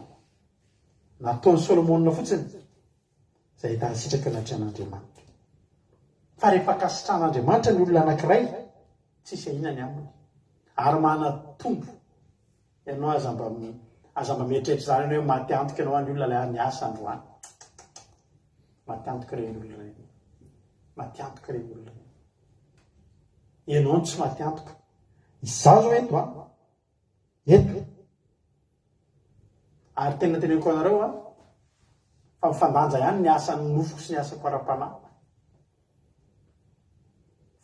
Nataon'i Solomona fotsiny izay ahitany sitraka eo anatrehan'Andriamanitra. Fa rehefa ankasitrahan'Andriamanitra ny olona anankiray, tsisy ahiana ny aminy. Ary manatombo. Ianao aza mba aza mba mieritreritra izany ianao hoe maty antoka ianao any olona ilay niasa androany. Maty antoka ireny olona ireny. Maty antoka ireny olona ireny. Ianao no tsy maty antoka. Izaho izao eto an. Eto. Ary tena teneniko anareo an, fa mifandanja ihany ny asan'ny nofoko sy ny asako ara-panahy.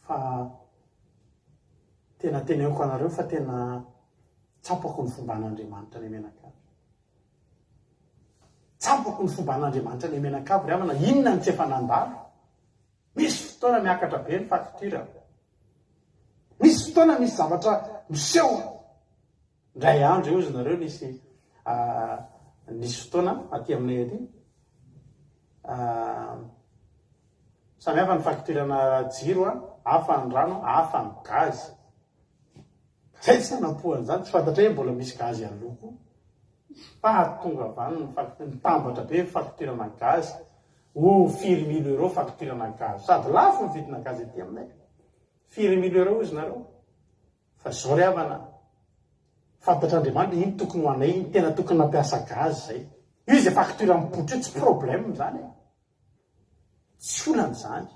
Fa tena teneniko anareo fa tena tsapako ny fomban'Andriamanitra any Menakavy. Tsapako ny fomban'Andriamanitra any Menakavy ry havana, inona no tsy efa nandalo? Misy fotoana miakatra be ny facture. Misy fotoana misy zavatra miseho. Indray andro eo izy nareo nisy nisy fotoana aty aminay aty. Samy hafa ny facture-na jiro, hafa ny rano, hafa ny gaz. Zay tsy nanampo an'izany, tsy fantatray hoe mbola misy gaz aloha koa. Fa tonga avy any ny facture, mitambatra be ny facture-na gaz. Oh, firy mille euros facture-na gaz. Sady lafo ny vidina gaz aty aminay. Firy mille euros izy nareo. Fa zao ry havana, fantatr'Andriamanitra iny tokony ho anay iny, tena tokony nampiasa gaz zay. Io izay facture mipoitra io tsy problème zany e. Tsy olana izany.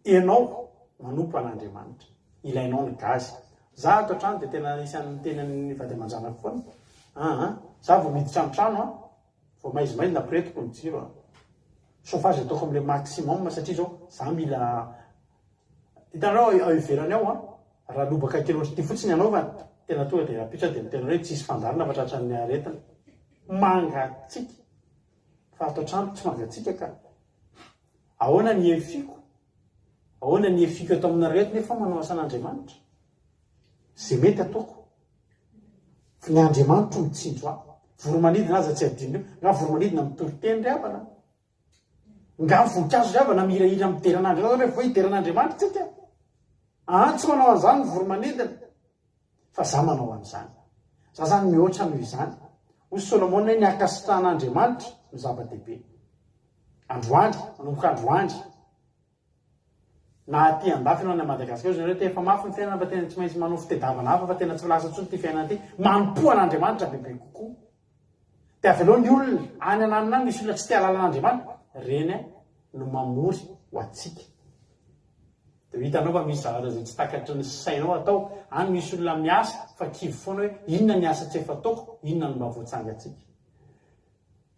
Ianao manompo an'Andriamanitra. Ilainao ny gaz. Za ato an-trano dia tena isan'ny miteny amin'ny vady aman-janako foana. Aa, za vao miditra an-trano an, vao maizimaizina ampiretiko ny jiro an. Chauffage ataoko amin'ilay maximum satria zao za mila Hitanareo ao ivelany ao an, raha lobaka kely ohatr'ity fotsiny anaovana, tena tonga dia rahampitso aho dia miteny hoe tsisy fandalana fa tratran'ny aretina. Mangatsiaka. Fa ato an-trano tsy mangatsiaka ka. Ahoana ny efiko? Ahoana ny efiko eto aminareo eto nefa manao asan'Andriamanitra? Izay mety ataoko. Fa ny Andriamanitro mitsinjo ahy. Voromanidina aza tsy adino io. Nga voromanidina mitory teny ry havana? Nga voninkazo ry havana mihirahira midera an'Andriamanitra hoe voa hidera an'Andriamanitra tsika? Aa tsy manao an'izany ny voromanidina. Fa za manao an'izany. Za zany mihoatra noho izany. Hoy Solomona hoe ny hankasitrahan'Andriamanitra no zava-dehibe. Androany, manomboka androany. Na aty andafy ianao any Madagascar ozy nareo tena efa mafy ny fiainana fa tena tsy maintsy manao fitedavana hafa fa tena tsy lasa intsony ity fiainana ity. Manompoa an'Andriamanitra bebe kokoa. Dia avelao ny olona any ananona any misy olona tsy te hahalala an'Andriamanitra. Ireny no mamory ho antsika. Dia ho hitanao fa misy zavatra izay tsy takatry ny sainao atao. Any misy olona miasa fa kivy foana hoe inona ny asa tsy efa ataoko, inona no mba voatsangantsika.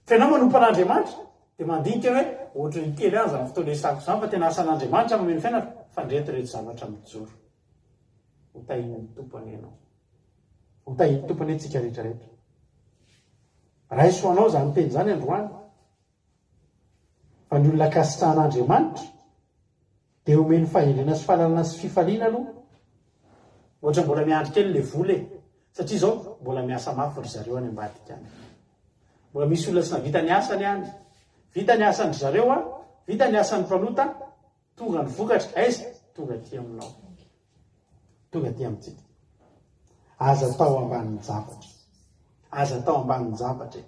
Fa ianao manompo an'Andriamanitra dia mandinika hoe ohatran'ny kely ihany izany fotoana iasako izany fa tena asan'Andriamanitra mameno fiainana fa ndreto ireto zavatra mijoro. Ho tahian'ny Tompo anie ianao. Ho tahian'ny Tompo anie tsika rehetra rehetra. Raiso ho anao izany teny izany androany. Fa ny olona ankasitrahan'Andriamanitra dia omeny fahendrena sy fahalalana sy fifaliana aloha. Ohatra mbola miandry kely le vola e! Satria izao mbola miasa mafy ry zareo any ambadika any. Mbola misy olona tsy nahavita ny asany any. Vita ny asan-dry zareo an, vita ny asan'ny mpanota, tonga ny vokatra, aiza? Tonga aty aminao. Tonga aty amintsika. Aza atao ambanin-javatra. Aza atao ambanin-javatra e.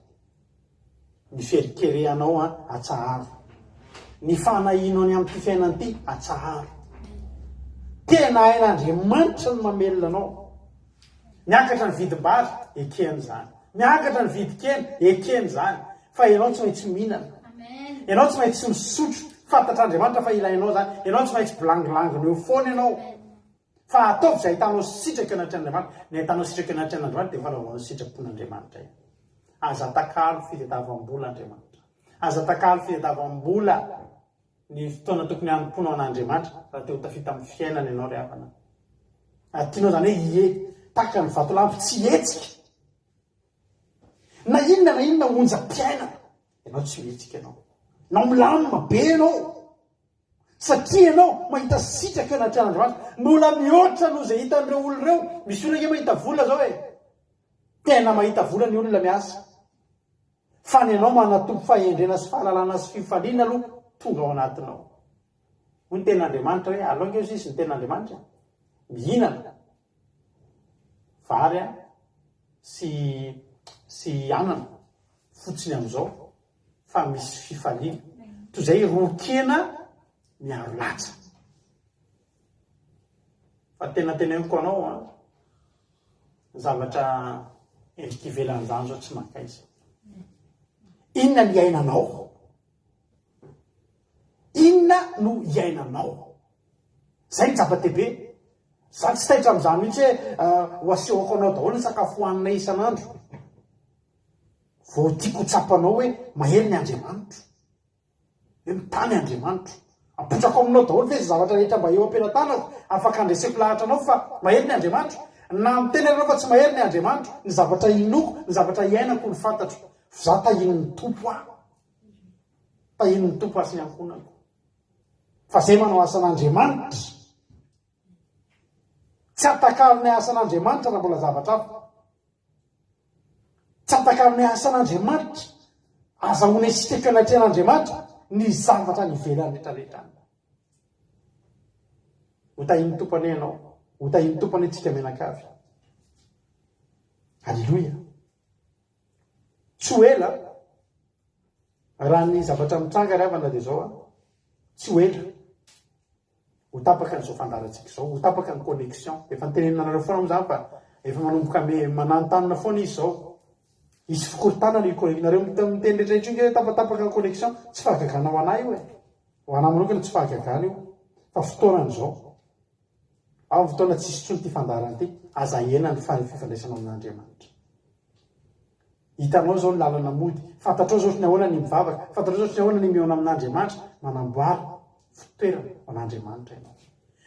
Ny ferikerehanao an, atsaharo. Ny fanahianao ny amin'ity fiainana ity, atsaharo. Tena hain'Andriamanitra ny mamelona anao. Miakatra ny vidim-bary, ekena izany. Miakatra ny vidin-kena, ekena izany. Fa ianao tsy maintsy mihinana. Ianao tsy maintsy misotro. Fantatr'Andriamanitra fa ilainao izany. Ianao tsy maintsy bilangilangina eo foana ianao. Fa ataovy izay ahitanao sitraka eo anatrehan'Andriamanitra. Ny ahitanao sitraka eo anatrehan'Andriamanitra dia fanaovanao ny sitrapon'Andriamanitra ihany. Aza atakalo fitadiavam-bola Andriamanitra. Aza atakalo fitadiavam-bola ny fotoana tokony hanompoanao an'Andriamanitra raha te ho tafita amin'ny fiainana ianao ry havana. Ary tianao izany hoe hie tahaka ny vatolampy tsy hihetsika. Na inona na inona onjam-piainana, ianao tsy mihetsika ianao. Nao milamina be ianao. Satria ianao mahita sitraka eo anatrehan'Andriamanitra. Mbola mihoatra noho izay hitan'ireo olona ireo. Misy olona ange mahita vola izao e. Tena mahita vola ny olona miasa. Fa ny anao manatombo fahendrena sy fahalalana sy fifaliana aloha tonga ao anatinao. Hoy ny tenin'Andriamanitra hoe, alao ange hoy izy ny tenin'Andriamanitra, mihinana vary sy sy anana fotsiny amin'izao fa misy fifaliana. Toy izay ron-kena miaro latsa. Fa tena teneniko anao an, zavatra endrika ivelan'izany zao tsy mankaiza. Inona ny iainanao? Inona no iainanao? Zay ny zava-dehibe. Za tsy taitra amin'izany mihitsy hoe ho asehoko anao daholo ny sakafo hohaninay isan'andro. Vao tiako ho tsapanao hoe mahery ny Andriamanitro. Hoe mitany Andriamanitro. Apotrako aminao daholo ve izay zavatra rehetra mba eo am-pelatanako, afaka handreseko lahatra anao fa mahery ny Andriamanitro? Na miteny ary ianao fa tsy mahery ny Andriamanitro, ny zavatra inoako, ny zavatra iainako no fantatro. F'izaho tahian'ny Tompo aho. Tahian'ny Tompo aho sy ny ankohonako. Fa izay manao asan'Andriamanitra, tsy atakalonay asan'Andriamanitra raha mbola zavatra hafa. Tsy atakalonay asan'Andriamanitra, azahoanay sitraka eo anatrehan'Andriamanitra ny zavatra any ivelany rehetra rehetra any. Ho tahian'ny Tompo anie ianao, ho tahian'ny Tompo anie tsika mianakavy. Aleloia. Tsy ho ela, raha ny zavatra mitranga ry havana dia izao an, tsy ho ela. Ho tapaka an'izao fandaharantsika izao, ho tapaka ny connexion. Efa notenenina anareo foana moa izany fa efa manomboka me mananontanona foana izy izao. Hisy fikorontanana io connexion. Nareo miteny rehetra rehetra io nge hoe tapatapaka ny connexion. Tsy fahagagana ho anah io e. Ho anah manokana tsy fahagagana io. Fa fotoanany izao. Ao ny fotoana tsy hisy intsony ity fandaharana ity. Aza ahena ny fifandraisanao amin'Andriamanitra. Hitanao izao ny lalana mody. Fantatrao izao ohatry ny ahoana ny mivavaka. Fantatrao izao ohatry ny ahoana ny mihaona amin'Andriamanitra. Manamboara fitoerana ho an'Andriamanitra ianao.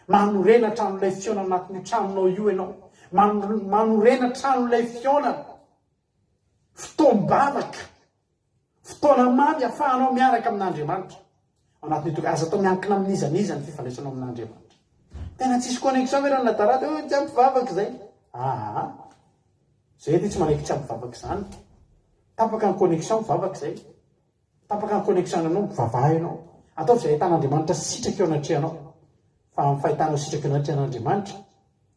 Manorena tranolay fihaonana anatin'io tranonao io ianao. Manorena tranolay fihaonana. Fotoam-bavaka. Fotoana mamy ahafahanao miaraka amin'Andriamanitra. Ao anatin'io toko, aza atao miankina amin'iza n'iza ny fifandraisanao amin'Andriamanitra. Tena tsisy connexion ve raha ny Ladarady hoe tsy ampy vavaka izay? Aa. Zay ity tsy manaiky tsy ampy vavaka izany. Tapaka ny connexion mivavaka izay. Tapaka ny connexion anao mivavaha ianao. Ataovy izay ahitan'Andriamanitra sitraka eo anatrehanao. Fa amin'ny fahitanao sitraka eo anatrehan'Andriamanitra,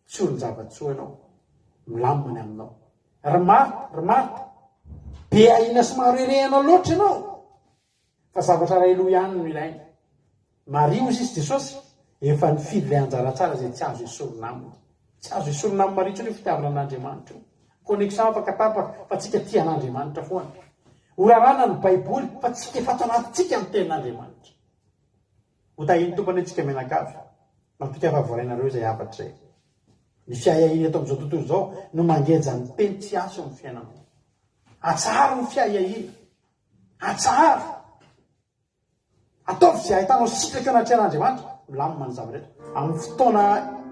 tsy olon-java-tsoa ianao. Milamina ny aminao. Ry Marta, ry Marta, be ahiana sy maro erehana loatra ianao, fa zavatra iray loha ihany no ilaina. Maria, hoy sisa Jesosy, efa nifidy ilay anjara tsara izay tsy azo esorina aminy. Tsy azo esorina amin'i Maria intsony io fitiavana an'Andriamanitra io. Connexion afaka tapaka, fa tsika tia an'Andriamanitra foana. Horarana ny Baiboly, fa tsika efa ato anatintsika ny tenin'Andriamanitra. Ho tahian'ny Tompo anie tsika mianakavy. Matokia fa voarainareo izay hafatra izay. Ny fiahiahiana eto amin'izao tontolo izao no mangeja ny teny tsy asa eo amin'ny fiainanao. Atsaharo ny fiahiahiana. Atsaharo. Ataovy izay ahitanao sitraka eo anatrehan'Andriamanitra. Milamina ny zava-drehetra. Amin'ny fotoana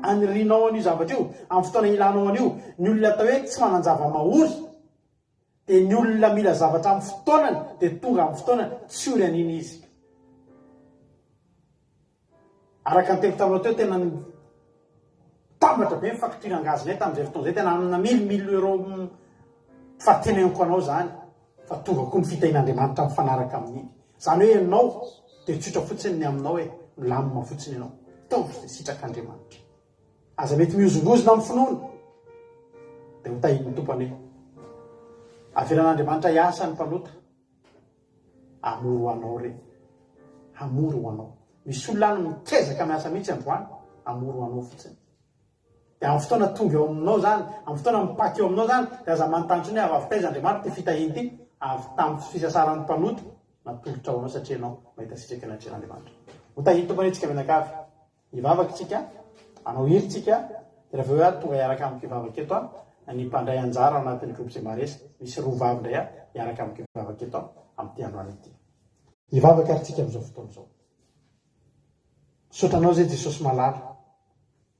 anirianao an'io zavatra io, amin'ny fotoana ilanao an'io, ny olona atao hoe tsy manan-java-mahory, dia ny olona mila zavatra amin'ny fotoanany dia tonga amin'ny fotoanany, tsy ory an'iny izy. Araka ny teniko taminao teo, tena nitambatra be ny facture an-gazinay tamin'izay fotoana izay, tena amina mille mille euros fa teneniko anao izany fa tonga koa ny fitahian'Andriamanitra mifanaraka amin'iny. Izany hoe ianao dia tsotra fotsiny ny aminao e, milamina fotsiny ianao. Ataovy izay sitrak'Andriamanitra. Aza mety mihozongozona amin'ny finoana. Dia ho tahian'ny Tompo anie. Avelan'Andriamanitra hiasa ny mpanota. Hamory ho anao re. Hamory ho anao. Misy olona any mikezaka miasa mihitsy androany, hamory ho anao fotsiny. Dia amin'ny fotoana tonga eo aminao izany, amin'ny fotoana mipaka eo aminao izany, dia aza manontany intsony hoe avy avy taiza Andriamanitra ity fitahiana ity, avy tamin'ny fisasaran'ny mpanota natolotra ho anao satria ianao mahita sitraka eo anatrehan'Andriamanitra. Ho tahian'ny Tompo anie tsika mianakavy. Hivavaka tsika, hanao hira tsika, dia raha avy eo aho tonga hiaraka amiko hivavaka eto an. ny mpandray anjara ao anatin'ny groupe Zemares. Misy roa vavy indray hiaraka amiko hivavaka eto amin'ity androany ity. Hivavaka ary tsika amin'izao fotoana izao. Misaotra anao izay Jesosy malala.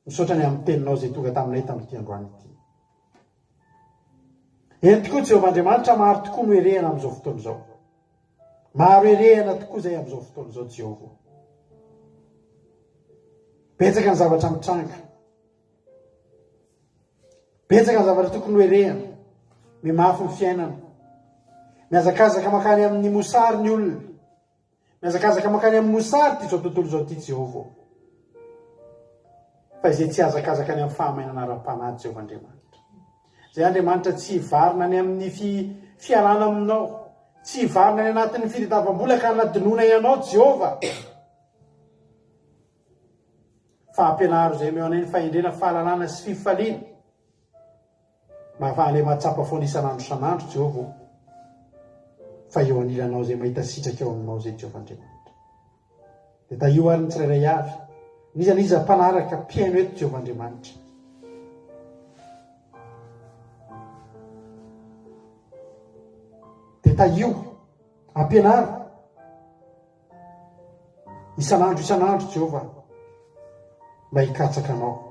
Misaotra ny amin'ny teninao izay tonga taminay tamin'ity androany ity. Eny tokoa Jehovah Andriamanitra, maro tokoa no erehana amin'izao fotoana izao. Maro erehana tokoa izay amin'izao fotoana izao Jehovah. Betsaka ny zavatra mitranga. Betsaka ny zavatra tokony ho erehana. Mimafy ny fiainana. Mihazakazaka mankany amin'ny mosary ny olona. Mihazakazaka mankany amin'ny mosary ity izao tontolo izao ity Jehovah ô. Fa izay tsy hihazakazaka any amin'ny fahamainana ara-panahy Jehovah Andriamanitra. Izay Andriamanitra tsy hivarina any amin'ny fi, fialana aminao. Tsy hivarina any anatin'ny fitadiavam-bola ka hanadinoana ianao Jehovah. Fa ampianaro izay omeo anay ny fahendrena, fahalalana sy fifaliana. Mba hahafahana mahatsapa foana isan'andro isan'andro, Jehovah ô, fa eo anilanao izay mahita sitraka eo aminao izay, Jehovah Andriamanitra. Dia tahio àry ny tsirairay avy, n'iza n'iza mpanaraka, mpihaino eto, Jehovah Andriamanitra. Dia tahio, ampianaro. Isan'andro isan'andro, Jehovah, mba hikatsaka Anao.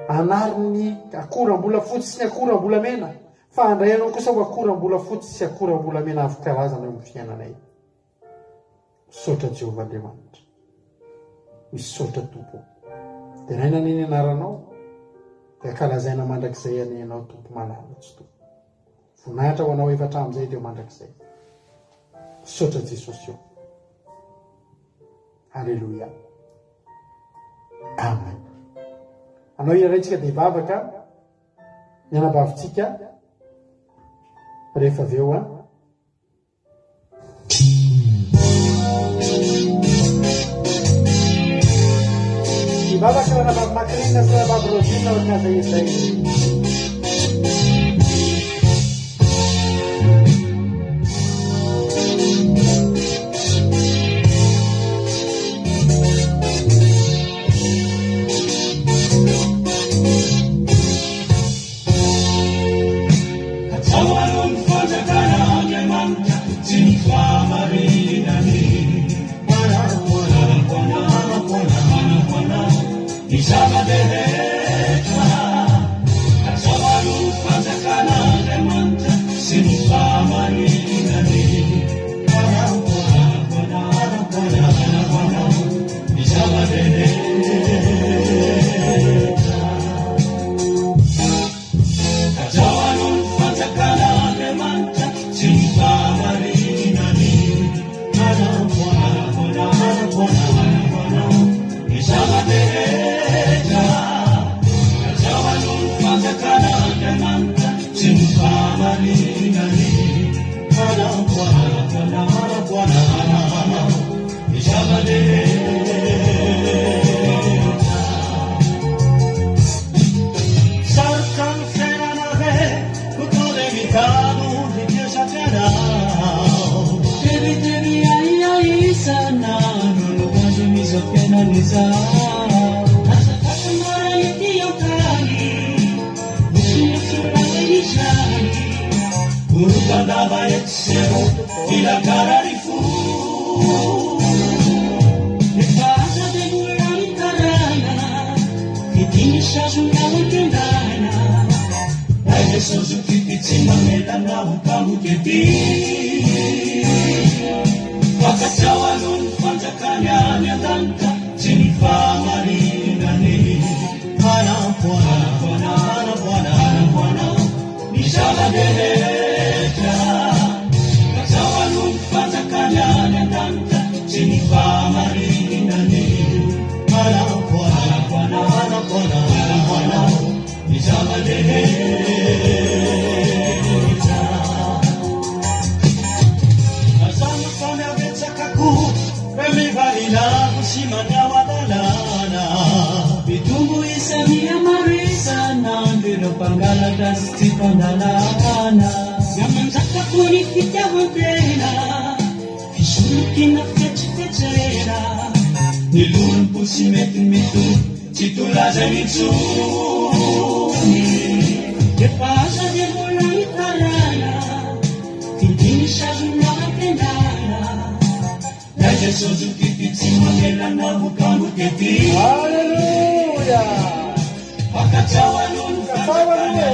Hanary ny akoram-bolafotsy sy ny akoram-bolamena, fa handray Anao kosa ho akoram-bolafotsy sy akoram-bolamena avo karazana eo amin'ny fiainanay. Misaotra Jehovah Andriamanitra. Misaotra Tompo. Deraina anie ny anaranao, dia ankalazaina mandrakizay anie Ianao Tompo malala tsy Tompo. Voninahitra ho anao efa hatramin'izay dia mandrakizay. Misaotra Jesosy ô. Alléluia. Amen. Anao hira tsika dia hivavaka ny anabavintsika rehefa avy eo an. Hivavaka ranabavy Macrina sy ranabavy Rosina aorian'izay izay. Aleloia! Katsao aloha e!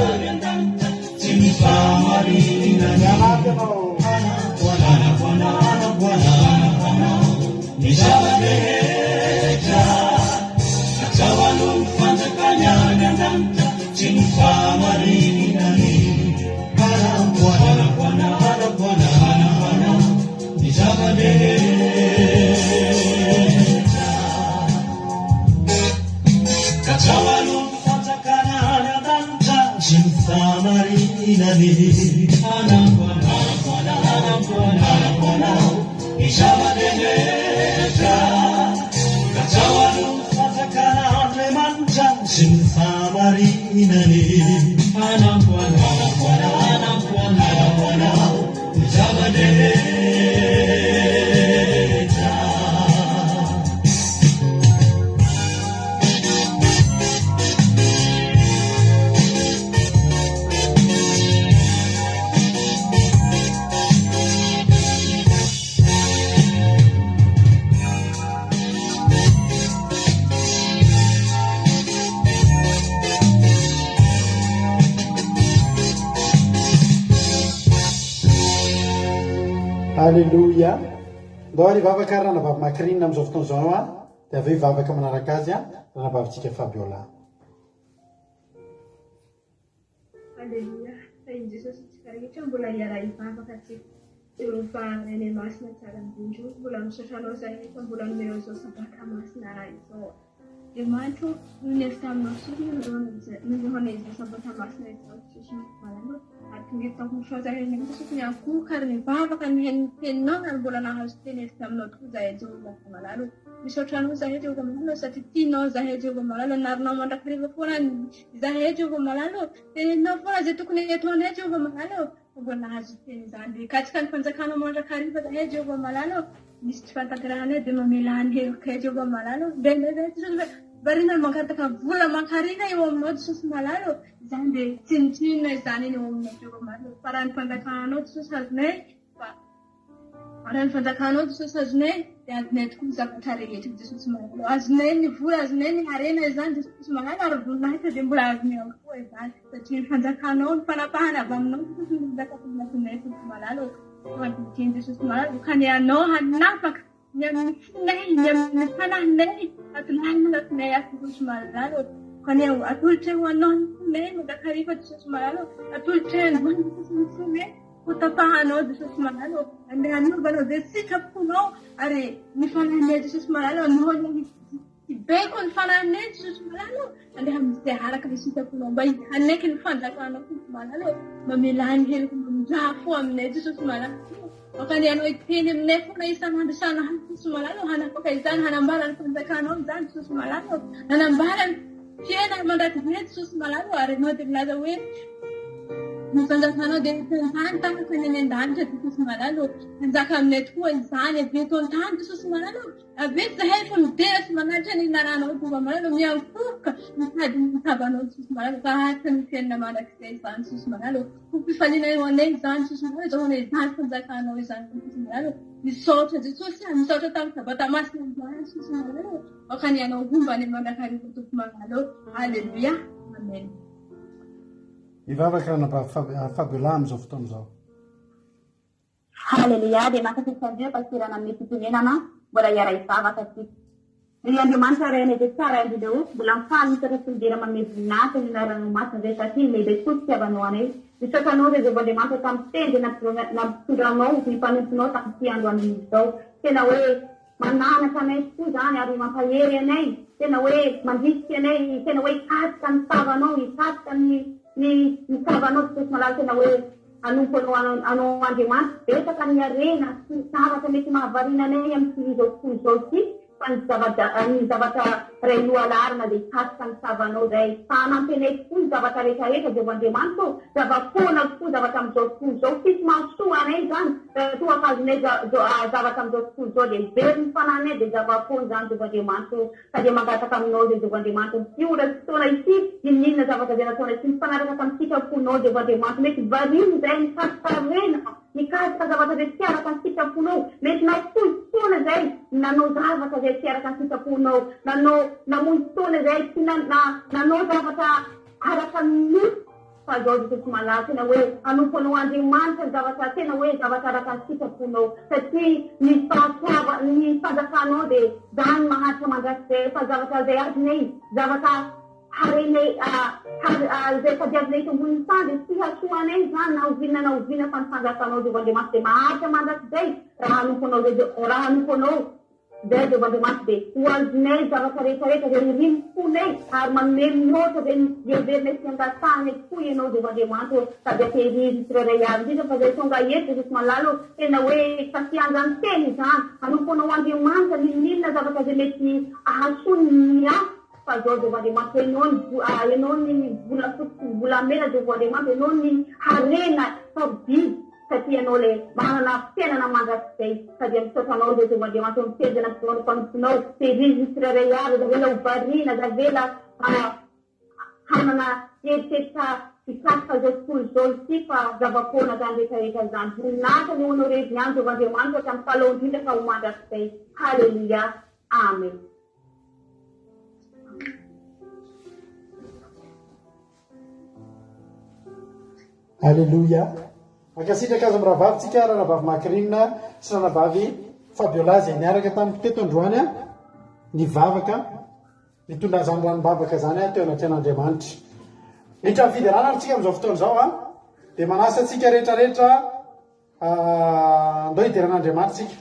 Mianampy ianao. Aleloia. Ndao ary hivavaka ary Ranabavy Macrine amin'izao fotoana izao an, dia avy eo hivavaka manaraka azy an, Ranabavintsika Fabiola. Aleloia. Tahin'i Jesosy antsika rehetra mbola hiara-hivavaka tsika. Jehovah Rainay Masina tsara indrindra o, mbola misaotra Anao izahay fa mbola nomenao izao sabata masina izao. Andriamanitra o, noho ny avy taminao sorona nazahoanay izao sabata masina izao Jesosy malala o, ary tonga eto an-kofra izahay Andriamanitra Jesosy niankohoka ary nivavaka nihaino ny teninao ary mbola nahazo teny avy taminao tokoa izahay Jehovah malala o. Misaotra Anao izahay Jehovah malala o satria tianao izahay Jehovah malala, anarinao mandrakariva foana izahay Jehovah malala o, teneninao foana izay tokony hataonay Jehovah malala o. Fa mbola nahazo teny izany. Dia hikatsaka ny fanjakanao mandrakariva zahay Jehovah malala ô. Misy tsy fahatanterahanay dia mamelà ny helokay Jehovah malala ô. Indraindray zahay Jesosy hoe variana ny mangataka vola aman-karena eo aminao Jesosy malala ô. Izany dia tsinontsinona izany eny eo aminao Jehovah malala ô. Fa raha ny fanjakanao Jesosy azonay fa Raha ny fanjakanao Jesosy azonay dia azonay tokoa ny zavatra rehetra Jesosy malala. Azonay ny vola, azonay ny harena izany Jesosy malala ary voninahitra dia mbola azonay avokoa izany satria ny fanjakanao, ny fanapahana avy aminao Jesosy no manjaka ato anatinay Tompo malala ô. Koa ankehitriny Jesosy malala ô, ka ny Anao hanapaka ny amin'ny fonay, ny amin'ny fanahinay ato lalina anatinay ato Jesosy malala ô. Ka ny atolotray ho Anao ny fonay mandrakariva Jesosy malala ô. Atolotray androany Jesosy ny fonay. Ho tapahanao Jesosy malala ô, andeha hanova anao izay sitraponao ary ny fanahinay Jesosy malala ô, noho ny hibaiko ny fanahinay Jesosy malala ô, andeha amin'izay araka ny sitraponao mba hanaiky ny fanjakanao Tompo malala ô, mamelà ny heloko mamindrà fo aminay Jesosy malala ô, aoka anie Anao hiteny aminay foana isan'andro isan'andro Jesosy malala ô, hanapaka izany, hanambara ny fanjakanao izany Jesosy malala ô, hanambara ny fiainana mandrakizay Jesosy malala ô, ary Ianao dia milaza hoe Ny fanjakanao dia eto an-tany tahaka ny any an-danitra Jesosy malala ô. Hanjaka aminay tokoa izany avy eto an-tany Jesosy malala ô. Avy eto izahay efa midera sy mananatra ny anaranao Jehovah malala ô. Miankohoka mitady ny tavanao Jesosy malala ô. Ka haharitra ny fiainana mandrakizay izany Jesosy malala ô. Ho fifaliana eo anay izany Jesosy malala ô. Azahoanay izany fanjakanao izany Jesosy malala ô. Misaotra Jesosy a. Misaotra tamin'ny sabata masina androany Jesosy malala ô. Aoka ny Anao homba anay mandrakariva Tompo malala ô. Aleloia. Amen. Mivavaka Ranabavy Fabiola amin'izao fotoana izao. Haleloia, dia mankasitraka indrindra Pasitera nanome fitenenana, mbola hiara-hivavaka isika. Ry Andriamanitra Ray anay izay tsara indrindra ô, mbola mifaly misaotra sy midera manome voninahitra ny anaranao masina izay satria lehibe tokoa ny fitiavanao anay. Misaotra anao ry Jehovah Andriamanitra tamin'ny teny izay nampitondranao ny mpanomponao tamin'ity andro anio izao. Tena hoe Mananatra anay tokoa izany ary mampahery anay, tena hoe mandrisika anay, tena hoe hikatsaka ny tavanao, hikatsaka ny ny ny tavanao Jesosy malala, tena hoe hanompo anao anao Andriamanitra, betsaka ny harena sy ny zavatra mety mahavariana anay amin'ity izao tontolo izao ity, fa ny zavatra ny zavatra iray lohalaharana dia hikatsaka ny tavanao izay, fa hanampy anay tokoa ny zavatra rehetra rehetra Jehovah Andriamanitra ô, zava-poana avokoa zavatra amin'izao tontolo izao, tsisy mahasoa anay izany, Raha toa ka azonay zavatra amin'izao tontolo izao dia very ny fanahinay dia zava-poana izany Jehovah Andriamanitra ô. Ka dia mangataka aminao izay Jehovah Andriamanitra ity ora sy fotoana ity, n'inon'inona zavatra izay nataonay tsy nifanaraka tamin'ny sitraponao Jehovah Andriamanitra, mety variana izahay nitady harena. Nikatsaka zavatra izay tsy araka ny sitraponao. Mety nafoy fotoana izay nanao zavatra izay tsy araka ny sitraponao. Nanao, namoy fotoana izay tsy na, na, nanao zavatra araka ny nofo. Fa izao Jesosy malala, tena hoe hanompo anao Andriamanitra ny zavatra, tena hoe zavatra araka ny sitraponao. Satria ny fahasoava, ny fanjakanao dia izany maharitra mandrakizay. Fa zavatra izay azonay, zavatra. Harenay izay tadiavinay eto ambonin'ny tany dia tsy hahasoa anay izany na oviana na oviana fa ny fanjakanao Jehovah Andriamanitra dia maharitra mandrakizay raha hanompo anao izay raha hanompo anao izay Jehovah Andriamanitra dia ho azonay ny zavatra rehetra rehetra izay irin'ny fonay ary manome mihoatra izay heverinay sy angatahanay tokoa ianao Jehovah Andriamanitra ô sady atehirizo tsirairay avy indrindra fa izay tonga eto Jesosy malala ô tena hoe fasian'izany teny izany hanompo anao Andriamanitra n'inon'inona zavatra izay mety ahasoa ny hafa Fa zao Jehovah Andriamanitra, Ianao ny Ianao ny volafotsy sy ny volamena, Jehovah Andriamanitra, Ianao ny harena sarobidy, satria Ianao ilay manana fiainana mandrakizay. Ka dia misaotra Anao izay, Jehovah Andriamanitra, eo amin'ny seza nampisehoanao ny mpanomponao. Tehirizo ny tsirairay avy, aza avela ho variana, aza avela hanana eritreritra hikatroka izao tontolo izao ity, fa zava-poana izany rehetra rehetra izany. Voninahitra ny ho Anao irery ihany, Jehovah Andriamanitra, hatramin'ny taloha indrindra ka ho mandrakizay. Haleloia. Amen. Aleloia. Mankasitraka azy mirahavavy tsika Ranabavy Macrine sy Ranabavy Fabiola izay niaraka tamiko teto androany a nivavaka nitondra izany ranom-bavaka izany a teo anatrehan'Andriamanitra. Miditra amin'ny fiderana ary tsika amin'izao fotoana izao a dia manasa antsika rehetrarehetra andao hiderana Andriamanitra tsika.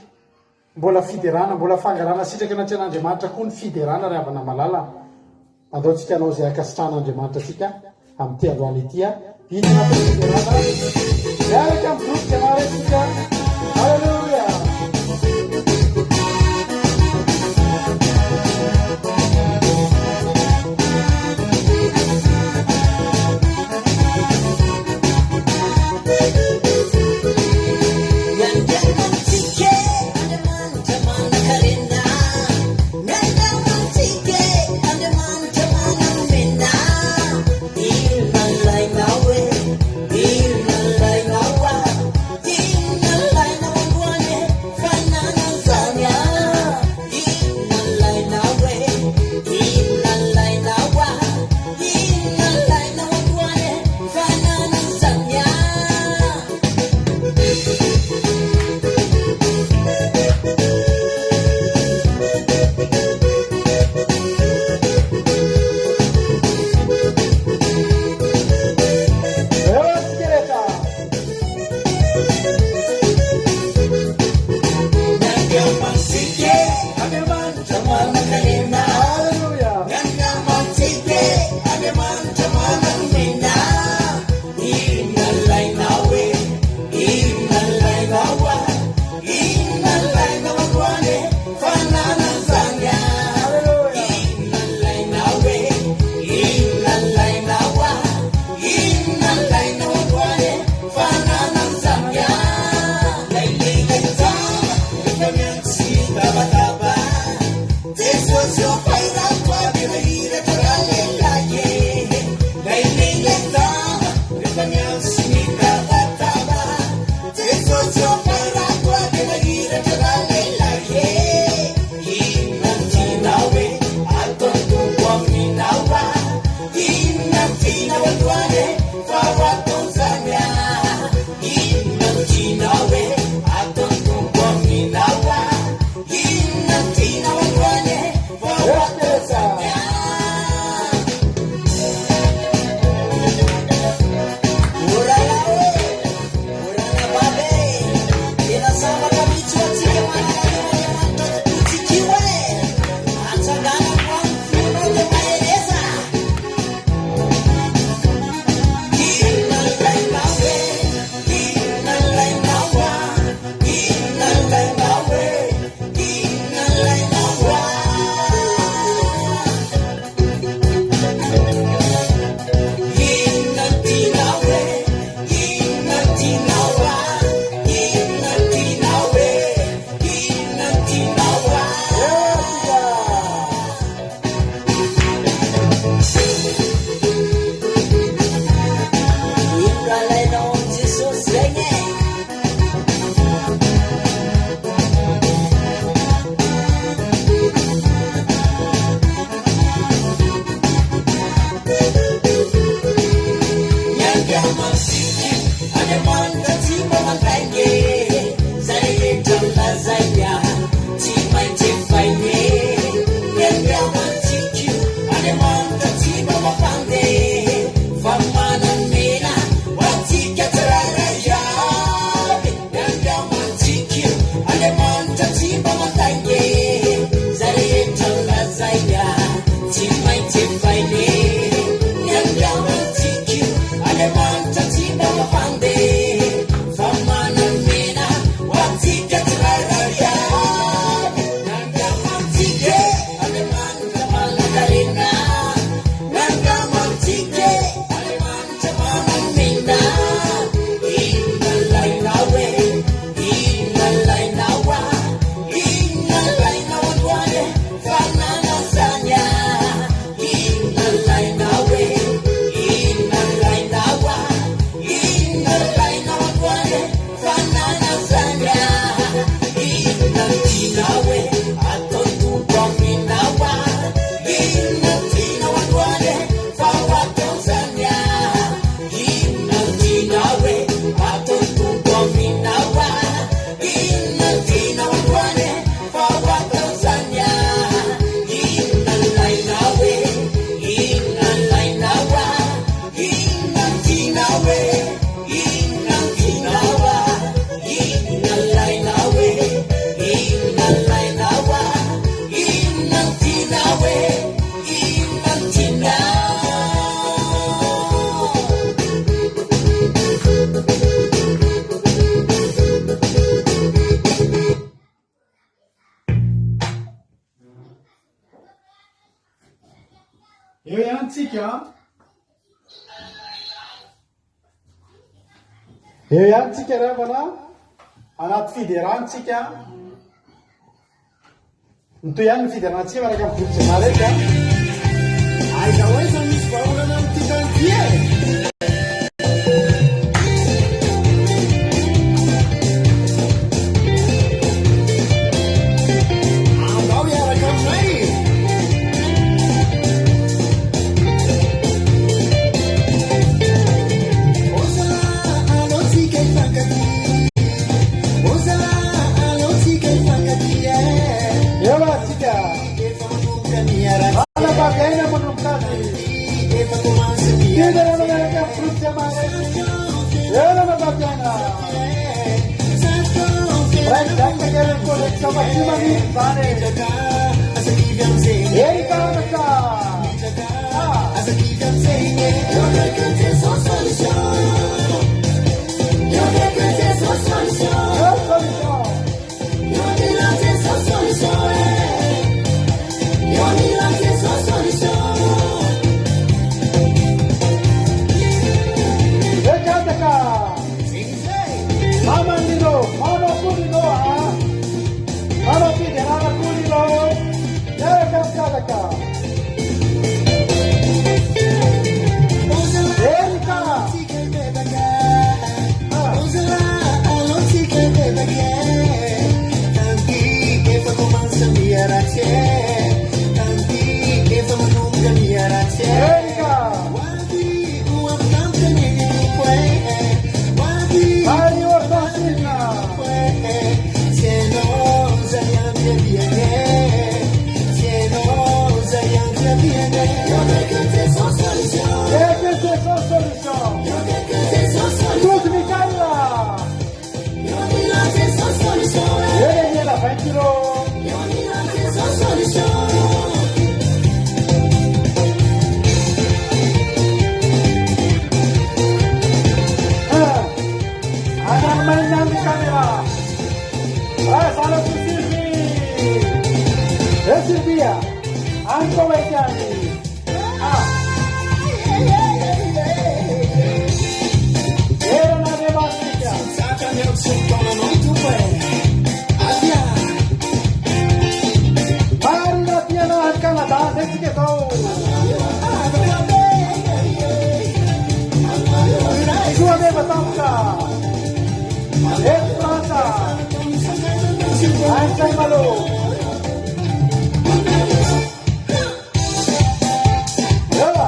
Mbola fiderana, mbola fangalana sitraka anatrehan'Andriamanitra koa ny fiderana ry havana malala. Andao tsika hanao izay ankasitrahan'Andriamanitra antsika amin'ity androany ity. Hiditra anatin'ny fiderana miaraka amin'ny groupe Démarrer tsika. Alléluia! Andriamanitsika io, Andriamanitra tsy mba mandainga e. Zay rehetra nolazainy ahy, tsy maintsy efainy e. Ny Andriamanitsika io, Andriamanitra tsy mba mampandeha, fa manamena ho antsika tsirairay avy. Ny Andriamanitsika io, Andriamanitra tsy mba mandainga e. Zay rehetra nolazainy ahy, tsy maintsy efainy e. Ny Andriamanitsika io, Andriamanitra tsy mba mampandeha, fa manamena ho antsika tsirairay avy. Ny Andriamanitsika e, Andriamanitra manankarena. Ny Andriamanitsika e, Andriamanitra manamena. Inona ilainao e? Inona ilainao ah? Inona ilainao androany e? Fanana zany ah! Inona ilainao e? Inona ilainao ah? Inona ilainao androany e? Fanana zany ah! Inona no tianao e? Ataon'ny Tompo aminao ah! Inona no tianao androany e? Fa ho atao zany ah! Inona no tianao e? Ataon'ny Tompo aminao ah! Inona no tianao androany e? Fa ho atao zany ah! Inona no ilainao e? Inona no ilainao ah? Inona no tianao e? Inona no tianao ah? Inona no ilainao e? Inona no ilainao ah? Inona no tianao e? Inona no tianao? Eo ihany tsika an. Eo ihany tsika ry havana. Anaty fiderana tsika. Mitohy ihany ny fiderana antsika miaraka amin'ny groupe Jemarec an. Aiza ho aiza misy vahaolana amin'ity tany ity e? Andao hiaraka aminay! Ozala aleo tsika hifankatia. Ozala aleo tsika hifankatia e. Eo tsika. Efa manomboka miharatsy. Anabavy aina manomboka azy. Efa commence miharatsy. Fiderana miaraka amin'ny groupe Jemarec. Eo anabavy aina. Break dance kely ny collection fa tsy manino izany. Erika Anaka. Ah. Eo solution. Ekataka. Mama Lilo, Mama Kulilo, ah. Mama Fiderana Kulilo. Miaraka amin'ny Kadaka. Erika. Ah. Erika. Mario Hortensina. Que c'est sans solution. Tout Michaela. Eleniela 20 kilos. Ah. Any Allemagne any caméra. Ah, zanako Sylvie. Eh Sylvia. Any Koweït any. Ah. Eran'Andriamanitsika. Marina Tiana any Canada zay tsika zao. Soa meva tampoka. Eto Frantsa. Any Saint-Malo. Ela.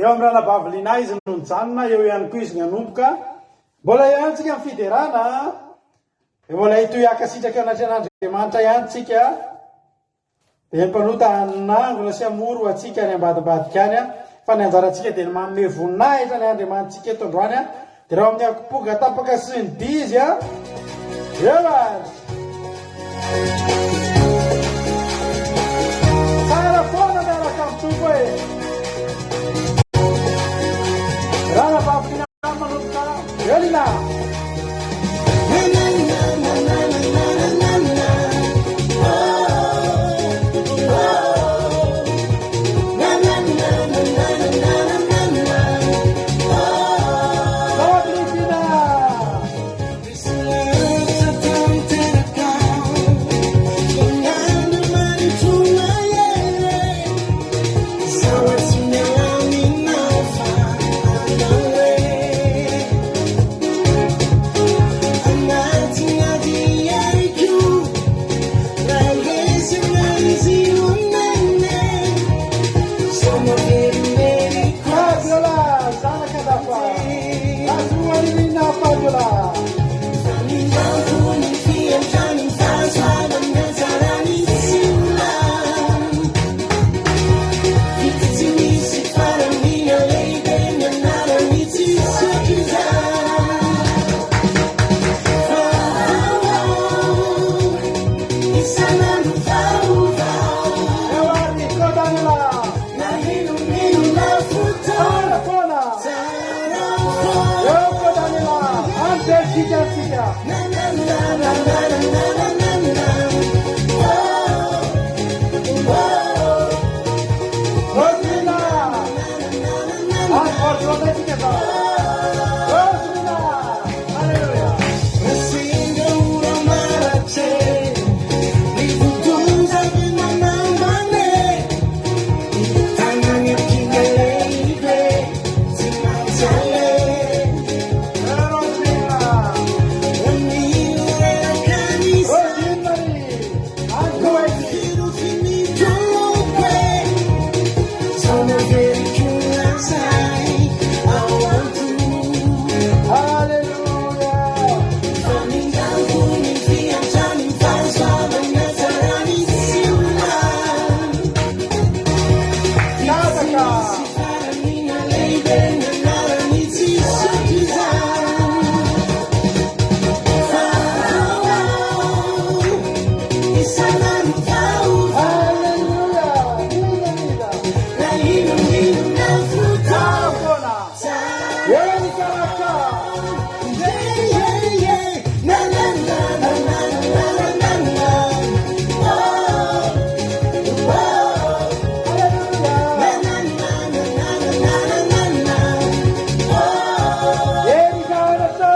Eo amin'ny ranabavy Lina izy no nijanona, eo ihany koa izy ny hanomboka. Mbola eo ihany tsika amin'ny fiderana. Dia mbola hitohy hankasitraka eo anatrehan'Andriamanitra ihany tsika. Dia ny mpanota hanangona sy hamory ho antsika any ambadimbadika any, fa ny anjarantsika dia ny manome voninahitra ny Andriamanitsika eto androany. Dia raha amin'ny akopoga tapaka sy ny dihy izy, eo ary. Tsara foana miaraka amin'ny Tompo e. Ranabavy Lina manomboka eo Lina. Fabiola, zanak'Andafa. Rasoanirina Fabiola. Eo ary Kodanela. Tsara foana. Eo Kodanela. Any Belgique any tsika. Roselina. Any Bordeaux indray tsika zao. Roselina. Alléluia. Roselina. Rosine Marie. Any Koweït. Alléluia. Miadaka. Alléluia. Mila mila. Tsara foana. Eo ny karaka. Alléluia. Erika Anatra.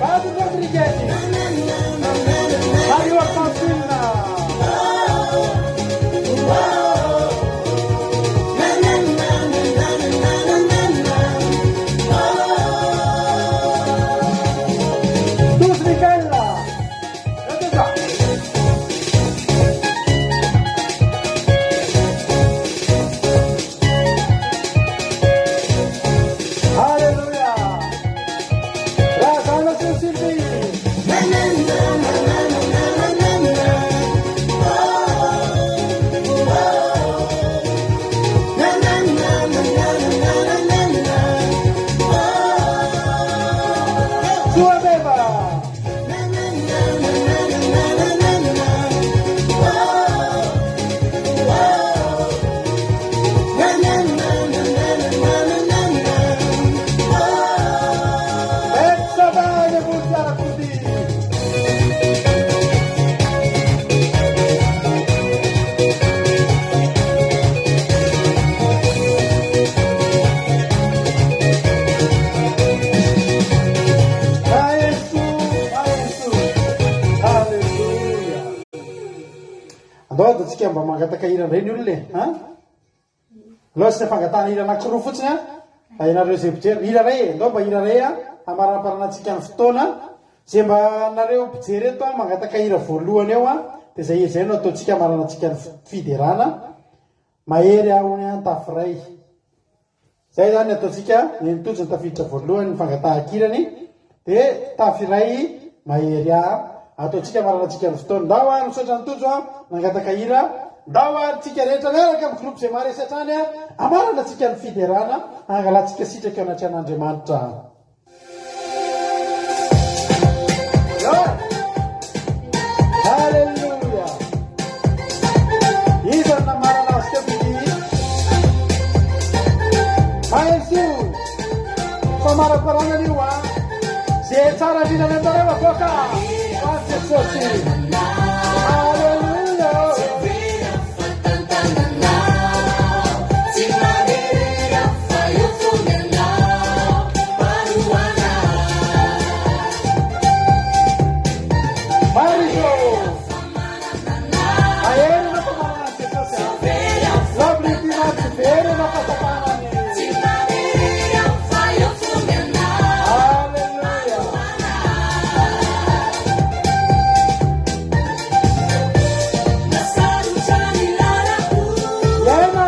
Vady Rodriguez. Mario Alfonsina. Tous Michaela. Eto Alléluia. Razana sy Sylvie. Soa Beba. Etsavany Voltiarakody. Aesu, aesu. Alléluia. Andao ady tsika mba mangataka hira indray ny olona e. Ha? Aleo asiana fangatahana hira anankiroa fotsiny a. Mba ianareo izay mpijery. Hira iray e. Andao mba hira iray a. Hamaramparanantsika ny fotoana. Izay mba nareo mpijery eto a, mangataka hira voalohany eo a, dia izay hira izay no ataontsika hamaranantsika ny fiderana. Mahery aho ny an tafiray. Zay izany ny ataontsika, Neny Tojo no tafiditra voalohany ny fangatahan-kirany, dia tafy iray mahery ahy ataontsika hamaranantsika ny fotoana. Ndao ary misaotra an'i Tojo an, nangataka hira, ndao ary tsika rehetra miaraka amin'ny groupe izay maharesy hatrany an, hamaranantsika ny fiderana, hangalantsika sitraka eo anatrehan'Andriamanitra. Haleloia! Iza no namarana azy teo Bibi? Mahery Famaraparanana io a! Ze tsara indrindra any aminareo avoaka! Ho an'i Jesosy! Haleloia! Marizo! Mahery ianao fa manana an'i Jesosy a! Lovely Tina, tsy very ianao fa tapahana ny. Alléluia! Iaina!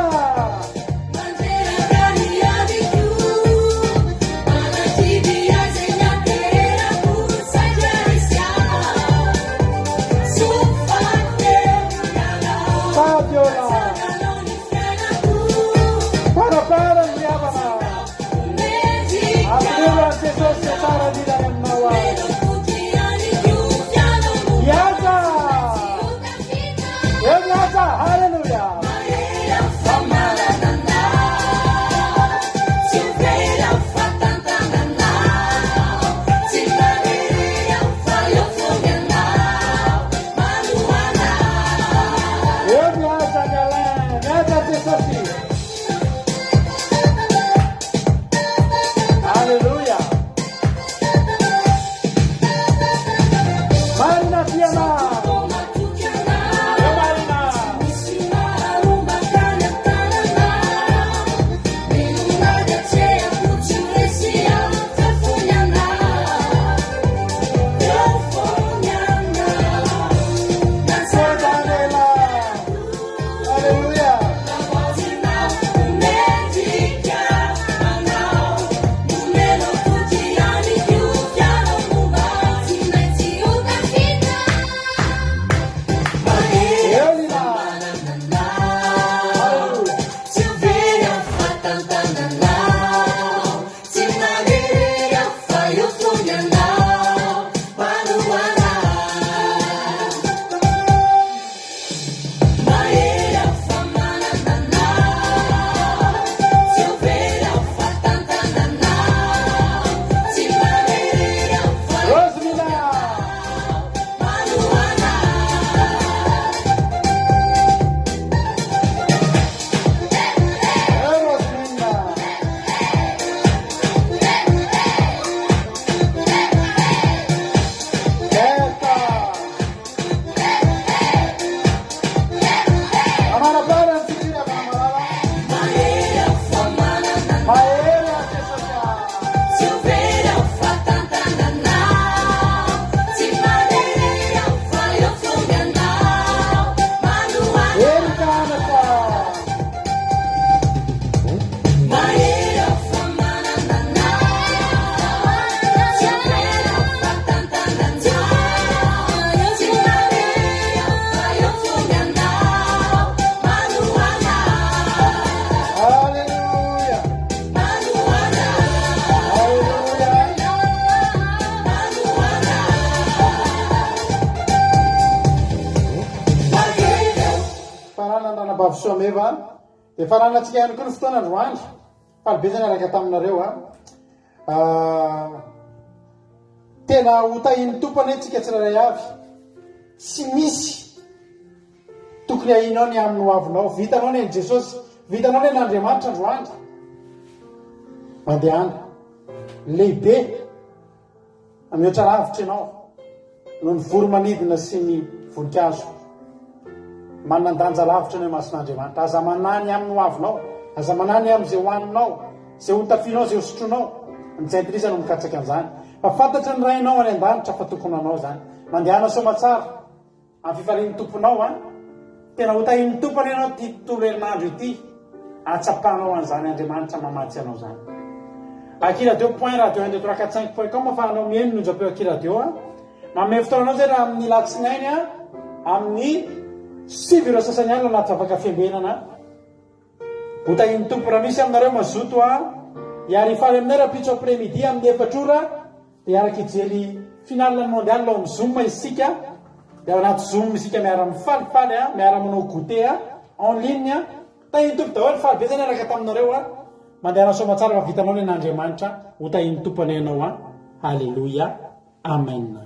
Fabiola! Parapara ny havana! Atoloro an'i Jesosy izay tsara indrindra any aminao any. Mihaja! Eo mihaja! Haleloia! Eo mihaja ny Alain! Mihaja Jesosy! Alléluia. Marina Tiana. Eo Marina. Daniela. Alléluia. Eo Lina. Alléluia. Rosemina. Eo Rosemina. Bertha. Amarapara ny fikiry avy malala. Mahery aho Jesosy ah. Erika anaka. Alléluia. Alléluia. Faranana ranabavy Soameva dia faranantsika ihany koa ny fotoana androany. Faly be zay niaraka taminareo a. Ah, tena ho tahin'ny Tompo anie tsika tsirairay avy. Tsy misy tokony ahianao ny amin'ny hoavinao. Vitanao ny an'i Jesosy, vitanao ny an'Andriamanitra androany. Mandehana. Lehibe. Mihoatra lavitra ianao noho ny voro-manidina sy ny voninkazo. Manan-danja lavitra ianao imason'Andriamanitra. Aza manahy ny amin'ny hoavinao. Aza manahy ny amin'izay hohaninao, izay hotafianao, izay hosotroinao. Ny jentilisa no mikatsaka an'izany. Fa fantatry ny Rainao any an-danitra fa tokony hanao izany. Mandehana soamatsara amin'ny fifalian'ny Tomponao an! Tena hotahian'ny Tompo anie ianao ity tontolo herinandro ity. Ahatsapanao an'izany Andriamanitra mamatsy anao izany. Akiradio point radio un deux trois quatre cinq point com afahanao mihaino ny onjam-peo Akiradio a. Manome fotoana anao izay raha amin'ny latsinainy a, amin'ny sivy ora sasany alina anaty vavaka fiambenana. Ho tahin'ny Tompo raha misy aminareo mazoto a, hiary hifaly aminay rahampitso après midi amin'ny efatra ora dia hiaraka hijery finale ny mondial ao amin'ny zoom isika dia ao anaty zoom isika miara mifalifaly a, miara manao goûter a, en ligne a. Tahin'ny Tompo daholo, faly be zay niaraka taminareo a. Mandehana soamatsara fa vitanao ny an'Andriamanitra, ho tahin'ny Tompo anie ianao a. Haleloia. Amen.